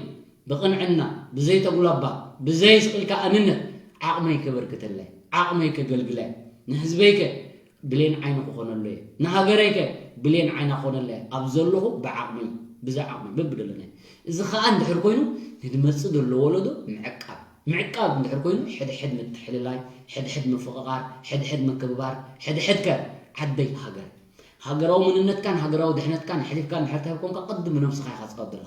ብቕንዕና፣ ብዘይ ተጉላባ፣ ብዘይ ስቕ ኢልካ ኣንነት ዓቕመይ ከበርክተላ እየ። ዓቕመይ ከገልግላ እየ። ንህዝበይ ከ ብሌን ዓይኒ ክኾነሉ እየ። ንሃገረይ ከ ብሌን ዓይና ክኾነላ እየ። ኣብ ዘለኹ ብዓቕመይ፣ ብዛ ዓቕመይ በብደለናይ። እዚ ኸኣ እንድሕር ኮይኑ ንድመጽእ ዘሎ ወለዶ ምዕቃብ። ምዕቃብ እንድሕር ኮይኑ ሕድሕድ ምትሕልላይ፣ ሕድሕድ ምፍቕቓር፣ ሕድሕድ ምክብባር፣ ሕድሕድ ከ ዓደይ ሃገር። ሃገራዊ መንነትካን ሃገራዊ ድሕነትካን ኣሕሊፍካ እንድሕር ተሃብ ኮንካ ቅድም ንነብስኻ ኢኻ ትቐብር።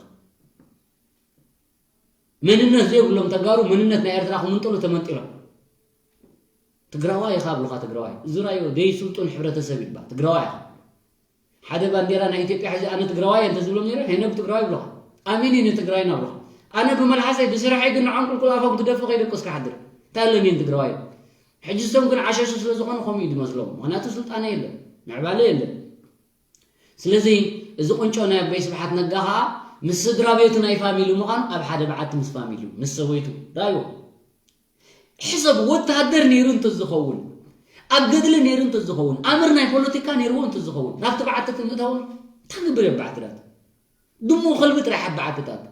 መንነት ዘይብሎም ተጋሩ መንነት ናይ ኤርትራ ክምንጥሉ ተመንጢሎም። ትግራዋይ ኢኻ ብሉኻ ትግራዋይ። እዚ ራዮ ደይ ስልጡን ሕብረተሰብ ይባ ትግራዋይ ኢኻ። ሓደ ባንዴራ ናይ ኢትዮጵያ ሕዚ ኣነ ትግራዋይ እንተ ዝብሎም ነይረ፣ ሄኖግ ትግራዋይ ብሉኻ። ኣሚን እየ ንትግራይና ብሉኻ። ኣነ ብመልሓሰይ ብስርሐይ ግን ንዖም ቁልቁል ኣፎም ክደፊ ከይደቀስካ ሓድር። እንታይ ኣለኒ ንትግራዋይ? ሕጂ እሶም ግን ዓሸሹ ስለ ዝኾኑ ከምኡ እዩ ዝመስሎም። ምኽንያቱ ስልጣነ የለን፣ ምዕባለ የለን። ስለዚ እዚ ቁንጮ ናይ ኣቦይ ስብሓት ነጋ ኸዓ ምስ ስድራ ቤቱ ናይ ፋሚሊ ምዃኑ ኣብ ሓደ በዓቲ ምስ ፋሚሊ ምስ ሰበይቱ ራይዎ ሕሰብ ወታሃደር ነይሩ እንተዝኸውን ኣብ ገድሊ ነይሩ እንተዝኸውን ኣምር ናይ ፖለቲካ ነይርዎ እንተዝኸውን ናብቲ በዓቲ ትምእታውን እንታይ ግብር እዮም በዓትታት ድሞ ከልቢ ጥራሕ ኣብ በዓትታት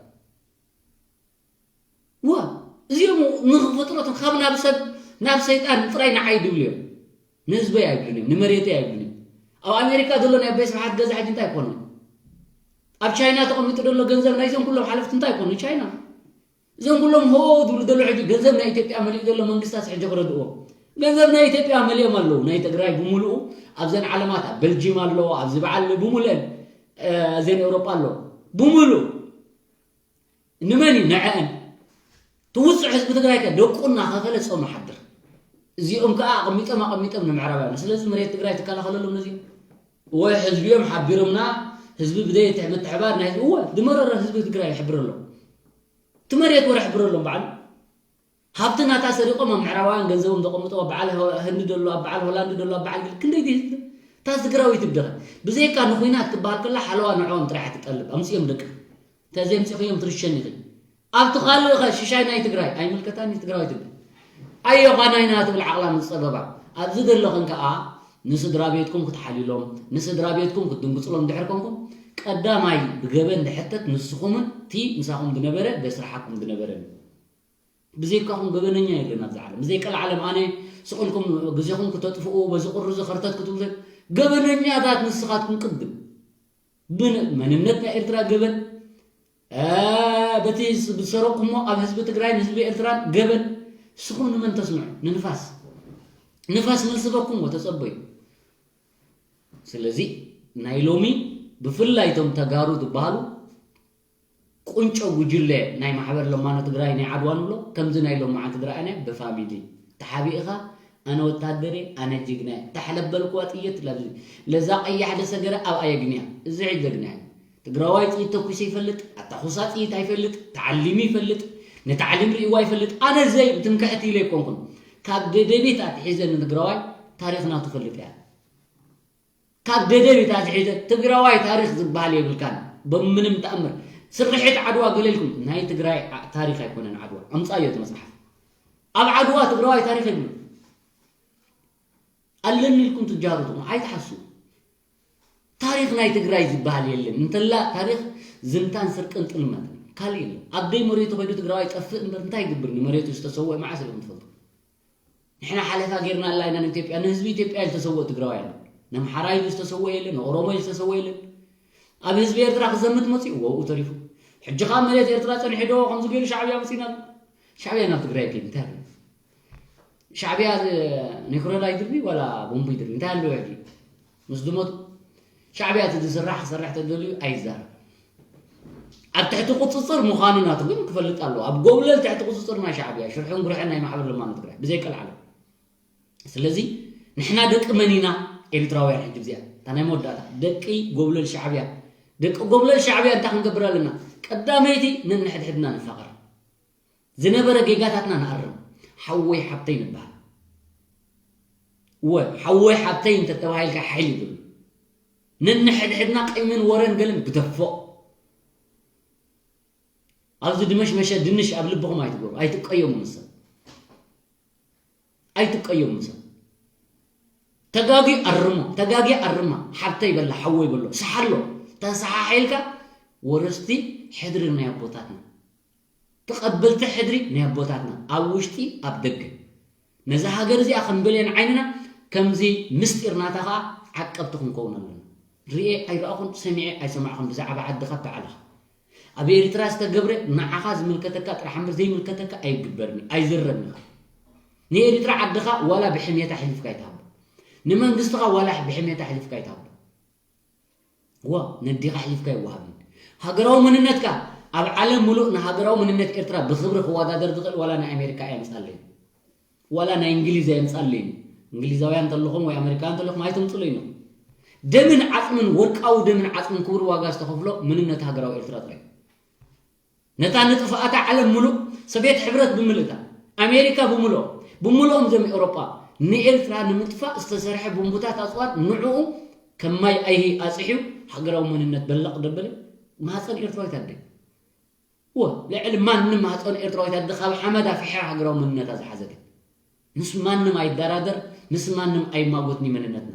ዋ እዚኦም ንፍጥረቱ ካብ ናብ ሰብ ናብ ሰይጣን ጥራይ ንዓይ ድብሉ እዮም ንህዝበይ ኣይብሉን እዮም ንመሬተይ ኣይብሉን እዮም ኣብ ኣሜሪካ ዘሎ ናይ ኣቦይ ስብሓት ገዛ ሕጂ እንታይ ኮነ ኣብ ቻይና ተቐሚጡ ዘሎ ገንዘብ ናይዞም ኩሎም ሓለፍቲ እንታይ ኮኑ ቻይና እዞም ኩሎም ሆ ዝብሉ ዘሎ ሕጂ ገንዘብ ናይ ኢትዮጵያ መሊኡ ዘሎ መንግስታት ሕጂ ክረድእዎ ገንዘብ ናይ ኢትዮጵያ መሊኦም ኣለዉ ናይ ትግራይ ብምሉኡ ኣብዘን ዓለማት ኣብ በልጂም ኣለዎ ኣብዚ በዓል ብምሉአን እዘን ኤውሮጳ ኣለዎ ብምሉእ ንመን እዩ ንዐአን ትውፅዕ ህዝቢ ትግራይ ከ ደቁ እናኸፈለ ፆም ሓድር እዚኦም ከዓ ኣቐሚጦም ኣቐሚጦም ንምዕራባውያን ስለዚ መሬት ትግራይ ትከላኸለሎም ነዚ ወይ ህዝቢኦም ሓቢሮምና ህዝቢ ብዘይ ምትሕባር ናይ እወ ዝመረረ ህዝቢ ትግራይ ይሕብር ኣሎ እቲ መሬት ወረ ሕብር ኣሎም በዓል ሃብቲ ናታ ሰሪቆም ኣብ ምዕራባውያን ገንዘቦም ዘቐምጦ ኣብ በዓል ህንዲ ደሎ ኣብ በዓል ሆላንድ ደሎ ኣብ በዓል ግል ክንደይ ድዩ ህዝቢ እታ ትግራዊት ይብደኸ ብዘይካ ንኹናት ክበሃል ከላ ሓለዋ ንዕኦም ጥራሕ ትጠልብ ኣምፅኦም ደቂ ተዘምፂኽዮም ትርሸን ኢኺ ኣብቲ ካልእ ኸ ሽሻይ ናይ ትግራይ ኣይምልከታኒ ትግራዊት ይብል ኣዮኻ ናይና ትብል ዓቕላ ምስ ፀበባ ኣብዚ ዘለኽን ከዓ ንስድራ ቤትኩም ክትሓልዩሎም ንስድራ ቤትኩም ክትድንግፅሎም ድሕር ኮንኩም ቀዳማይ ብገበን ድሕተት ንስኹምን እቲ ምሳኹም ዝነበረ ደስርሓኩም ዝነበረ ብዘይካኹም ገበነኛ የለን ኣብዚ ዓለም ብዘይ ቀልዓለም ኣነ ስቕልኩም ግዜኹም ክተጥፍኡ በዚ ቁሪ እዚ ኸርተት ክትብሉ ገበነኛታት ንስኻትኩም ቅድም መንነት ናይ ኤርትራ ገበን በቲ ዝሰረቅኩሞ ኣብ ህዝቢ ትግራይን ህዝቢ ኤርትራን ገበን ንስኹም ንመን ተስምዑ ንንፋስ ንፋስ መልስበኩም ተፀበዩ ስለዚ ናይ ሎሚ ብፍላይ እቶም ተጋሩ ዝበሃሉ ቁንጮ ጉጅለ ናይ ማሕበር ለማኖ ትግራይ ናይ ዓድዋ ንብሎ ከምዚ ናይ ሎማዓንቲ ዝረኣናዮ ብፋሚሊ ተሓቢእኻ ኣነ ወታደር እየ ኣነ ጅግና እየ ተሓለበልክዋ ጥይት ለብዚ ለዛ ቀያሕ ደሰገረ ኣብኣ የግንያ እዚ ሕጂ ዘግንያ ትግራዋይ ጥይት ተኩሱ ይፈልጥ ኣታኹሳ ጥይት ኣይፈልጥ ተዓሊሙ ይፈልጥ ንታዕሊም ርእይዋ ይፈልጥ ኣነ ዘይ ብትምክሕቲ ኢለ ኣይኮንኩን ካብ ደደቢት ኣትሒዘ ንትግራዋይ ታሪኽና ትፈልጥ እያ ካብ ደደቢት ኣትሒዘ ትግራዋይ ታሪኽ ዝበሃል የብልካን ብምንም ተኣምር ስርሒት ዓድዋ ገለልኩም ናይ ትግራይ ታሪኽ ኣይኮነን ዓድዋ ኣምፃዮ እቲ መፅሓፍ ኣብ ዓድዋ ትግራዋይ ታሪኽ የብሉ ኣለኒ ኢልኩም ትጃሩቱ ኣይትሓሱ ታሪኽ ናይ ትግራይ ዝበሃል የለን እንተላ ታሪኽ ዝምታን ስርቅን ጥልመትን ካልእ የለን ኣብ ደይ መሬቱ ከይዱ ትግራዋይ ጠፍእ እምበር እንታይ ይግብር ንመሬቱ ዝተሰወ መዓስ ኢኹም ትፈልጡ ንሕና ሓለፋ ጌርና ኣላ ኢና ንኢትዮጵያ ንህዝቢ ኢትዮጵያ ዝተሰወ ትግራዋይ ኣሎ ነምሓራ ኢሉ ዝተሰወ የለን ንኦሮሞ ኢሉ ዝተሰወ የለን ኣብ ህዝቢ ኤርትራ ክዘምት መፂኡ ወብኡ ተሪፉ ሕጂ ከዓ መሬት ኤርትራ ፀኒሑ ዶ ከምዚ ገይሩ ሻዕብያ መፂና ሻዕብያ ናብ ትግራይ ከይዱ እንታይ ኣለዎ ሻዕብያ ኒክሮላ ይድርቢ ዋላ ቦምቡ ይድርቢ እንታይ ኣለዎ ሕጂ ምስ ድመቱ ሻዕብያ እቲ ዝስራሕ ክሰርሕ ተደልዩ ኣይዛረብ ኣብ ትሕቲ ቁፅፅር ምዃኑ ናቱ ግን ክፈልጥ ኣለዎ ኣብ ጎብለል ትሕቲ ቁፅፅር ናይ ሻዕብያ ሽርሕን ጉርሕን ናይ ማሕበር ለማኖ ትግራይ ብዘይ ቀልዓለም ስለዚ ንሕና ደቂ መን ኢና ኤርትራውያን ሕጂ ብዚኣ እታ ናይ መወዳእታ ደቂ ጎብለል ሻዕብያ ደቂ ጎብለል ሻዕብያ እንታይ ክንገብር ኣለና ቀዳመይቲ ነንሕድሕድና ንፋቐር ዝነበረ ጌጋታትና ንኣርም። ሓወይ ሓብተይ ንበሃል። እወ፣ ሓወይ ሓብተይ እንተተባሂልካ ሓይሊ ይብል። ነንሕድሕድና ቂምን ወረን ገለን ግደፎ። ኣብዚ ድመሽመሸ ድንሽ ኣብ ልብኹም ኣይትገሩ፣ ኣይትቀየሙ ምስ ሰብ። ኣይትቀየሙ ምስ ሰብ። ተጋጊ ኣርሞ፣ ተጋጊ ኣርማ፣ ሓብተይ በላ፣ ሓወይ በሎ፣ ሰሓሎ። ተሰሓሒልካ ወረስቲ ሕድሪ ናይ ኣቦታትና። ተቐበልቲ ሕድሪ ናይ ኣቦታትና፣ ኣብ ውሽጢ ኣብ ደገ። ነዛ ሃገር እዚኣ ከም ብሌን ዓይንና ከምዚ ምስጢር ናታ ኸዓ ዓቀብቲ ክንከውን ኣለና። ርእየ ኣይረኣኹን፣ ሰሚዐ ኣይሰማዕኹን ብዛዕባ ዓድኻ ባዕልኻ። ኣብ ኤርትራ ዝተገብረ ንዓኻ ዝምልከተካ ጥራሕ እምበር ዘይምልከተካ ኣይግበርን እዩ፣ ኣይዝረብን ኢኻ። ንኤርትራ ዓድኻ ዋላ ብሕሜታ ኣሕሊፍካ ኣይትሃቦ። ንመንግስትኻ ዋላ ብሕሜታ ኣሕሊፍካ ኣይትሃቦ። ዋ፣ ነዲኻ ኣሕሊፍካ ኣይወሃብን። ሃገራዊ መንነትካ ኣብ ዓለም ሙሉእ ንሃገራዊ መንነት ኤርትራ ብኽብሪ ክወዳደር ዝኽእል ዋላ ናይ ኣሜሪካ ኣየምጻለይን። ዋላ ናይ እንግሊዝ ኣየምጻለይን። እንግሊዛውያን እንተለኹም ወይ ኣሜሪካውያን እንተለኹም ኣይተምጽለይን ኢኹም። ደምን ዓጽምን፣ ወርቃዊ ደምን ዓጽምን ክቡር ዋጋ ዝተኸፍሎ መንነት ሃገራዊ ኤርትራ ጥራይ። ነታ ንጥፍኣታ ዓለም ሙሉእ፣ ሶቪየት ሕብረት ብምልእታ፣ ኣሜሪካ ብምልኦ፣ ብምልኦም እዞም ኤውሮጳ ንኤርትራ ንምጥፋእ ዝተሰርሐ ቡምቡታት ኣጽዋር ንዕኡ ከም ማይ ኣይሂ ኣጽሕዩ ሃገራዊ መንነት በለቕ ደበለ ማህጸን ኤርትራዊት ኣደ። እወ፣ ልዕሊ ማንም ማህጸን ኤርትራዊት ኣደ ካብ ሓመድ ኣፍሒራ ሃገራዊ መንነታ ዝሓዘት እያ። ምስ ማንም ኣይደራደር፣ ምስ ማንም ኣይማጎትኒ መንነትና።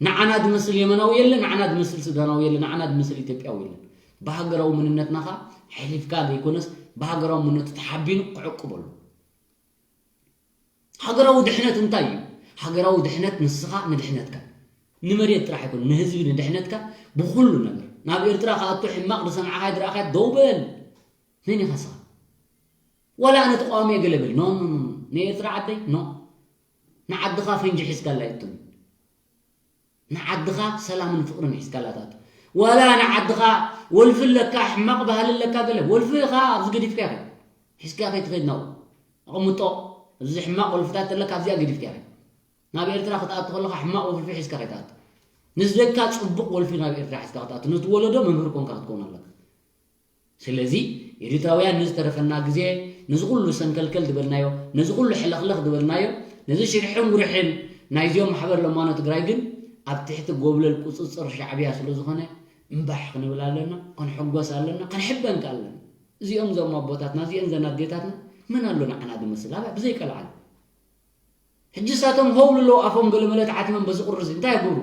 ንዓና ዝመስል የመናዊ የለ፣ ንዓና ዝመስል ሱዳናዊ የለ፣ ንዓና ዝመስል ኢትዮጵያዊ የለ። ብሃገራዊ መንነትና ኸኣ ሕሊፍካ ዘይኮነስ ብሃገራዊ መንነቱ ተሓቢኑ ክዕቅበሉ። ሃገራዊ ድሕነት እንታይ እዩ? ሃገራዊ ድሕነት ንስኻ ንድሕነትካ፣ ንመሬት ጥራሕ ኣይኮነ፣ ንህዝቢ ንድሕነትካ ብኹሉ ነገር። ናብ ኤርትራ ክኣቱ ሕማቕ ዝሰማዕኻዮ ዝረኣኻዮ ደው በል። መን ኢኻ ንስኻ? ዋላ ኣነ ተቃዋሚ እየ ገለ በል። ኖ፣ ኖ፣ ኖ፣ ኖ። ንኤርትራ ዓደይ፣ ኖ። ንዓድኻ ፈንጂ ሒዝካላ ኣይትእቱን። ንዓድኻ ሰላምን ፍቕርን ሒዝካላ ትኣቱ። ዋላ ንዓድኻ ወልፊ ኣለካ፣ ሕማቕ ባህሊ ኣለካ ገለ፣ ወልፊ ኢኻ ኣብዚ ገዲፍካዮ ኸይድ። ሒዝካዮ ከይትኸይድ ናብኡ። ኣቐምጦ። እዚ ሕማቕ ወልፍታት ኣለካ ኣብዚኣ ገዲፍካዮ ኸይድ። ናብ ኤርትራ ክትኣቱ ከለኻ ሕማቕ ወልፊ ሒዝካ ከይትኣቱ። ንስደካ ጽቡቕ ወልፊ ናብ ኤርትራ ሒዝካ ክትኣቱ። ነቲ ወለዶ መምህር ኮንካ ክትከውን ኣለካ። ስለዚ ኤርትራውያን ንዝተረፈና ግዜ፣ ነዚ ኩሉ ሰንከልከል ዝበልናዮ፣ ነዚ ኩሉ ሕልኽልኽ ዝበልናዮ፣ ነዚ ሽርሕን ጉርሕን ናይዚኦም ማሕበር ለማኖ ትግራይ ግን ኣብ ትሕቲ ጎብለል ቁጽጽር ሻዕብያ ስለ ዝኾነ እምባሕ ክንብል ኣለና፣ ክንሕጎስ ኣለና፣ ክንሕበን ከ ኣለና። እዚኦም እዞም ኣቦታትና፣ እዚአን ዘን ኣዴታትና መን ኣሎ ንዓና ዝመስል? ኣበ-፣ ብዘይቀልዓል። ሕጂ ንሳቶም ሆው ልለው ኣፎም ገለመለ ተዓቲሞም በዚ ቁሪ እዚ እንታይ ይገብሩ?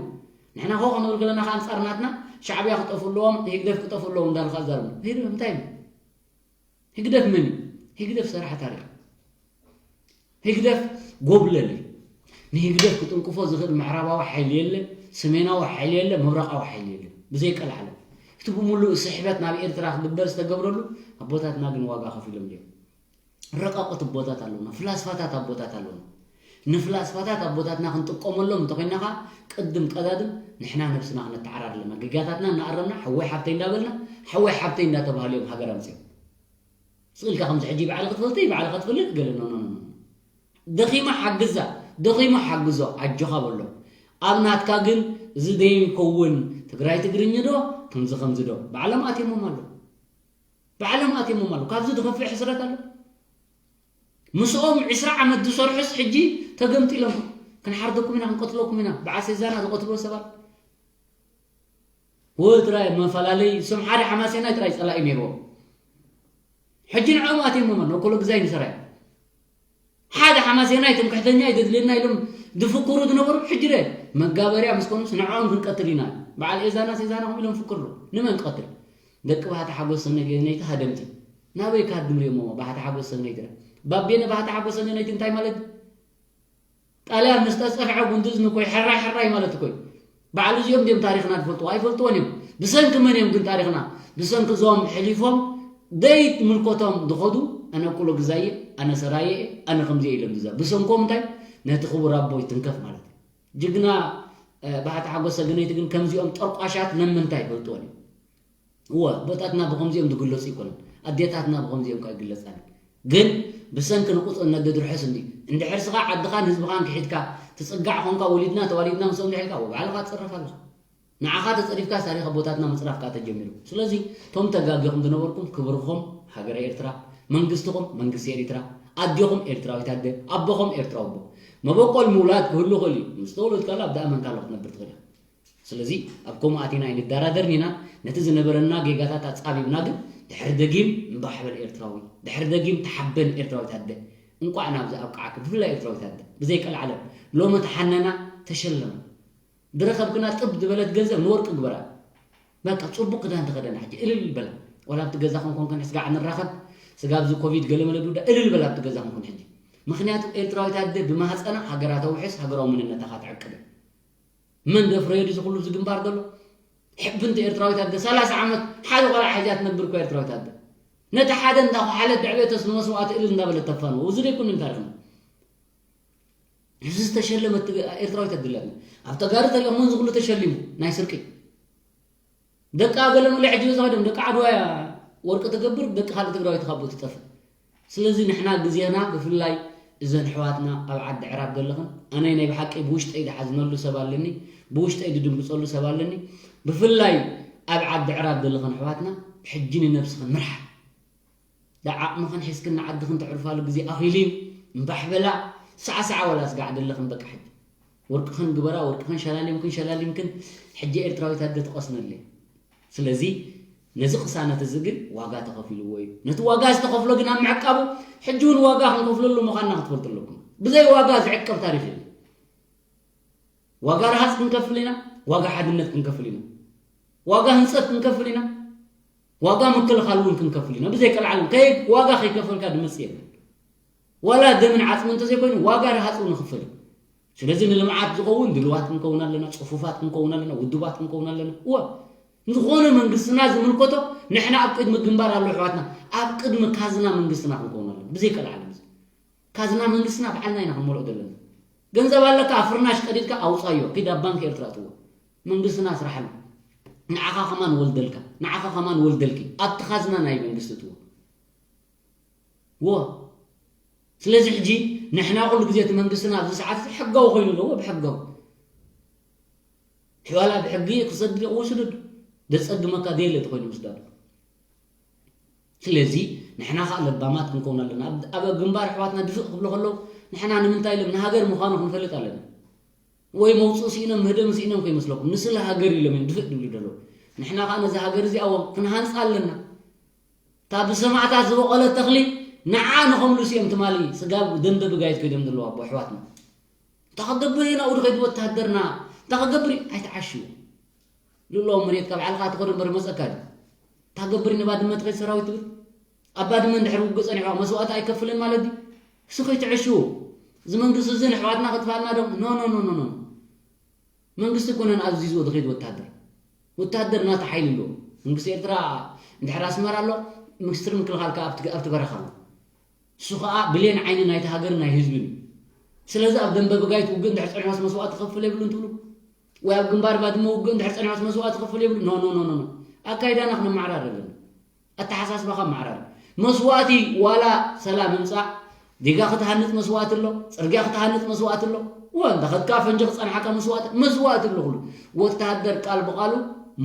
ንሕና ሆ ክንብል ከለና ከኣ ኣንጻር ናትና ሻዕብያ ክጠፍኡ ኣለዎም፣ ህግደፍ ክጠፍኡ ኣለዎም እንዳበልካ ዝዛረቡ። ህግደፍ እንታይ እዩ? ህግደፍ መን እዩ? ህግደፍ ሰራሕ ታሪኽ። ህግደፍ ጎብለል እዩ። ንህግደፍ ክጥንቅፎ ዝኽእል ምዕራባዊ ሓይሊ የለ፣ ሰሜናዊ ሓይሊ የለ፣ ምብራቓዊ ሓይሊ የለ። ብዘይቀልዓለም። እቲ ብምሉእ ስሕበት ናብ ኤርትራ ክግበር ዝተገብረሉ ኣቦታትና ግን ዋጋ ከፊሎም ድዮም? ረቐቕቲ ኣቦታት ኣለውና፣ ፍላስፋታት ኣቦታት ኣለውና። ንፍላስፋታት ኣቦታትና ክንጥቀመሎም እንተኾይንና ኸዓ ቅድም ቀዳድም ንሕና ነብስና ክነተዓራር ኣለና። ጌጋታትና እናኣረምና ሓወይ ሓብተይ እንዳበልና ሓወይ ሓብተይ እንዳተባህሉ እዮም ሃገር ኣምፅኦም። ስቕ ኢልካ ከምዚ ሕጂ ባዕልኻ ትፈልጢ፣ ባዕልኻ ትፈልጥ ገለ ኖ፣ ኖ፣ ኖ፣ ኖ። ደኺማ ሓግዛ፣ ደኺሙ ሓግዞ፣ ኣጆኻ በሎ። ኣብ ናትካ ግን እዚ ዘይከውን ትግራይ ትግርኝ ዶ ከምዚ ከምዚ ዶ ባዕሎም ኣትየሞም ኣለዉ። ባዕሎም ኣትየሞም ኣለዉ። ካብዚ ዝኸፍእ ሕስረት ኣሎ? ምስኦም ዕስራ ዓመት ዝሰርሑስ ሕጂ ተገምጢሎም ክንሓርደኩም ኢና፣ ክንቀትለኩም ኢና፣ በዓል ሴዛና ዝቐትልዎ ሰባት። ወይ ጥራይ መፈላለይ፣ እሶም ሓደ ሓማሴናይ ጥራይ ጸላኢ ነይርዎም። ሕጂ ንዕኦም ኣትየሞም ኣለዉ፣ ኩሉ ግዛይ ንሰራይ። ሓደ ሓማሴናይ ትምክሕተኛ እዩ ዘድልየና ኢሎም ዝፍክሩ ዝነበሩ፣ ሕጂ ደ መጋበርያ ምስ ኮኑስ ንዕኦም ክንቀትል ኢና። በዓል ኤዛና ሴዛና ከምኡ ኢሎም ፍክሩ። ንመን ትቐትል? ደቂ ባህታ ሓጎስ ሰነይ ገነይቲ ሃደምቲ። ናበይ ክሃድም ሪኦሞ ባህታ ሓጎስ ሰነይ ድረ? ባቤነ ባህታ ሓጎስ ሰነይ ገነይቲ እንታይ ማለት? ጣልያን ምስ ተጸፍዐ ጉንዲ እዝኒ እኮ እዩ፣ ሕራይ ሕራይ ማለት እኮ እዩ። ባዕሉ እዚኦም ድዮም ታሪኽና ዝፈልጥዎ? ኣይፈልጥዎን እዮም። ብሰንኪ መን እዮም ግን ታሪኽና? ብሰንኪ እዞም ሕሊፎም ዘይምልከቶም ዝኸዱ፣ ኣነ ኩሎ ግዛየ፣ ኣነ ሰራየ፣ ኣነ ከምዚ ኢሎም ዝዛ-፣ ብሰንኮም እንታይ? ነቲ ክቡር ኣቦይ ትንከፍ ማለት እዩ። ጅግና፣ እ፣ ባህታ ሓጎስ ሰገነይቲ ግን ከምዚኦም ጠርቋሻት ነምንታይ ይፈልጥዎን እዮም። እወ፣ ኣቦታትና ብኸምዚኦም ዝግለጹ ኣይኮኑን። ኣዴታትና ብኸምዚኦም ከኣ ይግለጻን። ግን ብሰንኪ ንቁጽነት ድድርሕስ እንዲ-፣ እንድሕር ስኻ ዓድኻን ህዝብኻን ክሒድካ ትጽጋዕ ኾንካ፣ ወሊድና ተዋሊድና ምስኦም ድሒድካ፣ ወባዕልኻ ትጽረፍ ኣለኻ። ንዓኻ ተጸሪፍካ ታሪኽ ኣቦታትና ምጽራፍ ከኣ ተጀሚሩ። ስለዚ እቶም ተጋጊኹም ዝነበርኩም ክብርኹም ሃገረ ኤርትራ፣ መንግስትኹም መንግስቲ ኤሪትራ፣ ኣዴኹም ኤርትራዊት ኣደ፣ ኣቦኹም ኤርትራዊ ኣቦ። መበቆል ምውላድ ክህሉ ይኽእል እዩ። ምስ ተወለድካሉ ኣብ ዳእመንካሉ ክትነብር ትኽእል ኢኻ። ስለዚ ኣብ ከምኡ ኣቲና ኣይንደራደርን ኢና። ነቲ ዝነበረና ጌጋታት ኣጻቢብና ግን ድሕሪ ደጊም እምባሕ በል ኤርትራዊ፣ ድሕሪ ደጊም ተሓበን ኤርትራዊት ኣደ። እንቋዕ ናብዚ ኣብቅዓኪ ብፍላይ ኤርትራዊት ኣደ። ብዘይ ቀልዓለም ሎሚ ተሓነና ተሸለማ። ዝረኸብክና ጥብ ዝበለት ገንዘብ ንወርቂ ግበራ። በቃ ጽቡቕ ክዳን ተኸደና ሕጂ እልል በላ። ዋላ ኣብቲ ገዛኹም ኮንክን ስጋዕ ንራኸብ፣ ስጋብ እዚ ኮቪድ ገለ መለ ድውዳ እልል በላ ኣብቲ ገዛኹም ኮን ሕጂ። ምኽንያቱ ኤርትራዊት ኣደ ብማህፀና ሃገራ ተውሕስ፣ ሃገራዊ መንነታ ኸዓ ትዕቅብ። መን ደፍረዮ ድዚ ኩሉ እዚ ግንባር ዘሎ? ሕብንቲ ኤርትራዊት ኣደ ሰላሳ ዓመት ሓደ ቆልዓ ሒዛ ትነብር እኮ ኤርትራዊት ኣደ። ነቲ ሓደ እንዳኾሓለት ድዕቤተስ ንመስዋእቲ እልል እንዳበለት ተፋንዎ። እዚ ደይኮነን ታሪኽና። እዚ ዝተሸለመት ኤርትራዊት ኣደ ኣላትና። ኣብ ተጋሩ ተሪኦም እዚ ኩሉ ተሸሊሙ ናይ ስርቂ። ደቂ ኣገለ ንለ ሕጂ በዛ ከደም ደቂ ዓድዋ እያ ወርቂ ትገብር፣ ደቂ ካልእ ትግራዊት ካብኡ ትጠፍእ። ስለዚ ንሕና ግዜና ብፍላይ እዘን ኣሕዋትና ኣብ ዓዲ ዕራብ ዘለኽን፣ ኣነ ናይ ብሓቂ ብውሽጠይ ዝሓዝነሉ ሰብ ኣለኒ፣ ብውሽጠይ ዝድንግጸሉ ሰብ ኣለኒ። ብፍላይ ኣብ ዓዲ ዕራብ ዘለኽን ኣሕዋትና ሕጂ ንነብስኽን ምርሓ። ዳ ዓቕምኽን ሒዝክን ንዓድኽን ተዕርፋሉ ግዜ ኣኺሉ እዩ። እምባሕ በላ፣ ሳዕሳዕ ወላ ስጋዕ ደለኽን በቃ ሕጂ። ወርቅኽን ግበራ፣ ወርቅኽን ሸላሊምክን ሸላሊምክን ሕጂ ኤርትራዊት ኣደ ትቐስነለይ። ስለዚ ነዚ ቅሳነት እዚ ግን ዋጋ ተኸፊልዎ እዩ። ነቲ ዋጋ ዝተኸፍሎ ግን ኣብ ምዕቃቡ ሕጂ እውን ዋጋ ክንከፍለሉ ምዃንና ክትፈልጡ ኣለኩም። ብዘይ ዋጋ ዝዕቀብ ታሪኽ የለን። ዋጋ ረሃፅ ክንከፍል ኢና፣ ዋጋ ሓድነት ክንከፍል ኢና፣ ዋጋ ህንፀት ክንከፍል ኢና፣ ዋጋ ምክልኻል እውን ክንከፍል ኢና። ብዘይ ቀልዓለም ከይ ዋጋ ከይከፈልካ ድመፅእ የለን። ዋላ ደምን ዓፅሚ እንተዘይኮይኑ ዋጋ ረሃፅ እውን ንኽፈል እዩ። ስለዚ ንልምዓት ዝኸውን ድልዋት ክንከውን ኣለና፣ ፅፉፋት ክንከውን ኣለና፣ ውድባት ክንከውን ኣለና። እወ፣ ዝኾነ መንግስትና ዝምልከቶ ንሕና ኣብ ቅድሚ ግንባር ኣሎ ኣሕዋትና፣ ኣብ ቅድሚ ካዝና መንግስትና ክንከውን ኣለና። ብዘይ ቀልዓለም እዚ ካዝና መንግስትና ባዕልና ኢና ክንመልኦ ዘለና። ገንዘብ ኣለካ ኣብ ፍርናሽ ቀዲድካ ኣውፃዮ፣ ኪድ ኣብ ባንክ ኤርትራ እትዎ። መንግስትና ስራሕሉ። ንዓኻ ከማን ወልደልካ፣ ንዓኻ ከማን ወልደልኪ ኣብቲ ካዝና ናይ መንግስቲ እትዎ። ዎ ስለዚ ሕጂ ንሕና ኩሉ ግዜ እቲ መንግስትና ኣብዚ ሰዓት እዚ ሕጋዊ ኮይኑ ኣለዎ ብሕጋዊ ሕዋላ ብሕጊ ክሰድድ ወስድድ ደጸግመካ ደየለ ተኮይኑ ምስዳዱ። ስለዚ ንሕና ከዓ ለባማት ክንከውን ኣለና። ኣብ- ኣብ ግንባር ኣሕዋትና ድፍእ ክብሉ ከለዉ ንሕና ንምንታይ ኢሎም ንሃገር ምዃኑ ክንፈልጥ ኣለና። ወይ መውፅኡ ስኢኖም ምህደም ስኢኖም ከይመስለኩም ንስለ ሃገር ኢሎም እዮም ድፍእ ድብሉ ደለዉ። ንሕና ከዓ ነዚ ሃገር እዚኣ ክንሃንፃ ኣለና። እታ ብሰማዕታት ዝበቖለት ተኽሊ ንዓ ንኸምልሱ እዮም ትማሊ ስጋብ ደንበ ብጋይት ከይዶም ዘለዉ ኣቦ ኣሕዋትና። እንታይ ክገብር እዩ ናብኡ ድኸይድ ወታሃደርና እንታይ ክገብር እዩ ኣይትዓሽዎ። ልእልኦ መሬትካ ባዕልኻ ትኸዶ እምበር መፀካ ድዩ እንታይ ክገብር እዩ ንባድመ ትኸይድ ሰራዊት ትብል ኣብ ባድመ እንድሕር ውግእ ፀኒሕዋ መስዋእቲ ኣይከፍልን ማለት ድዩ እሱ ከይትዕሽዎ እዚ መንግስቲ እዚ ንሕዋትና ከጥፋልና ዶ ኖ ኖ ኖ ኖ መንግስቲ ኣይኮነን ኣዚዝዎ ዝኸይድ ወታደር ወታደር ናቱ ሓይሊ ኣለዎ መንግስቲ ኤርትራ እንድሕር ኣስመራ ኣሎ ሚኒስትሪ ምክልኻል ከዓ ኣብቲ በረኻ ኣሎ እሱ ከዓ ብሌን ዓይኒ ናይቲ ሃገርን ናይ ህዝብን እዩ ስለዚ ኣብ ደንበ ብጋይት ውግእ እንድሕር ፀኒሖስ መስዋእቲ ክኸፍል የብሉን ትብሉ ወይ ኣብ ግንባር ባድመ ውግእ እንድሕር ፀኒሖስ መስዋእቲ ክኸፍል የብሉን ኖ ኖ ኖ ኖ ኣካይዳና ክነመዓራር ኣለና ኣተሓሳስባኻ መዓራር መስዋእቲ ዋላ ሰላም ምምፃእ ዲጋ ክትሃንፅ መስዋእቲ ኣሎ ፅርግያ ክትሃንፅ መስዋእቲ ኣሎ ወ እንዳኸድካ ፈንጂ ክፀንሓካ መስዋእቲ መስዋእቲ ኣሎ ኩሉ ወታደር ቃል ብቃሉ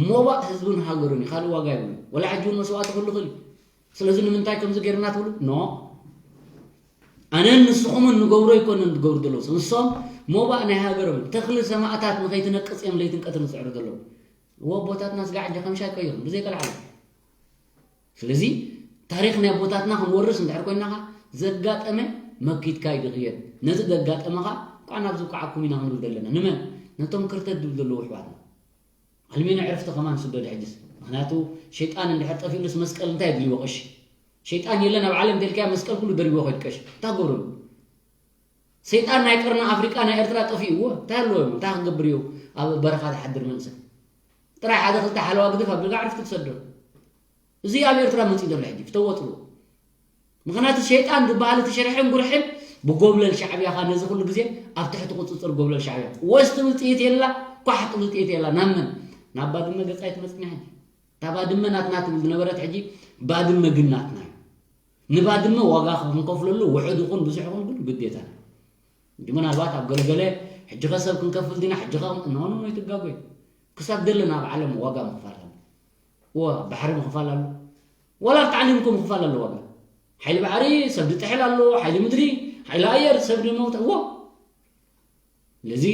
ሞባእ ህዝብን ሃገሩን እዩ ካልእ ዋጋ የብሉ ወላ ሕጂ እውን መስዋእቲ ክሉ ክእል እዩ ስለዚ ንምንታይ ከምዚ ገይርና ትብሉ ኖ ኣነን ንስኹምን ንገብሮ ኣይኮነን ዝገብሩ ዘለዉ ንሶም ሞባእ ናይ ሃገሮም ተኽሊ ሰማእታት ንኸይትነቅፅ እዮም ለይትን ቀትርን ዝፅዕሩ ዘለዉ እወ ኣቦታትና ስጋዕ ሕጂ ከም ሻይ ቀይሮም ብዘይ ቀልዓለም ስለዚ ታሪኽ ናይ ኣቦታትና ክንወርስ እንድሕር ኮይንና ኸዓ ዘጋጠመ መኪትካ እዩ ዝቕየር ነዚ ዘጋጠመ ኸዓ እንኳዕ ናብ ዝብቅዓኩም ኢና ክንብል ዘለና ንመን ነቶም ክርተት ዝብል ዘለዉ ኣሕዋትና ኣልሜኖ ዕርፍቲ ከማን ስደዱ ሕጅስ ምኽንያቱ ሸይጣን እንድሕር ጠፊኡሉስ መስቀል እንታይ የድልይዎ ቀሺ ሸይጣን የለን ኣብ ዓለም እንተልካዮ መስቀል ኩሉ ደርብዎ ከይዱ ቀሺ እንታይ ክገብረሉ ሰይጣን ናይ ቀርኒ ኣፍሪቃ ናይ ኤርትራ ጠፊእዎ እንታይ ኣለዎ እንታይ ክገብር እዩ ኣብ በረኻ ዝሓድር መንእሰይ ጥራይ ሓደ ክልተ ሓለዋ ግድፍ ኣቢልካ ዕርፍቲ ትሰዶ እዚ ኣብ ኤርትራ መፂኡ ዘሎ ሕጂ ፍተወጥሉ ምኽንያቱ ሸይጣን ዝበሃል እቲ ሽርሕን ጉርሕን ብጎብለል ሻዕብያ ኻ ነዚ ኩሉ ግዜ ኣብ ትሕቲ ቁፅፅር ጎብለል ሻዕብያ ወስ ትብል ጥይት የላ ኳሕ ትብል ጥይት የላ ናብ መን ናብ ባድመ ገፃ ኣይትመፅኒ ሕጂ እታ ባድመ ናትና ትብል ዝነበረት ሕጂ ባድመ ግን ናትና እዩ ንባድመ ዋጋ ክንከፍለሉ ውሑድ ይኹን ብዙሕ ይኹን ግን ግዴታና እዩ ምናልባት ኣብ ገለገለ ሕጂ ኸ ሰብ ክንከፍል ዲና ሕጂ ኸ ኖ ኖ ይትጋጎ እዩ ክሳብ ደለና ኣብ ዓለም ዋጋ ምኽፋል ኣሎ እወ ኣብ ባሕሪ ምኽፋል ኣሎ ዋላ ኣብ ታዕሊም እኮ ምኽፋል ኣሎ ዋጋ ሓይሊ ባሕሪ ሰብ ዝጥሕል ኣሎ፣ ሓይሊ ምድሪ፣ ሓይሊ ኣየር ሰብ ዝመውት እዎ። ስለዚ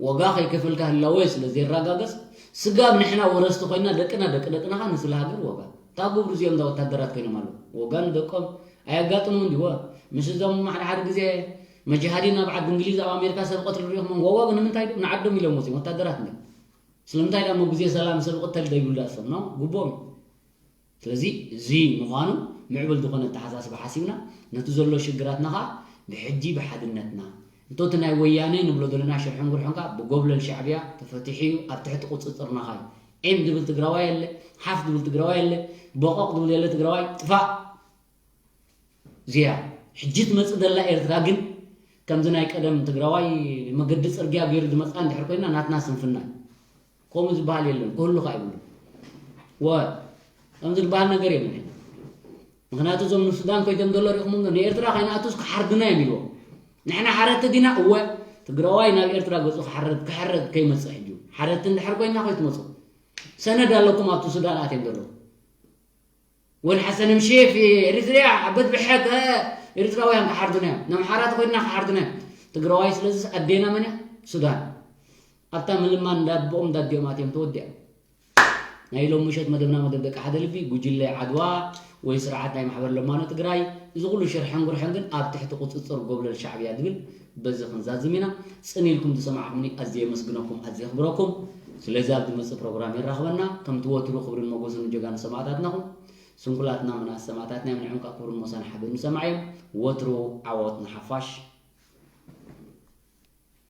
ዋጋ ከይከፈልካ ህላወ ስለ ዘይረጋገጽ፣ ስጋብ ንሕና ወረስቲ ኮይና ደቅና ደቂ ደቅና ኸኣ ንስለ ሃገር ዋጋ። እንታይ ክገብሩ እዚኦም እዛ ወታደራት ኮይኖም ኣለዉ? ዋጋ ንደቆም ኣየጋጥሞም ድዩ? ምስ እዞም ሓደ ሓደ ግዜ መጃሃዲን ኣብ ዓዲ እንግሊዝ ኣብ ኣሜሪካ ሰብ ቀትሪ ሪኹሞም ዋጋ ግን ንምንታይ ድዩ? ንዓዶም ኢሎም ወፂኦም ወታደራት እንደ ስለምንታይ ዳሞ ግዜ ሰላም ሰብ ቅተል ዘይብሉ ዳሶም ነው ግቦም። ስለዚ እዚ ምዃኑ ምዕብል ዝኾነ ኣተሓሳስባ ሓሲብና ነቲ ዘሎ ሽግራትና ኸዓ ብሕጂ ብሓድነትና እንቶ እቲ ናይ ወያነ ንብሎ ዘለና ሽርሕን ጉርሕን ከዓ ብጎብለል ሻዕብያ ተፈቲሑ እዩ ኣብ ትሕቲ ቁፅፅርና ኸዓ ዒም ዝብል ትግራዋይ የለ ሓፍ ዝብል ትግራዋይ የለ በቆቕ ዝብል የለ ትግራዋይ ጥፋእ እዚያ ሕጂ ትመፅእ ዘላ ኤርትራ ግን ከምዚ ናይ ቀደም ትግራዋይ መገዲ ፅርግያ ገይሩ ዝመፅኣ እንድሕር ኮይና ናትና ስንፍና እዩ። ከምኡ ዝበሃል የለን ክህሉ ከዓ ይብሉ ወ ከምዚ ዝበሃል ነገር የለን። ምክንያቱ እዞም ንሱዳን ኮይቶም ዘሎ ሪኹም ንኤርትራ ከይንኣቱስ ክሓርዱና እዮም ኢልዎም። ንሕና ሓረድቲ ዲና እወ ትግራዋይ ናብ ኤርትራ ገፁ ክሓረድ ክሕረድ ከይመፅእ ሕጂ ሓረድቲ እንድሕር ኮይና ኮይትመፁ ሰነድ ኣለኩም ኣብቲ ሱዳን ኣትዮም ዘለዉ ወን ሓሰን ምሽፍ ኤሪትሪያ ኣበት ብሐቅ ኤሪትራውያን ክሓርዱና እዮም ነምሓራ ተኮይድና ክሓርዱና እዮም ትግራዋይ ስለዚ ኣዴና መን እያ ሱዳን ኣብታ ምልማን እንዳቦኦም እንዳዲኦም ኣትዮም ተወዲያ ናይ ሎም ምሸት መደብና መደብ ደቂ ሓደ ልቢ ጉጅለ ዓድዋ ወይ ስርዓት ናይ ማሕበር ለማኖ ትግራይ እዚ ኩሉ ሽርሐን ጉርሐን ግን ኣብ ትሕቲ ቁፅፅር ጎብለል ሻዕብያ ዝብል በዚ ክንዛዝም ኢና ፅን ኢልኩም ዝሰማዕኩምኒ ኣዝየ የመስግነኩም ኣዝየ የኽብረኩም ስለዚ ኣብ ዝመፅእ ፕሮግራም የራኽበና ከምቲ ወትሩ ክብርን መጎስን ንጀጋኑ ሰማእታትናኹም ስንኩላትና ምንኣስ ሰማእታትና እዮም ንዕንቃ ክብርን ሞሳን ሓበን ንሰማዕ እዮም ወትሩ ዓወት ንሓፋሽ